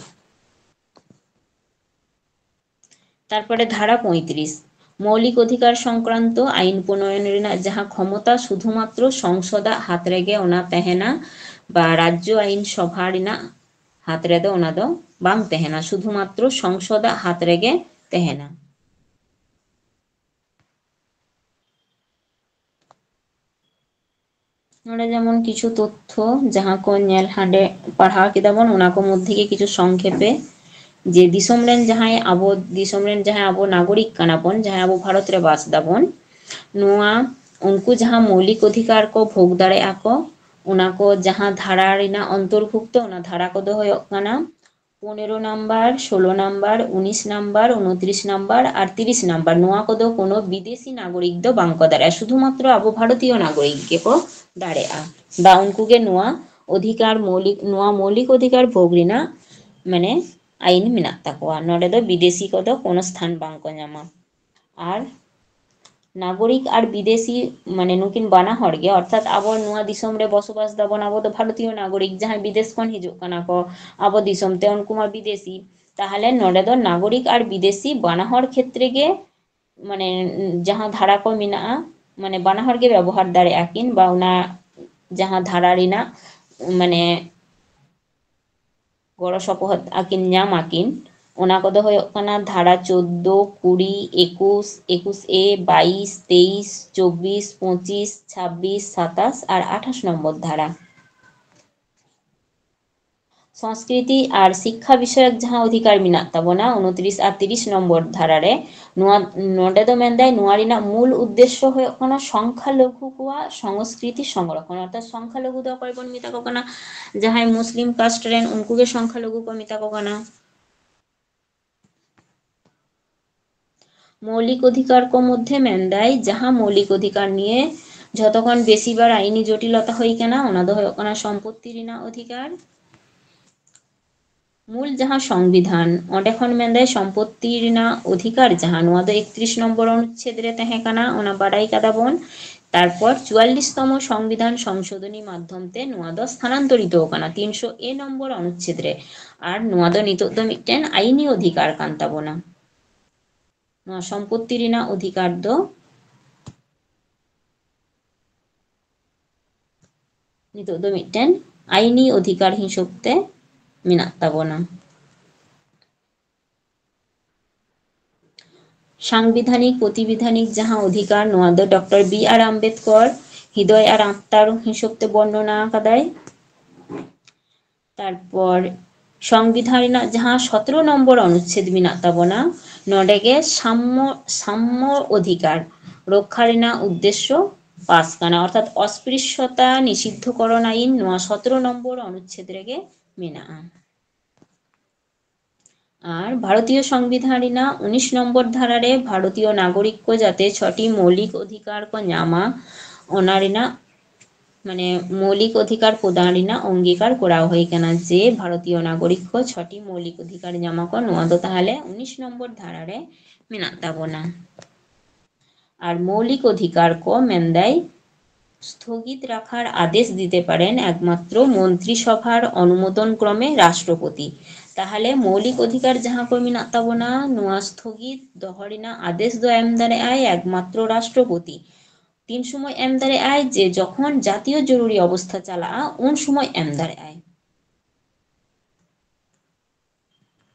ᱛᱟᱨᱯᱚᱨᱮ ᱫᱷᱟᱨᱟ ᱯᱚᱸᱭᱛᱨᱤᱥ, ᱢᱳᱣᱞᱤᱠ ᱚᱫᱷᱤᱠᱟᱨ ᱥᱚᱝᱠᱨᱟᱱᱛᱚ ᱟᱭᱤᱱ ᱯᱨᱚᱱᱚᱭᱚᱱ ᱨᱮᱱᱟᱜ ᱡᱟᱦᱟᱸ ᱠᱷᱚᱢᱚᱛᱟ ᱥᱩᱫᱷᱩᱢᱟᱛᱨᱚ ᱥᱚᱝᱥᱚᱫᱟᱜ ᱦᱟᱛ ᱨᱮᱜᱮ ᱚᱱᱟ ᱛᱟᱦᱮᱱᱟ, ᱵᱟ ᱨᱟᱡᱽᱡᱚ ᱟᱭᱤᱱ ᱥᱚᱵᱷᱟ ᱨᱮᱱᱟᱜ ᱦᱟᱛ ᱨᱮᱫᱚ ᱚᱱᱟ ᱫᱚ ᱵᱟᱝ ᱛᱟᱦᱮᱱᱟ, ᱥᱩᱫᱷᱩᱢᱟᱛᱨᱚ ᱥᱚᱝᱥᱚᱫᱟᱜ ᱦᱟᱛ ᱨᱮᱜᱮ ᱛᱟᱦᱮᱱᱟ᱾ ᱱᱚᱰᱮ ᱡᱮᱢᱚᱱ ᱠᱤᱪᱷᱩ ᱛᱚᱛᱛᱷᱚ ᱡᱟᱦᱟᱸ ᱠᱚ ᱧᱮᱞ ᱦᱟᱸᱰᱮ ᱯᱟᱲᱦᱟᱣ ᱠᱮᱫᱟ ᱵᱚᱱ, ᱚᱱᱟ ᱠᱚ ᱢᱚᱫᱽᱫᱷᱮ ᱜᱮ ᱠᱤᱪᱷᱩ ᱥᱚᱝᱠᱷᱮᱯᱮ ᱡᱮ ᱫᱤᱥᱚᱢ ᱨᱮᱱ ᱡᱟᱦᱟᱸᱭ ᱟᱵᱚ, ᱫᱤᱥᱚᱢ ᱨᱮᱱ ᱡᱟᱦᱟᱸᱭ ᱟᱵᱚ ᱱᱟᱜᱚᱨᱤᱠ ᱠᱟᱱᱟ ᱵᱚᱱ, ᱡᱟᱦᱟᱸᱭ ᱟᱵᱚ ᱵᱷᱟᱨᱚᱛ ᱨᱮ ᱵᱟᱥ ᱫᱟᱵᱚᱱ, ᱱᱚᱣᱟ ᱩᱱᱠᱩ ᱡᱟᱦᱟᱸ ᱢᱳᱣᱞᱤᱠ ᱚᱫᱷᱤᱠᱟᱨ ᱠᱚ ᱵᱷᱳᱜᱽ ᱫᱟᱲᱮᱭᱟᱜᱼᱟ ᱠᱚ, ᱚᱱᱟ ᱠᱚ ᱡᱟᱦᱟᱸ ᱫᱷᱟᱨᱟ ᱨᱮᱱᱟᱜ ᱚᱱᱛᱚᱨᱵᱷᱩᱠᱛᱚ, ᱚᱱᱟ ᱫᱷᱟᱨᱟ ᱠᱚᱫᱚ ᱦᱩᱭᱩᱜ ᱠᱟᱱᱟ ᱯᱚᱱᱮᱨᱚ ᱱᱟᱢᱵᱟᱨ, ᱥᱳᱞᱳ ᱱᱟᱢᱵᱟᱨ, ᱩᱱᱤᱥ ᱱᱟᱢᱵᱟᱨ, ᱩᱱᱛᱨᱤᱥ ᱱᱟᱢᱵᱟᱨ ᱟᱨ ᱛᱤᱨᱤᱥ ᱱᱟᱢᱵᱟᱨ᱾ ᱱᱚᱣᱟ ᱠᱚᱫᱚ ᱠᱳᱱᱳ ᱵᱤᱫᱮᱥᱤ ᱱᱟᱜᱚᱨᱤᱠ ᱫᱚ ᱵᱟᱝ ᱠᱚ ᱫᱟᱲᱮᱭᱟᱜᱼᱟ, ᱥᱩᱫᱷᱩ ᱢᱟᱛᱨᱚ ᱟᱵᱚ ᱵᱷᱟᱨᱚᱛᱤᱭᱚ ᱱᱟᱜᱚᱨᱤᱠ ᱜᱮᱠᱚ ᱫᱟᱲᱮᱭᱟᱜᱼᱟ, ᱵᱟ ᱩᱱᱠᱩ ᱜᱮ ᱱᱚᱣᱟ ᱚᱫᱷᱤᱠᱟᱨ ᱢᱳᱣᱞᱤᱠ, ᱱᱚᱣᱟ ᱢᱳᱣᱞᱤᱠ ᱚᱫᱷᱤᱠᱟᱨ ᱵᱷᱳᱜᱽ ᱨᱮᱱᱟᱜ ᱢᱟᱱᱮ ᱟᱭᱤᱱ ᱢᱮᱱᱟᱜ ᱛᱟᱠᱚᱣᱟ᱾ ᱱᱚᱰᱮ ᱫᱚ ᱵᱤᱫᱮᱥᱤ ᱠᱚᱫᱚ ᱠᱳᱱᱳ ᱥᱛᱷᱟᱱ ᱵᱟᱝ ᱠᱚ ᱧᱟᱢᱟ᱾ ᱟᱨ ᱱᱟᱜᱚᱨᱤᱠ ᱟᱨ ᱵᱤᱫᱮᱥᱤ, ᱢᱟᱱᱮ ᱱᱩᱠᱤᱱ ᱵᱟᱱᱟ ᱦᱚᱲ ᱜᱮ, ᱚᱨᱛᱷᱟᱛ ᱟᱵᱚ ᱱᱚᱣᱟ ᱫᱤᱥᱚᱢ ᱨᱮ ᱵᱚᱥᱚᱵᱟᱥ ᱫᱟᱵᱚᱱ, ᱟᱵᱚ ᱫᱚ ᱵᱷᱟᱨᱚᱛᱤᱭᱚ ᱱᱟᱜᱚᱨᱤᱠ, ᱡᱟᱦᱟᱸᱭ ᱵᱤᱫᱮᱥ ᱠᱷᱚᱱ ᱦᱤᱡᱩᱜ ᱠᱟᱱᱟ ᱠᱚ ᱟᱵᱚ ᱫᱤᱥᱚᱢ ᱛᱮ, ᱩᱱᱠᱩ ᱢᱟ ᱵᱤᱫᱮᱥᱤ᱾ ᱛᱟᱦᱚᱞᱮ ᱱᱚᱰᱮ ᱫᱚ ᱱᱟᱜᱚᱨᱤᱠ ᱟᱨ ᱵᱤᱫᱮᱥᱤ ᱵᱟᱱᱟ ᱦᱚᱲ ᱠᱷᱮᱛᱨᱮ ᱜᱮ, ᱢᱟᱱᱮ ᱡᱟᱦᱟᱸ ᱫᱷᱟᱨᱟ ᱠᱚ ᱢᱮᱱᱟᱜᱼᱟ, ᱢᱟᱱᱮ ᱵᱟᱱᱟ ᱦᱚᱲ ᱜᱮ ᱵᱮᱵᱚᱦᱟᱨ ᱫᱟᱲᱮᱭᱟᱜᱼᱟ ᱠᱤᱱ, ᱵᱟ ᱚᱱᱟ ᱡᱟᱦᱟᱸ ᱫᱷᱟᱨᱟ ᱨᱮᱱᱟᱜ ᱢᱟᱱᱮ ᱜᱚᱲᱚ ᱥᱚᱯᱚᱦᱚᱫ ᱟᱹᱠᱤᱱ ᱧᱟᱢ ᱟᱹᱠᱤᱱ, ᱚᱱᱟ ᱠᱚᱫᱚ ᱦᱩᱭᱩᱜ ᱠᱟᱱᱟ ᱫᱷᱟᱨᱟ ᱪᱳᱫᱫᱳ, ᱠᱩᱲᱤ, ᱮᱠᱩᱥ, ᱮᱠᱩᱥ ᱮ, ᱵᱟᱭᱤᱥ, ᱛᱮᱭᱤᱥ, ᱪᱚᱵᱵᱤᱥ, ᱯᱚᱸᱪᱤᱥ, ᱪᱷᱟᱵᱵᱤᱥ, ᱥᱟᱛᱟᱥ ᱟᱨ ᱟᱴᱷᱟᱥ ᱱᱚᱢᱵᱚᱨ ᱫᱷᱟᱨᱟ᱾ ᱥᱚᱝᱥᱠᱨᱤᱛᱤ ᱟᱨ ᱥᱤᱠᱠᱷᱟ ᱵᱤᱥᱚᱭᱚᱠ ᱡᱟᱦᱟᱸ ᱚᱫᱷᱤᱠᱟᱨ ᱢᱮᱱᱟᱜ ᱛᱟᱵᱚᱱᱟ ᱩᱱᱛᱨᱤᱥ ᱟᱨ ᱛᱤᱨᱤᱥ ᱱᱚᱢᱵᱚᱨ ᱫᱷᱟᱨᱟ ᱨᱮ, ᱱᱚᱣᱟ, ᱱᱚᱰᱮ ᱫᱚ ᱢᱮᱱᱫᱟᱭ ᱱᱚᱣᱟ ᱨᱮᱱᱟᱜ ᱢᱩᱞ ᱩᱫᱽᱫᱮᱥᱥᱚ ᱦᱩᱭᱩᱜ ᱠᱟᱱᱟ ᱥᱚᱝᱠᱷᱟᱞᱚᱜᱷᱩ ᱠᱚᱣᱟᱜ ᱥᱚᱝᱥᱠᱨᱤᱛᱤ ᱥᱚᱝᱨᱚᱠᱷᱚᱱ᱾ ᱚᱨᱛᱷᱟᱛ ᱥᱚᱝᱠᱷᱟᱞᱚᱜᱷᱩ ᱫᱚ ᱚᱠᱚᱭ ᱵᱚᱱ ᱢᱮᱛᱟ ᱠᱚ ᱠᱟᱱᱟ? ᱡᱟᱦᱟᱸᱭ ᱢᱩᱥᱞᱤᱢ ᱠᱟᱥᱴ ᱨᱮᱱ, ᱩᱱᱠᱩ ᱜᱮ ᱥᱚᱝᱠᱷᱟᱞᱚᱜᱷᱩ ᱠᱚ ᱢᱮᱛᱟ ᱠᱚ ᱠᱟᱱᱟ᱾ ᱢᱳᱣᱞᱤᱠ ᱚᱫᱷᱤᱠᱟᱨ ᱠᱚ ᱢᱚᱫᱽᱫᱷᱮ ᱢᱮᱱᱫᱟᱭ, ᱡᱟᱦᱟᱸ ᱢᱳᱣᱞᱤᱠ ᱚᱫᱷᱤᱠᱟᱨ ᱱᱤᱭᱮ ᱡᱷᱚᱛᱚ ᱠᱷᱚᱱ ᱵᱮᱥᱤ ᱵᱟᱨ ᱟᱭᱤᱱᱤ ᱡᱚᱴᱤᱞᱚᱛᱟ ᱦᱩᱭ ᱠᱟᱱᱟ, ᱚᱱᱟ ᱫᱚ ᱦᱩᱭᱩᱜ ᱠᱟᱱᱟ ᱥᱚᱢᱯᱚᱛᱛᱤ ᱨᱮᱱᱟᱜ ᱚᱫᱷᱤᱠᱟᱨ᱾ ᱢᱩᱞ ᱡᱟᱦᱟᱸ ᱥᱚᱝᱵᱤᱫᱷᱟᱱ, ᱚᱸᱰᱮ ᱠᱷᱚᱱ ᱢᱮᱱᱫᱟᱭ ᱥᱚᱢᱯᱚᱛᱛᱤ ᱨᱮᱱᱟᱜ ᱚᱫᱷᱤᱠᱟᱨ ᱡᱟᱦᱟᱸ, ᱱᱚᱣᱟ ᱫᱚ ᱮᱠᱛᱨᱤᱥ ᱱᱚᱢᱵᱚᱨ ᱚᱱᱩᱪᱪᱷᱮᱫ ᱨᱮ ᱛᱟᱦᱮᱸ ᱠᱟᱱᱟ, ᱚᱱᱟ ᱵᱟᱰᱟᱭ ᱠᱟᱫᱟ ᱵᱚᱱ᱾ ᱛᱟᱨᱯᱚᱨ ᱪᱩᱣᱟᱞᱞᱤᱥ ᱛᱚᱢᱚ ᱥᱚᱝᱵᱤᱫᱷᱟᱱ ᱥᱚᱝᱥᱳᱫᱷᱚᱱᱤ ᱢᱟᱫᱽᱫᱷᱚᱢ ᱛᱮ ᱱᱚᱣᱟ ᱫᱚ ᱥᱛᱷᱟᱱᱟᱱᱛᱚᱨᱤᱛᱚ ᱠᱟᱱᱟ ᱛᱤᱱᱥᱚ ᱮ ᱱᱚᱢᱵᱚᱨ ᱚᱱᱩᱪᱪᱷᱮᱫ ᱨᱮ᱾ ᱟᱨ ᱱᱚᱣᱟ ᱫᱚ ᱱᱤᱛᱚᱜ ᱫᱚ ᱢᱤᱫᱴᱮᱱ ᱟᱭᱤᱱᱤ ᱚᱫᱷᱤᱠᱟᱨ ᱠᱟᱱ ᱛᱟᱵᱚᱱᱟ᱾ ᱱᱚᱣᱟ ᱥᱚᱢᱯᱚᱛᱛᱤ ᱨᱮᱱᱟᱜ ᱚᱫᱷᱤᱠᱟᱨ ᱫᱚ ᱱᱤᱛᱚᱜ ᱫᱚ ᱢᱤᱫᱴᱮᱱ ᱟᱭᱤᱱᱤ ᱚᱫᱷᱤᱠᱟᱨ ᱦᱤᱥᱟᱹᱵ ᱛᱮ ᱢᱮᱱᱟᱜ ᱛᱟᱵᱚᱱᱟ᱾ ᱥᱟᱝᱵᱤᱫᱷᱟᱱᱤᱠ, ᱯᱨᱚᱛᱤᱵᱤᱫᱷᱟᱱᱤᱠ ᱡᱟᱦᱟᱸ ᱚᱫᱷᱤᱠᱟᱨ, ᱱᱚᱣᱟ ᱫᱚ ᱰᱚᱠᱴᱚᱨ ᱵᱤ ᱟᱨ ᱟᱢᱵᱮᱫᱠᱚᱨ ᱦᱤᱫᱚᱭ ᱟᱨ ᱟᱛᱢᱟᱨ ᱦᱤᱥᱟᱹᱵ ᱛᱮ ᱵᱚᱨᱱᱚᱱᱟ ᱟᱠᱟᱫᱟᱭ᱾ ᱛᱟᱨᱯᱚᱨ ᱥᱚᱝᱵᱤᱫᱷᱟᱱ ᱨᱮᱱᱟᱜ ᱡᱟᱦᱟᱸ ᱥᱚᱛᱨᱚ ᱱᱚᱢᱵᱚᱨ ᱚᱱᱩᱪᱪᱷᱮᱫ ᱢᱮᱱᱟᱜ ᱛᱟᱵᱚᱱᱟ, ᱱᱚᱰᱮ ᱜᱮ ᱥᱟᱢᱢᱚ, ᱥᱟᱢᱢᱚ ᱚᱫᱷᱤᱠᱟᱨ ᱨᱚᱠᱠᱷᱟ ᱨᱮᱱᱟᱜ ᱩᱫᱽᱫᱮᱥᱥᱚ ᱯᱟᱥ ᱠᱟᱱᱟ, ᱚᱨᱛᱷᱟᱛ ᱚᱥᱯᱨᱤᱥᱥᱚᱛᱟ ᱱᱤᱥᱤᱫᱽᱫᱷᱚᱠᱚᱨᱚᱱ ᱟᱭᱤᱱ ᱱᱚᱣᱟ ᱥᱚᱛᱨᱚ ᱱᱚᱢᱵᱚᱨ ᱚᱱᱩᱪᱪᱷᱮᱫ ᱨᱮᱜᱮ ᱢᱮᱱᱟᱜᱼᱟ᱾ ᱟᱨ ᱵᱷᱟᱨᱚᱛᱤᱭᱚ ᱥᱚᱝᱵᱤᱫᱷᱟᱱ ᱨᱮᱱᱟᱜ ᱩᱱᱤᱥ ᱱᱚᱢᱵᱚᱨ ᱫᱷᱟᱨᱟ ᱨᱮ ᱵᱷᱟᱨᱚᱛᱤᱭᱚ ᱱᱟᱜᱚᱨᱤᱠ ᱠᱚ ᱡᱟᱛᱮ ᱪᱷᱚᱴᱤ ᱢᱳᱣᱞᱤᱠ ᱚᱫᱷᱤᱠᱟᱨ ᱠᱚ ᱧᱟᱢᱟ, ᱚᱱᱟ ᱨᱮᱱᱟᱜ, ᱢᱟᱱᱮ, ᱢᱳᱣᱞᱤᱠ ᱚᱫᱷᱤᱠᱟᱨ ᱯᱨᱚᱫᱟᱱ ᱨᱮᱱᱟᱜ ᱚᱝᱜᱤᱠᱟᱨ ᱠᱚᱨᱟᱣ ᱦᱩᱭ ᱠᱟᱱᱟ ᱡᱮ ᱵᱷᱟᱨᱚᱛᱤᱭᱚ ᱱᱟᱜᱚᱨᱤᱠ ᱠᱚ ᱪᱷᱚᱴᱤ ᱢᱳᱣᱞᱤᱠ ᱚᱫᱷᱤᱠᱟᱨ ᱧᱟᱢᱟ ᱠᱚ᱾ ᱱᱚᱣᱟ ᱫᱚ ᱛᱟᱦᱚᱞᱮ ᱩᱱᱤᱥ ᱱᱚᱢᱵᱚᱨ ᱫᱷᱟᱨᱟ ᱨᱮ ᱢᱮᱱᱟᱜ ᱛᱟᱵᱚᱱᱟ᱾ ᱟᱨ ᱢᱳᱣᱞᱤᱠ ᱚᱫᱷᱤᱠᱟᱨ ᱠᱚ ᱢᱮᱱᱫᱟᱭ স্থগিত রাখার আদেশ দিতে পারেন একমাত্র মন্ত্রিসভার অনুমোদন ক্রমে রাষ্ট্রপতি। ᱛᱟᱦᱚᱞᱮ ᱢᱳᱣᱞᱤᱠ ᱚᱫᱷᱤᱠᱟᱨ ᱡᱟᱦᱟᱸ ᱠᱚ ᱢᱮᱱᱟᱜ ᱛᱟᱵᱚᱱᱟ, ᱱᱚᱣᱟ ᱥᱛᱷᱚᱜᱤᱛ ᱫᱚᱦᱚ ᱨᱮᱱᱟᱜ ᱟᱫᱮᱥ ᱫᱚ ᱮᱢ ᱫᱟᱲᱮᱭᱟᱜᱼᱟᱭ ᱮᱠᱢᱟᱛᱨᱚ ᱨᱟᱥᱴᱨᱚᱯᱚᱛᱤ᱾ ᱛᱤᱱ ᱥᱚᱢᱚᱭ ᱮᱢ ᱫᱟᱲᱮᱭᱟᱜᱼᱟᱭ? ᱡᱮ ᱡᱚᱠᱷᱚᱱ ᱡᱟᱛᱤᱭᱚ ᱡᱚᱨᱩᱨᱤ ᱚᱵᱚᱥᱛᱷᱟ ᱪᱟᱞᱟᱜᱼᱟ, ᱩᱱ ᱥᱚᱢᱚᱭ ᱮᱢ ᱫᱟᱲᱮᱭᱟᱜᱼᱟᱭ᱾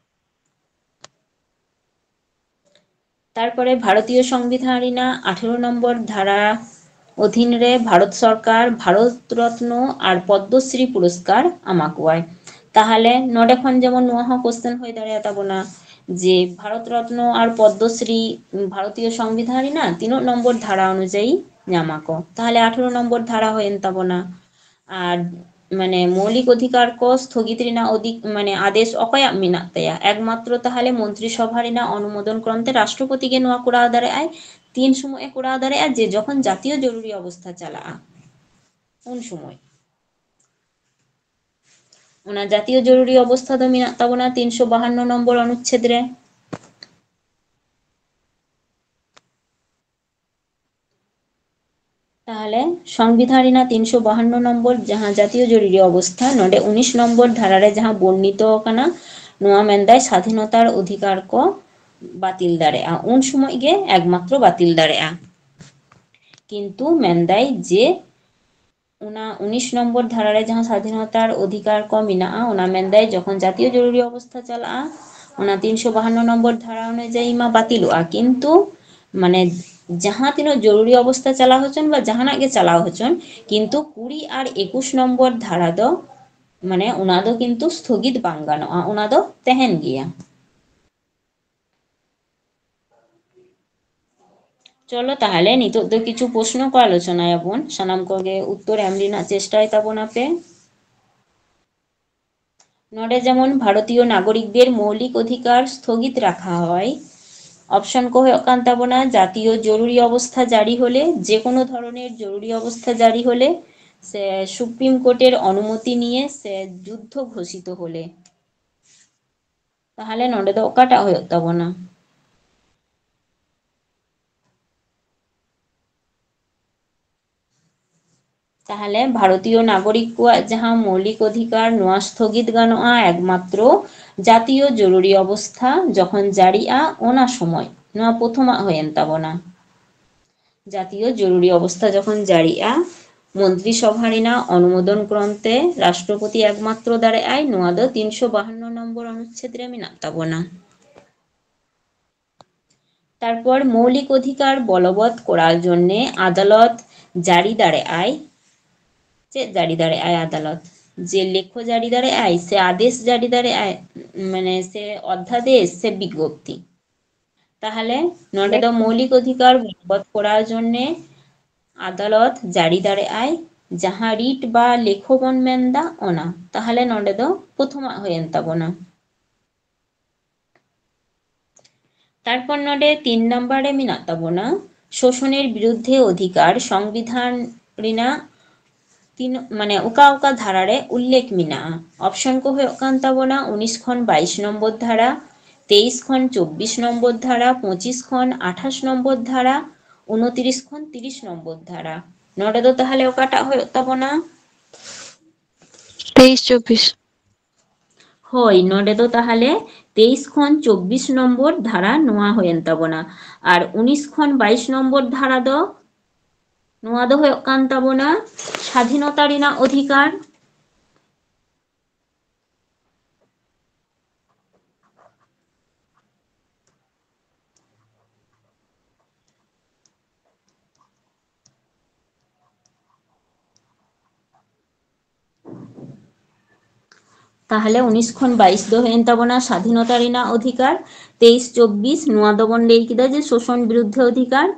ᱛᱟᱨᱯᱚᱨᱮ ᱵᱷᱟᱨᱚᱛᱤᱭᱚ ᱥᱚᱝᱵᱤᱫᱷᱟᱱ ᱨᱮᱱᱟᱜ ᱟᱴᱷᱮᱨᱚ ᱱᱚᱢᱵᱚᱨ ᱫᱷᱟᱨᱟ ᱚᱫᱷᱤᱱ ᱨᱮ ᱵᱷᱟᱨᱚᱛ ᱥᱚᱨᱠᱟᱨ ᱵᱷᱟᱨᱚᱛ ᱨᱚᱛᱱᱚ ᱟᱨ ᱯᱚᱫᱽᱢᱚᱥᱨᱤ ᱯᱩᱨᱚᱥᱠᱟᱨ ᱮᱢᱟ ᱠᱚᱣᱟᱭ᱾ ᱛᱟᱦᱚᱞᱮ ᱱᱚᱰᱮ ᱠᱷᱚᱱ ᱡᱮᱢᱚᱱ ᱱᱚᱣᱟ ᱦᱚᱸ question ᱦᱩᱭ ᱫᱟᱲᱮᱭᱟᱛᱟ ᱵᱚᱱᱟ ᱡᱮ ᱵᱷᱟᱨᱚᱛ ᱨᱚᱛᱱᱚ ᱟᱨ ᱯᱚᱫᱽᱢᱚᱥᱨᱤ ᱵᱷᱟᱨᱚᱛᱤᱭᱚ ᱥᱚᱝᱵᱤᱫᱷᱟᱱ ᱨᱮᱱᱟᱜ ᱛᱤᱱᱟᱹᱜ ᱱᱚᱢᱵᱚᱨ ᱫᱷᱟᱨᱟ ᱚᱱᱩᱡᱟᱭᱤ ᱧᱟᱢᱟ ᱠᱚ? ᱛᱟᱦᱚᱞᱮ ᱟᱴᱷᱮᱨᱚ ᱱᱚᱢᱵᱚᱨ ᱫᱷᱟᱨᱟ ᱦᱩᱭᱮᱱ ᱛᱟᱵᱚᱱᱟ᱾ ᱟᱨ ᱢᱟᱱᱮ ᱢᱳᱣᱞᱤᱠ ᱚᱫᱷᱤᱠᱟᱨ ᱠᱚ ᱥᱛᱷᱚᱜᱤᱛ ᱨᱮᱱᱟᱜ ᱚᱫᱷᱤ-, ᱢᱟᱱᱮ ᱟᱫᱮᱥ ᱚᱠᱚᱭᱟᱜ ᱢᱮᱱᱟᱜ ᱛᱟᱭᱟ? ᱮᱠᱢᱟᱛᱨᱚ ᱛᱟᱦᱚᱞᱮ ᱢᱚᱱᱛᱨᱤ ᱥᱚᱵᱷᱟ ᱨᱮᱱᱟᱜ ᱚᱱᱩᱢᱳᱫᱚᱱ ᱠᱨᱚᱢ ᱛᱮ ᱨᱟᱥᱴᱨᱚᱯᱚᱛᱤ ᱜᱮ ᱱᱚᱣᱟ ᱠᱚᱨᱟᱣ ᱫᱟᱲᱮᱭᱟᱜᱼᱟᱭ᱾ ᱛᱤᱱ ᱥᱚᱢᱚᱭ ᱮ ᱠᱚᱨᱟᱣ ᱫᱟᱲᱮᱭᱟᱜᱼᱟ? ᱡᱮ ᱡᱚᱠᱷᱚᱱ ᱡᱟᱛᱤᱭᱚ ᱡᱚᱨᱩᱨᱤ ᱚᱵᱚᱥᱛᱷᱟ ᱪᱟᱞᱟᱜᱼᱟ, ᱩᱱ ᱥᱚᱢᱚᱭ᱾ ᱚᱱᱟ ᱡᱟᱛᱤᱭᱚ ᱡᱚᱨᱩᱨᱤ ᱚᱵᱚᱥᱛᱷᱟ ᱫᱚ ᱢᱮᱱᱟᱜ ᱛᱟᱵᱚᱱᱟ ᱛᱤᱱᱥᱚ ᱵᱟᱦᱟᱱᱱᱚ ᱱᱚᱢᱵᱚᱨ ᱚᱱᱩᱪᱪᱷᱮᱫ ᱨᱮ᱾ ᱛᱟᱦᱚᱞᱮ ᱥᱚᱝᱵᱤᱫᱷᱟᱱ ᱨᱮᱱᱟᱜ ᱛᱤᱱᱥᱚ ᱵᱟᱦᱟᱱᱱᱚ ᱱᱚᱢᱵᱚᱨ ᱡᱟᱦᱟᱸ ᱡᱟᱛᱤᱭᱚ ᱡᱚᱨᱩᱨᱤ ᱚᱵᱚᱥᱛᱷᱟ, ᱱᱚᱰᱮ ᱩᱱᱤᱥ ᱱᱚᱢᱵᱚᱨ ᱫᱷᱟᱨᱟ ᱨᱮ ᱡᱟᱦᱟᱸ ᱵᱚᱨᱱᱤᱛᱚ ᱟᱠᱟᱱᱟ, ᱱᱚᱣᱟ ᱢᱮᱱᱫᱟᱭ ᱥᱟᱫᱷᱤᱱᱚᱛᱟᱨ ᱚᱫᱷᱤᱠᱟᱨ ᱠᱚ ᱵᱟᱹᱛᱤᱞ ᱫᱟᱲᱮᱭᱟᱜᱼᱟ, ᱩᱱ ᱥᱚᱢᱚᱭ ᱜᱮ ᱮᱠᱢᱟᱛᱨᱚ ᱵᱟᱹᱛᱤᱞ ᱫᱟᱲᱮᱭᱟᱜᱼᱟ᱾ ᱠᱤᱱᱛᱩ ᱢᱮᱱᱫᱟᱭ ᱡᱮ ᱚᱱᱟ ᱩᱱᱤᱥ ᱱᱚᱢᱵᱚᱨ ᱫᱷᱟᱨᱟ ᱨᱮ ᱡᱟᱦᱟᱸ ᱥᱟᱫᱷᱤᱱᱚᱛᱟᱨ ᱚᱫᱷᱤᱠᱟᱨ ᱠᱚ ᱢᱮᱱᱟᱜᱼᱟ, ᱚᱱᱟ ᱢᱮᱱᱫᱟᱭ ᱡᱚᱠᱷᱚᱱ ᱡᱟᱛᱤᱭᱚ ᱡᱚᱨᱩᱨᱤ ᱚᱵᱚᱥᱛᱷᱟ ᱪᱟᱞᱟᱜᱼᱟ, ᱚᱱᱟ ᱛᱤᱱᱥᱚ ᱵᱟᱦᱟᱱᱱᱚ ᱱᱚᱢᱵᱚᱨ ᱫᱷᱟᱨᱟ ᱚᱱᱩᱡᱟᱭᱤ ᱢᱟ ᱵᱟᱹᱛᱤᱞᱚᱜᱼᱟ, ᱠᱤᱱᱛᱩ ᱢᱟᱱᱮ ᱡᱟᱦᱟᱸ ᱛᱤᱱᱟᱹᱜ ᱡᱚᱨᱩᱨᱤ ᱚᱵᱚᱥᱛᱷᱟ ᱪᱟᱞᱟᱣ ᱦᱚᱪᱚᱱ ᱵᱟ ᱡᱟᱦᱟᱱᱟᱜ ᱜᱮ ᱪᱟᱞᱟᱣ ᱦᱚᱪᱚᱱ, ᱠᱤᱱᱛᱩ ᱠᱩᱲᱤ ᱟᱨ ᱮᱠᱩᱥ ᱱᱚᱢᱵᱚᱨ ᱫᱷᱟᱨᱟ ᱫᱚ ᱢᱟᱱᱮ ᱚᱱᱟ ᱫᱚ ᱠᱤᱱᱛᱩ ᱥᱛᱷᱚᱜᱤᱛ ᱵᱟᱝ ᱜᱟᱱᱚᱜᱼᱟ, ᱚᱱᱟ ᱫᱚ ᱛᱟᱦᱮᱱ ᱜᱮᱭᱟ᱾ ᱪᱚᱞᱚ ᱛᱟᱦᱚᱞᱮ ᱱᱤᱛᱚᱜ ᱫᱚ ᱠᱤᱪᱷᱩ ᱯᱨᱚᱥᱱᱚ ᱠᱚ ᱟᱞᱳᱪᱚᱱᱟᱭᱟᱵᱚᱱ, ᱥᱟᱱᱟᱢ ᱠᱚᱜᱮ ᱩᱛᱛᱚᱨ ᱮᱢ ᱨᱮᱱᱟᱜ ᱪᱮᱥᱴᱟᱭ ᱛᱟᱵᱚᱱᱟᱯᱮ᱾ ᱱᱚᱰᱮ ᱡᱮᱢᱚᱱ ᱵᱷᱟᱨᱚᱛᱤᱭᱚ ᱱᱟᱜᱚᱨᱤᱠ ᱫᱮᱨ ᱢᱳᱣᱞᱤᱠ ᱚᱫᱷᱤᱠᱟᱨ ᱥᱛᱷᱚᱜᱤᱛ ᱨᱟᱠᱷᱟ ᱦᱚᱭ, ᱚᱯᱥᱚᱱ ᱠᱚ ᱦᱩᱭᱩᱜ ᱠᱟᱱ ᱛᱟᱵᱚᱱᱟ ᱡᱟᱛᱤᱭᱚ ᱡᱚᱨᱩᱨᱤ ᱚᱵᱚᱥᱛᱷᱟ ᱡᱟᱹᱨᱤ ᱦᱚᱞᱮ, ᱡᱮ ᱠᱳᱱᱳ ᱫᱷᱚᱨᱚᱱᱮᱨ ᱡᱚᱨᱩᱨᱤ ᱚᱵᱚᱥᱛᱷᱟ ᱡᱟᱹᱨᱤ ᱦᱚᱞᱮ, ᱥᱮ ᱥᱩᱯᱨᱤᱢ ᱠᱳᱨᱴᱮᱨ ᱚᱱᱩᱢᱚᱛᱤ ᱱᱤᱭᱮ, ᱥᱮ ᱡᱩᱫᱽᱫᱷᱚ ᱜᱷᱳᱥᱤᱛ ᱦᱚᱞᱮ᱾ ᱛᱟᱦᱚᱞᱮ ᱱᱚᱰᱮ ᱫᱚ ᱚᱠᱟᱴᱟᱜ ᱦᱩᱭᱩᱜ ᱛᱟᱵᱚᱱᱟ? ᱛᱟᱦᱚᱞᱮ ᱵᱷᱟᱨᱚᱛᱤᱭᱚ ᱱᱟᱜᱚᱨᱤᱠ ᱠᱚᱣᱟᱜ ᱡᱟᱦᱟᱸ ᱢᱳᱣᱞᱤᱠ ᱚᱫᱷᱤᱠᱟᱨ, ᱱᱚᱣᱟ ᱥᱛᱷᱚᱜᱤᱛ ᱜᱟᱱᱚᱜᱼᱟ ᱮᱠᱢᱟᱛᱨᱚ ᱡᱟᱛᱤᱭᱚ ᱡᱚᱨᱩᱨᱤ ᱚᱵᱚᱥᱛᱷᱟ ᱡᱚᱠᱷᱚᱱ ᱡᱟᱹᱨᱤᱜᱼᱟ, ᱚᱱᱟ ᱥᱚᱢᱚᱭ᱾ ᱱᱚᱣᱟ ᱯᱨᱚᱛᱷᱚᱢᱟᱜ ᱦᱩᱭᱮᱱ ᱛᱟᱵᱚᱱᱟ᱾ ᱡᱟᱛᱤᱭᱚ ᱡᱚᱨᱩᱨᱤ ᱚᱵᱚᱥᱛᱷᱟ ᱡᱚᱠᱷᱚᱱ ᱡᱟᱹᱨᱤᱜᱼᱟ, ᱢᱚᱱᱛᱨᱤ ᱥᱚᱵᱷᱟ ᱨᱮᱱᱟᱜ ᱚᱱᱩᱢᱳᱫᱚᱱ ᱠᱨᱚᱢ ᱛᱮ ᱨᱟᱥᱴᱨᱚᱯᱚᱛᱤ ᱮᱠᱢᱟᱛᱨᱚ ᱫᱟᱲᱮᱭᱟᱜᱼᱟᱭ᱾ ᱱᱚᱣᱟ ᱫᱚ ᱛᱤᱱᱥᱚ ᱵᱟᱦᱟᱱᱱᱚ ᱱᱚᱢᱵᱚᱨ ᱚᱱᱩᱪᱪᱷᱮᱫ ᱨᱮ ᱢᱮᱱᱟᱜ ᱛᱟᱵᱚᱱᱟ᱾ ᱛᱟᱨᱯᱚᱨ ᱢᱳᱣᱞᱤᱠ ᱚᱫᱷᱤᱠᱟᱨ ᱵᱚᱞᱚᱵᱚᱛ ᱠᱚᱨᱟᱣ ᱡᱚᱱᱱᱮ ᱟᱫᱟᱞᱚᱛ ᱡᱟᱹᱨᱤ ᱫᱟᱲᱮᱭᱟᱜᱼᱟᱭ᱾ ᱪᱮᱫ ᱡᱟᱹᱨᱤ ᱫᱟᱲᱮᱭᱟᱜᱼᱟᱭ ᱟᱫᱟᱞᱚᱛ? ᱡᱮ ᱞᱮᱠᱷᱚ ᱡᱟᱹᱨᱤ ᱫᱟᱲᱮᱭᱟᱜᱼᱟᱭ, ᱥᱮ ᱟᱫᱮᱥ ᱡᱟᱹᱨᱤ ᱫᱟᱲᱮᱭᱟᱜᱼᱟᱭ, ᱢᱟᱱᱮ ᱥᱮ ᱚᱫᱷᱭᱟᱫᱮᱥ ᱥᱮ ᱵᱤᱜᱽᱜᱚᱯᱛᱤ? ᱛᱟᱦᱚᱞᱮ ᱱᱚᱰᱮ ᱫᱚ ᱞᱮᱠᱷᱚ᱾ ᱢᱳᱣᱞᱤᱠ ᱚᱫᱷᱤᱠᱟᱨ ᱵᱚᱞᱚᱵᱚᱛ ᱠᱚᱨᱟᱣ ᱡᱚᱱᱱᱮ ᱟᱫᱟᱞᱚᱛ ᱡᱟᱹᱨᱤ ᱫᱟᱲᱮᱭᱟᱜᱼᱟᱭ, ᱡᱟᱦᱟᱸ ᱨᱤᱴ ᱵᱟ ᱞᱮᱠᱷᱚ ᱵᱚᱱ ᱢᱮᱱᱫᱟ ᱚᱱᱟ᱾ ᱛᱟᱦᱚᱞᱮ ᱱᱚᱰᱮ ᱫᱚ ᱯᱨᱚᱛᱷᱚᱢᱟᱜ ᱦᱩᱭᱮᱱ ᱛᱟᱵᱚᱱᱟ᱾ ᱛᱟᱨᱯᱚᱨ ᱱᱚᱰᱮ ᱛᱤᱱ ᱱᱟᱢᱵᱟᱨ ᱨᱮ ᱢᱮᱱᱟᱜ ᱛᱟᱵᱚᱱᱟ ᱥᱳᱥᱚᱱᱮᱨ ᱵᱤᱨᱩᱫᱽᱫᱷᱮ ᱚᱫᱷᱤᱠᱟᱨ, ᱥᱚᱝᱵᱤᱫᱷᱟᱱ ᱨᱮᱱᱟᱜ ᱛᱤᱱᱟᱹᱜ, ᱢᱟᱱᱮ ᱚᱠᱟ ᱚᱠᱟ ᱫᱷᱟᱨᱟ ᱨᱮ ᱩᱞᱞᱮᱠᱷ ᱢᱮᱱᱟᱜᱼᱟ? ᱚᱯᱥᱚᱱ ᱠᱚ ᱦᱩᱭᱩᱜ ᱠᱟᱱ ᱛᱟᱵᱚᱱᱟ ᱩᱱᱤᱥ ᱠᱷᱚᱱ ᱵᱟᱭᱤᱥ ᱱᱚᱢᱵᱚᱨ ᱫᱷᱟᱨᱟ, ᱛᱮᱭᱤᱥ ᱠᱷᱚᱱ ᱪᱚᱵᱵᱤᱥ ᱱᱚᱢᱵᱚᱨ ᱫᱷᱟᱨᱟ, ᱯᱚᱸᱪᱤᱥ ᱠᱷᱚᱱ ᱟᱴᱷᱟᱥ ᱱᱚᱢᱵᱚᱨ ᱫᱷᱟᱨᱟ, ᱩᱱᱛᱤᱨᱤᱥ ᱠᱷᱚᱱ ᱛᱤᱨᱤᱥ ᱱᱚᱢᱵᱚᱨ ᱫᱷᱟᱨᱟ᱾ ᱱᱚᱰᱮ ᱫᱚ ᱛᱟᱦᱚᱞᱮ ᱚᱠᱟᱴᱟᱜ ᱦᱩᱭᱩᱜ ᱛᱟᱵᱚᱱᱟ? ᱛᱮᱭᱤᱥ ᱪᱚᱵᱵᱤᱥ᱾ ᱦᱳᱭ, ᱱᱚᱰᱮ ᱫᱚ ᱛᱟᱦᱚᱞᱮ ᱛᱮᱭᱤᱥ ᱠᱷᱚᱱ ᱪᱚᱵᱵᱤᱥ ᱱᱚᱢᱵᱚᱨ ᱫᱷᱟᱨᱟ ᱱᱚᱣᱟ ᱦᱩᱭᱮᱱ ᱛᱟᱵᱚᱱᱟ᱾ ᱟᱨ ᱩᱱᱤᱥ ᱠᱷᱚᱱ ᱵᱟᱭᱤᱥ ᱱᱚᱢᱵᱚᱨ ᱫᱷᱟᱨᱟ ᱫᱚ, ᱱᱚᱣᱟ ᱫᱚ ᱦᱩᱭᱩᱜ ᱠᱟᱱ ᱛᱟᱵᱚᱱᱟ ᱥᱟᱫᱷᱤᱱᱚᱛᱟ ᱨᱮᱱᱟᱜ ᱚᱫᱷᱤᱠᱟᱨ᱾ ᱛᱟᱦᱚᱞᱮ ᱩᱱᱤᱥ ᱠᱷᱚᱱ ᱵᱟᱭᱤᱥ ᱫᱚ ᱦᱩᱭᱮᱱ ᱛᱟᱵᱚᱱᱟ ᱥᱟᱫᱷᱤᱱᱚᱛᱟ ᱨᱮᱱᱟᱜ ᱚᱫᱷᱤᱠᱟᱨ, ᱛᱮᱭᱤᱥ ᱪᱚᱵᱵᱤᱥ ᱱᱚᱣᱟ ᱫᱚᱵᱚᱱ ᱞᱟᱹᱭ ᱠᱮᱫᱟ ᱡᱮ ᱥᱳᱥᱚᱱ ᱵᱤᱨᱩᱫᱽᱫᱷᱮ ᱚᱫᱷᱤᱠᱟᱨ,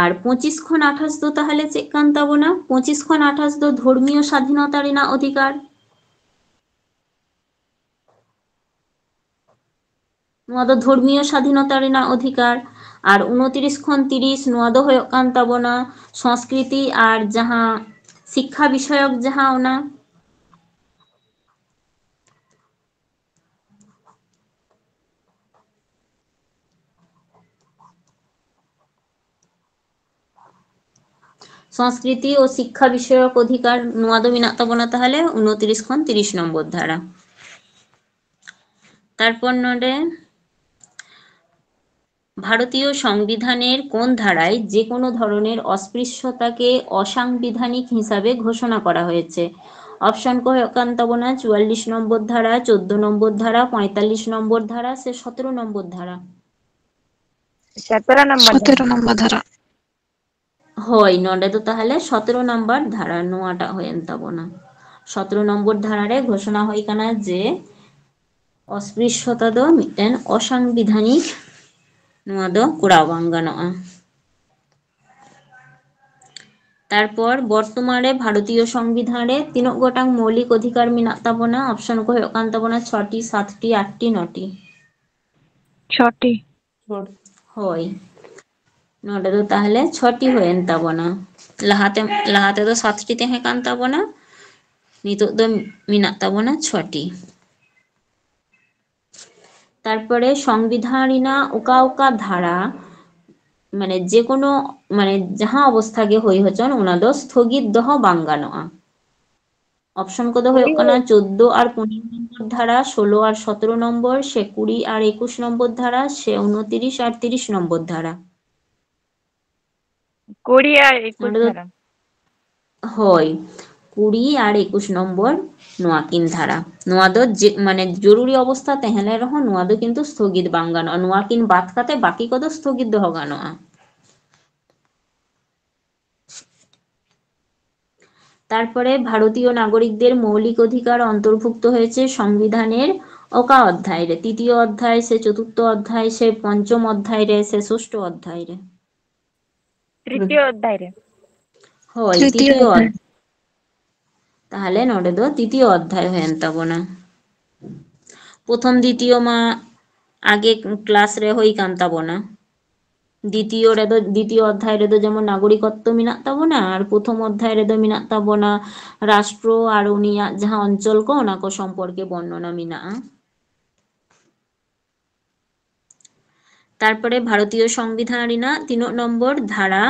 ᱟᱨ ᱯᱚᱸᱪᱤᱥ ᱠᱷᱚᱱ ᱟᱴᱷᱟᱥ ᱫᱚ ᱛᱟᱦᱚᱞᱮ ᱪᱮᱫ ᱠᱟᱱ ᱛᱟᱵᱚᱱᱟ? ᱯᱚᱸᱪᱤᱥ ᱠᱷᱚᱱ ᱟᱴᱷᱟᱥ ᱫᱚ ᱫᱷᱚᱨᱢᱤᱭᱚ ᱥᱟᱫᱷᱤᱱᱚᱛᱟ ᱨᱮᱱᱟᱜ ᱚᱫᱷᱤᱠᱟᱨ᱾ ᱱᱚᱣᱟ ᱫᱚ ᱫᱷᱚᱨᱢᱤᱭᱚ ᱥᱟᱫᱷᱤᱱᱚᱛᱟ ᱨᱮᱱᱟᱜ ᱚᱫᱷᱤᱠᱟᱨ᱾ ᱟᱨ ᱩᱱᱛᱤᱨᱤᱥ ᱠᱷᱚᱱ ᱛᱤᱨᱤᱥ ᱱᱚᱣᱟ ᱫᱚ ᱦᱩᱭᱩᱜ ᱠᱟᱱ ᱛᱟᱵᱚᱱᱟ ᱥᱚᱝᱥᱠᱨᱤᱛᱤ ᱟᱨ ᱡᱟᱦᱟᱸ ᱥᱤᱠᱠᱷᱟ ᱵᱤᱥᱚᱭᱚᱠ ᱡᱟᱦᱟᱸ ᱚᱱᱟ ᱥᱚᱝᱥᱠᱨᱤᱛᱤ ᱳ ᱥᱤᱠᱠᱷᱟ ᱵᱤᱥᱚᱭᱚᱠ ᱚᱫᱷᱤᱠᱟᱨ, ᱱᱚᱣᱟ ᱫᱚ ᱢᱮᱱᱟᱜ ᱛᱟᱵᱚᱱᱟ ᱛᱟᱦᱚᱞᱮ ᱩᱱᱛᱤᱨᱤᱥ ᱠᱷᱚᱱ ᱛᱤᱨᱤᱥ ᱱᱚᱢᱵᱚᱨ ᱫᱷᱟᱨᱟ᱾ ᱛᱟᱨᱯᱚᱨ ᱱᱚᱰᱮ ভারতীয় সংবিধানের কোন ধারায় যে কোনো ধরনের অস্পৃশ্যতাকে অসাংবিধানিক হিসাবে ঘোষণা করা হয়েছে? অপশন ক ᱦᱩᱭᱩᱜ ᱠᱟᱱ ᱛᱟᱵᱚᱱᱟ ᱪᱩᱣᱟᱞᱞᱤᱥ ᱱᱚᱢᱵᱚᱨ ᱫᱷᱟᱨᱟ, ᱪᱳᱫᱽᱫᱳ ᱱᱚᱢᱵᱚᱨ ধারা, পঁয়তাল্লিশ ᱱᱚᱢᱵᱚᱨ ধারা ᱥᱮ ᱥᱚᱛᱨᱚ ᱱᱚᱢᱵᱚᱨ ধারা? ᱥᱚᱛᱨᱚ ᱱᱚᱢᱵᱚᱨ ᱥᱚᱛᱨᱚ ᱱᱚᱢᱵᱚᱨ ধারা᱾ ᱦᱳᱭ, ᱱᱚᱰᱮ ᱫᱚ ᱛᱟᱦᱚᱞᱮ ᱥᱚᱛᱨᱚ ᱱᱚᱢᱵᱚᱨ ধারা ᱱᱚᱣᱟᱴᱟᱜ ᱦᱩᱭᱮᱱ ᱛᱟᱵᱚᱱᱟ᱾ ᱥᱚᱛᱨᱚ ᱱᱚᱢᱵᱚᱨ ধারাᱨᱮ ᱜᱷᱳᱥᱚᱱᱟ ᱦᱩᱭ ᱠᱟᱱᱟ ᱡᱮ ᱚᱥᱯᱨᱤᱥᱥᱚᱛᱟ ᱫᱚ ᱢᱤᱫᱴᱮᱱ ᱚᱥᱟᱝᱵᱤᱫᱷᱟᱱᱤᱠ ᱱᱚᱣᱟ ᱫᱚ ᱠᱚᱨᱟᱣ ᱵᱟᱝ ᱜᱟᱱᱚᱜᱼᱟ᱾ ᱛᱟᱨᱯᱚᱨ ᱵᱚᱨᱛᱚᱢᱟᱱ ᱨᱮ ᱵᱷᱟᱨᱚᱛᱤᱭᱚ ᱥᱚᱝᱵᱤᱫᱷᱟᱱ ᱨᱮ ᱛᱤᱱᱟᱹᱜ ᱜᱚᱴᱟᱝ ᱢᱳᱣᱞᱤᱠ ᱚᱫᱷᱤᱠᱟᱨ ᱢᱮᱱᱟᱜ ᱛᱟᱵᱚᱱᱟ? ᱚᱯᱥᱚᱱ ᱠᱚ ᱦᱩᱭᱩᱜ ᱠᱟᱱ ᱛᱟᱵᱚᱱᱟ ᱪᱷᱚᱴᱤ, ᱥᱟᱛᱴᱤ, ᱟᱴᱴᱤ, ᱱᱚᱴᱤ᱾ ᱪᱷᱚᱴᱤ᱾ ᱦᱳᱭ, ᱱᱚᱰᱮ ᱫᱚ ᱛᱟᱦᱚᱞᱮ ᱪᱷᱚᱴᱤ ᱦᱩᱭᱮᱱ ᱛᱟᱵᱚᱱᱟ᱾ ᱞᱟᱦᱟᱛᱮ ᱞᱟᱦᱟ ᱛᱮᱫᱚ ᱥᱟᱛᱴᱤ ᱛᱟᱦᱮᱸ ᱠᱟᱱ ᱛᱟᱵᱚᱱᱟ, ᱱᱤᱛᱚᱜ ᱫᱚ ᱢᱮᱱᱟᱜ ᱛᱟᱵᱚᱱᱟ ᱪᱷᱚᱴᱤ᱾ ᱛᱟᱨᱯᱚᱨᱮ ᱥᱚᱝᱵᱤᱫᱷᱟᱱ ᱨᱮᱱᱟᱜ ᱚᱠᱟ ᱚᱠᱟ ᱫᱷᱟᱨᱟ ᱢᱟᱱᱮ ᱡᱮᱠᱳᱱᱳ ᱢᱟᱱᱮ ᱡᱟᱦᱟᱸ ᱚᱵᱚᱥᱛᱷᱟ ᱜᱮ ᱦᱩᱭ ᱦᱚᱪᱚᱱ ᱚᱱᱟ ᱫᱚ ᱥᱛᱷᱚᱜᱤᱛ ᱫᱚᱦᱚ ᱵᱟᱝ ᱜᱟᱱᱚᱜᱼᱟ᱾ ᱚᱯᱥᱚᱱ ᱠᱚᱫᱚ ᱦᱩᱭᱩᱜ ᱠᱟᱱᱟ ᱪᱳᱫᱽᱫᱳ ᱟᱨ ᱯᱚᱱᱮᱨᱚ ᱱᱚᱢᱵᱚᱨ ᱫᱷᱟᱨᱟ, ᱥᱳᱞᱳ ᱟᱨ ᱥᱚᱛᱨᱚ ᱱᱚᱢᱵᱚᱨ ᱥᱮ ᱠᱩᱲᱤ ᱟᱨ ᱮᱠᱩᱥ ᱱᱚᱢᱵᱚᱨ ᱫᱷᱟᱨᱟ ᱥᱮ ᱩᱱᱛᱤᱨᱤᱥ ᱟᱨ ᱛᱤᱨᱤᱥ ᱱᱚᱢᱵᱚᱨ ᱫᱷᱟᱨᱟ᱾ ᱠᱩᱲᱤ ᱟᱨ ᱮᱠᱩᱥ ᱫᱷᱟᱨᱟ᱾ ᱦᱳᱭ, ᱠᱩᱲᱤ ᱟᱨ ᱮᱠᱩᱥ ᱱᱚᱢᱵᱚᱨ ᱱᱚᱣᱟ ᱠᱤᱱ ᱫᱷᱟᱨᱟ᱾ ᱱᱚᱣᱟ ᱫᱚ ᱡᱮ ᱢᱟᱱᱮ ᱡᱚᱨᱩᱨᱤ ᱚᱵᱚᱥᱛᱷᱟ ᱛᱟᱦᱮᱸ ᱞᱮᱱ ᱨᱮᱦᱚᱸ ᱱᱚᱣᱟ ᱫᱚ ᱠᱤᱱᱛᱩ ᱥᱛᱷᱚᱜᱤᱛ ᱵᱟᱝ ᱜᱟᱱᱚᱜᱼᱟ᱾ ᱱᱚᱣᱟ ᱠᱤᱱ ᱵᱟᱫ ᱠᱟᱛᱮ ᱵᱟᱹᱠᱤ ᱠᱚᱫᱚ ᱥᱛᱷᱚᱜᱤᱛ ᱫᱚᱦᱚ ᱜᱟᱱᱚᱜᱼᱟ᱾ তারপরে ভারতীয় নাগরিকদের মৌলিক অধিকার অন্তর্ভুক্ত হয়েছে সংবিধানের অকা অধ্যায় রে? তৃতীয় অধ্যায় সে চতুর্থ অধ্যায় সে পঞ্চম অধ্যায় রে সে ষষ্ঠ অধ্যায় রে? ᱛᱨᱤᱛᱤᱭᱚ ᱚᱫᱷᱭᱟᱭ ᱨᱮ᱾ ᱦᱳᱭ, ᱛᱨᱤᱛᱤᱭᱚ ᱛᱨᱤᱛᱤᱭᱚ ᱚᱫᱷᱭᱟᱭ᱾ ᱚᱫᱷᱭᱟᱭ᱾ ᱛᱟᱦᱚᱞᱮ ᱱᱚᱰᱮ ᱫᱚ ᱛᱨᱤᱛᱤᱭᱚ ᱚᱫᱷᱭᱟᱭ ᱦᱩᱭᱮᱱ ᱛᱟᱵᱚᱱᱟ᱾ ᱯᱨᱚᱛᱷᱚᱢ ᱫᱤᱛᱤᱭᱚ ᱢᱟ ᱟᱜᱮ ᱠᱞᱟᱥ ᱨᱮ ᱦᱩᱭ ᱠᱟᱱ ᱛᱟᱵᱚᱱᱟ᱾ ᱫᱤᱛᱤᱭᱚ ᱨᱮᱫᱚ, ᱫᱤᱛᱤᱭᱚ ᱚᱫᱷᱭᱟᱭ ᱨᱮᱫᱚ ᱡᱮᱢᱚᱱ ᱱᱟᱜᱚᱨᱤᱠᱚᱛᱛᱚ ᱢᱮᱱᱟᱜ ᱛᱟᱵᱚᱱᱟ, ᱟᱨ ᱯᱨᱚᱛᱷᱚᱢ ᱚᱫᱷᱭᱟᱭ ᱨᱮᱫᱚ ᱢᱮᱱᱟᱜ ᱛᱟᱵᱚᱱᱟ ᱨᱟᱥᱴᱨᱚ ᱟᱨ ᱩᱱᱤᱭᱟᱜ ᱡᱟᱦᱟᱸ ᱚᱧᱪᱚᱞ ᱠᱚ, ᱚᱱᱟ ᱠᱚ ᱥᱚᱢᱯᱚᱨᱠᱮ ᱵᱚᱨᱱᱚᱱᱟ ᱢᱮᱱᱟᱜᱼᱟ᱾ ᱛᱟᱨᱯᱚᱨᱮ ᱵᱷᱟᱨᱚᱛᱤᱭᱚ ᱥᱚᱝᱵᱤᱫᱷᱟᱱ ᱨᱮᱱᱟᱜ ᱛᱤᱱᱟᱹᱜ ᱱᱚᱢᱵᱚᱨ ᱫᱷᱟᱨᱟ,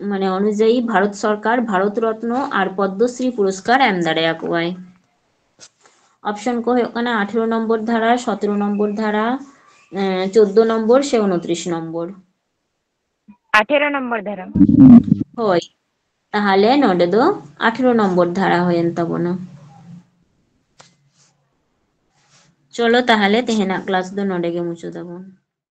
ᱢᱟᱱᱮ, ᱚᱱᱩᱡᱟᱭᱤ ᱵᱷᱟᱨᱚᱛ ᱥᱚᱨᱠᱟᱨ ᱵᱷᱟᱨᱚᱛ ᱨᱚᱛᱱᱚ ᱟᱨ ᱯᱚᱫᱽᱢᱚᱥᱨᱤ ᱯᱩᱨᱚᱥᱠᱟᱨ ᱮᱢ ᱫᱟᱲᱮᱭᱟᱠᱚᱣᱟᱭ? ᱚᱯᱥᱚᱱ ᱠᱚ ᱦᱩᱭᱩᱜ ᱠᱟᱱᱟ ᱟᱴᱷᱮᱨᱚ ᱱᱚᱢᱵᱚᱨ ᱫᱷᱟᱨᱟ, ᱥᱚᱛᱮᱨᱚ ᱱᱚᱢᱵᱚᱨ ᱫᱷᱟᱨᱟ, ᱮᱸ, ᱪᱳᱫᱽᱫᱳ ᱱᱚᱢᱵᱚᱨ ᱥᱮ ᱩᱱᱛᱨᱤᱥ ᱱᱚᱢᱵᱚᱨ᱾ ᱟᱴᱷᱮᱨᱚ ᱱᱚᱢᱵᱚᱨ ᱫᱷᱟᱨᱟ᱾ ᱦᱳᱭ, ᱛᱟᱦᱚᱞᱮ ᱱᱚᱰᱮ ᱫᱚ ᱟᱴᱷᱮᱨᱚ ᱱᱚᱢᱵᱚᱨ ᱫᱷᱟᱨᱟ ᱦᱩᱭᱮᱱ ᱛᱟᱵᱚᱱᱟ᱾ ᱪᱚᱞᱚ ᱛᱟᱦᱚᱞᱮ ᱛᱮᱦᱮᱧᱟᱜ ᱠᱞᱟᱥ ᱫᱚ ᱱᱚᱰᱮ ᱜᱮ ᱢᱩᱪᱟᱹᱫ ᱟᱵᱚᱱ᱾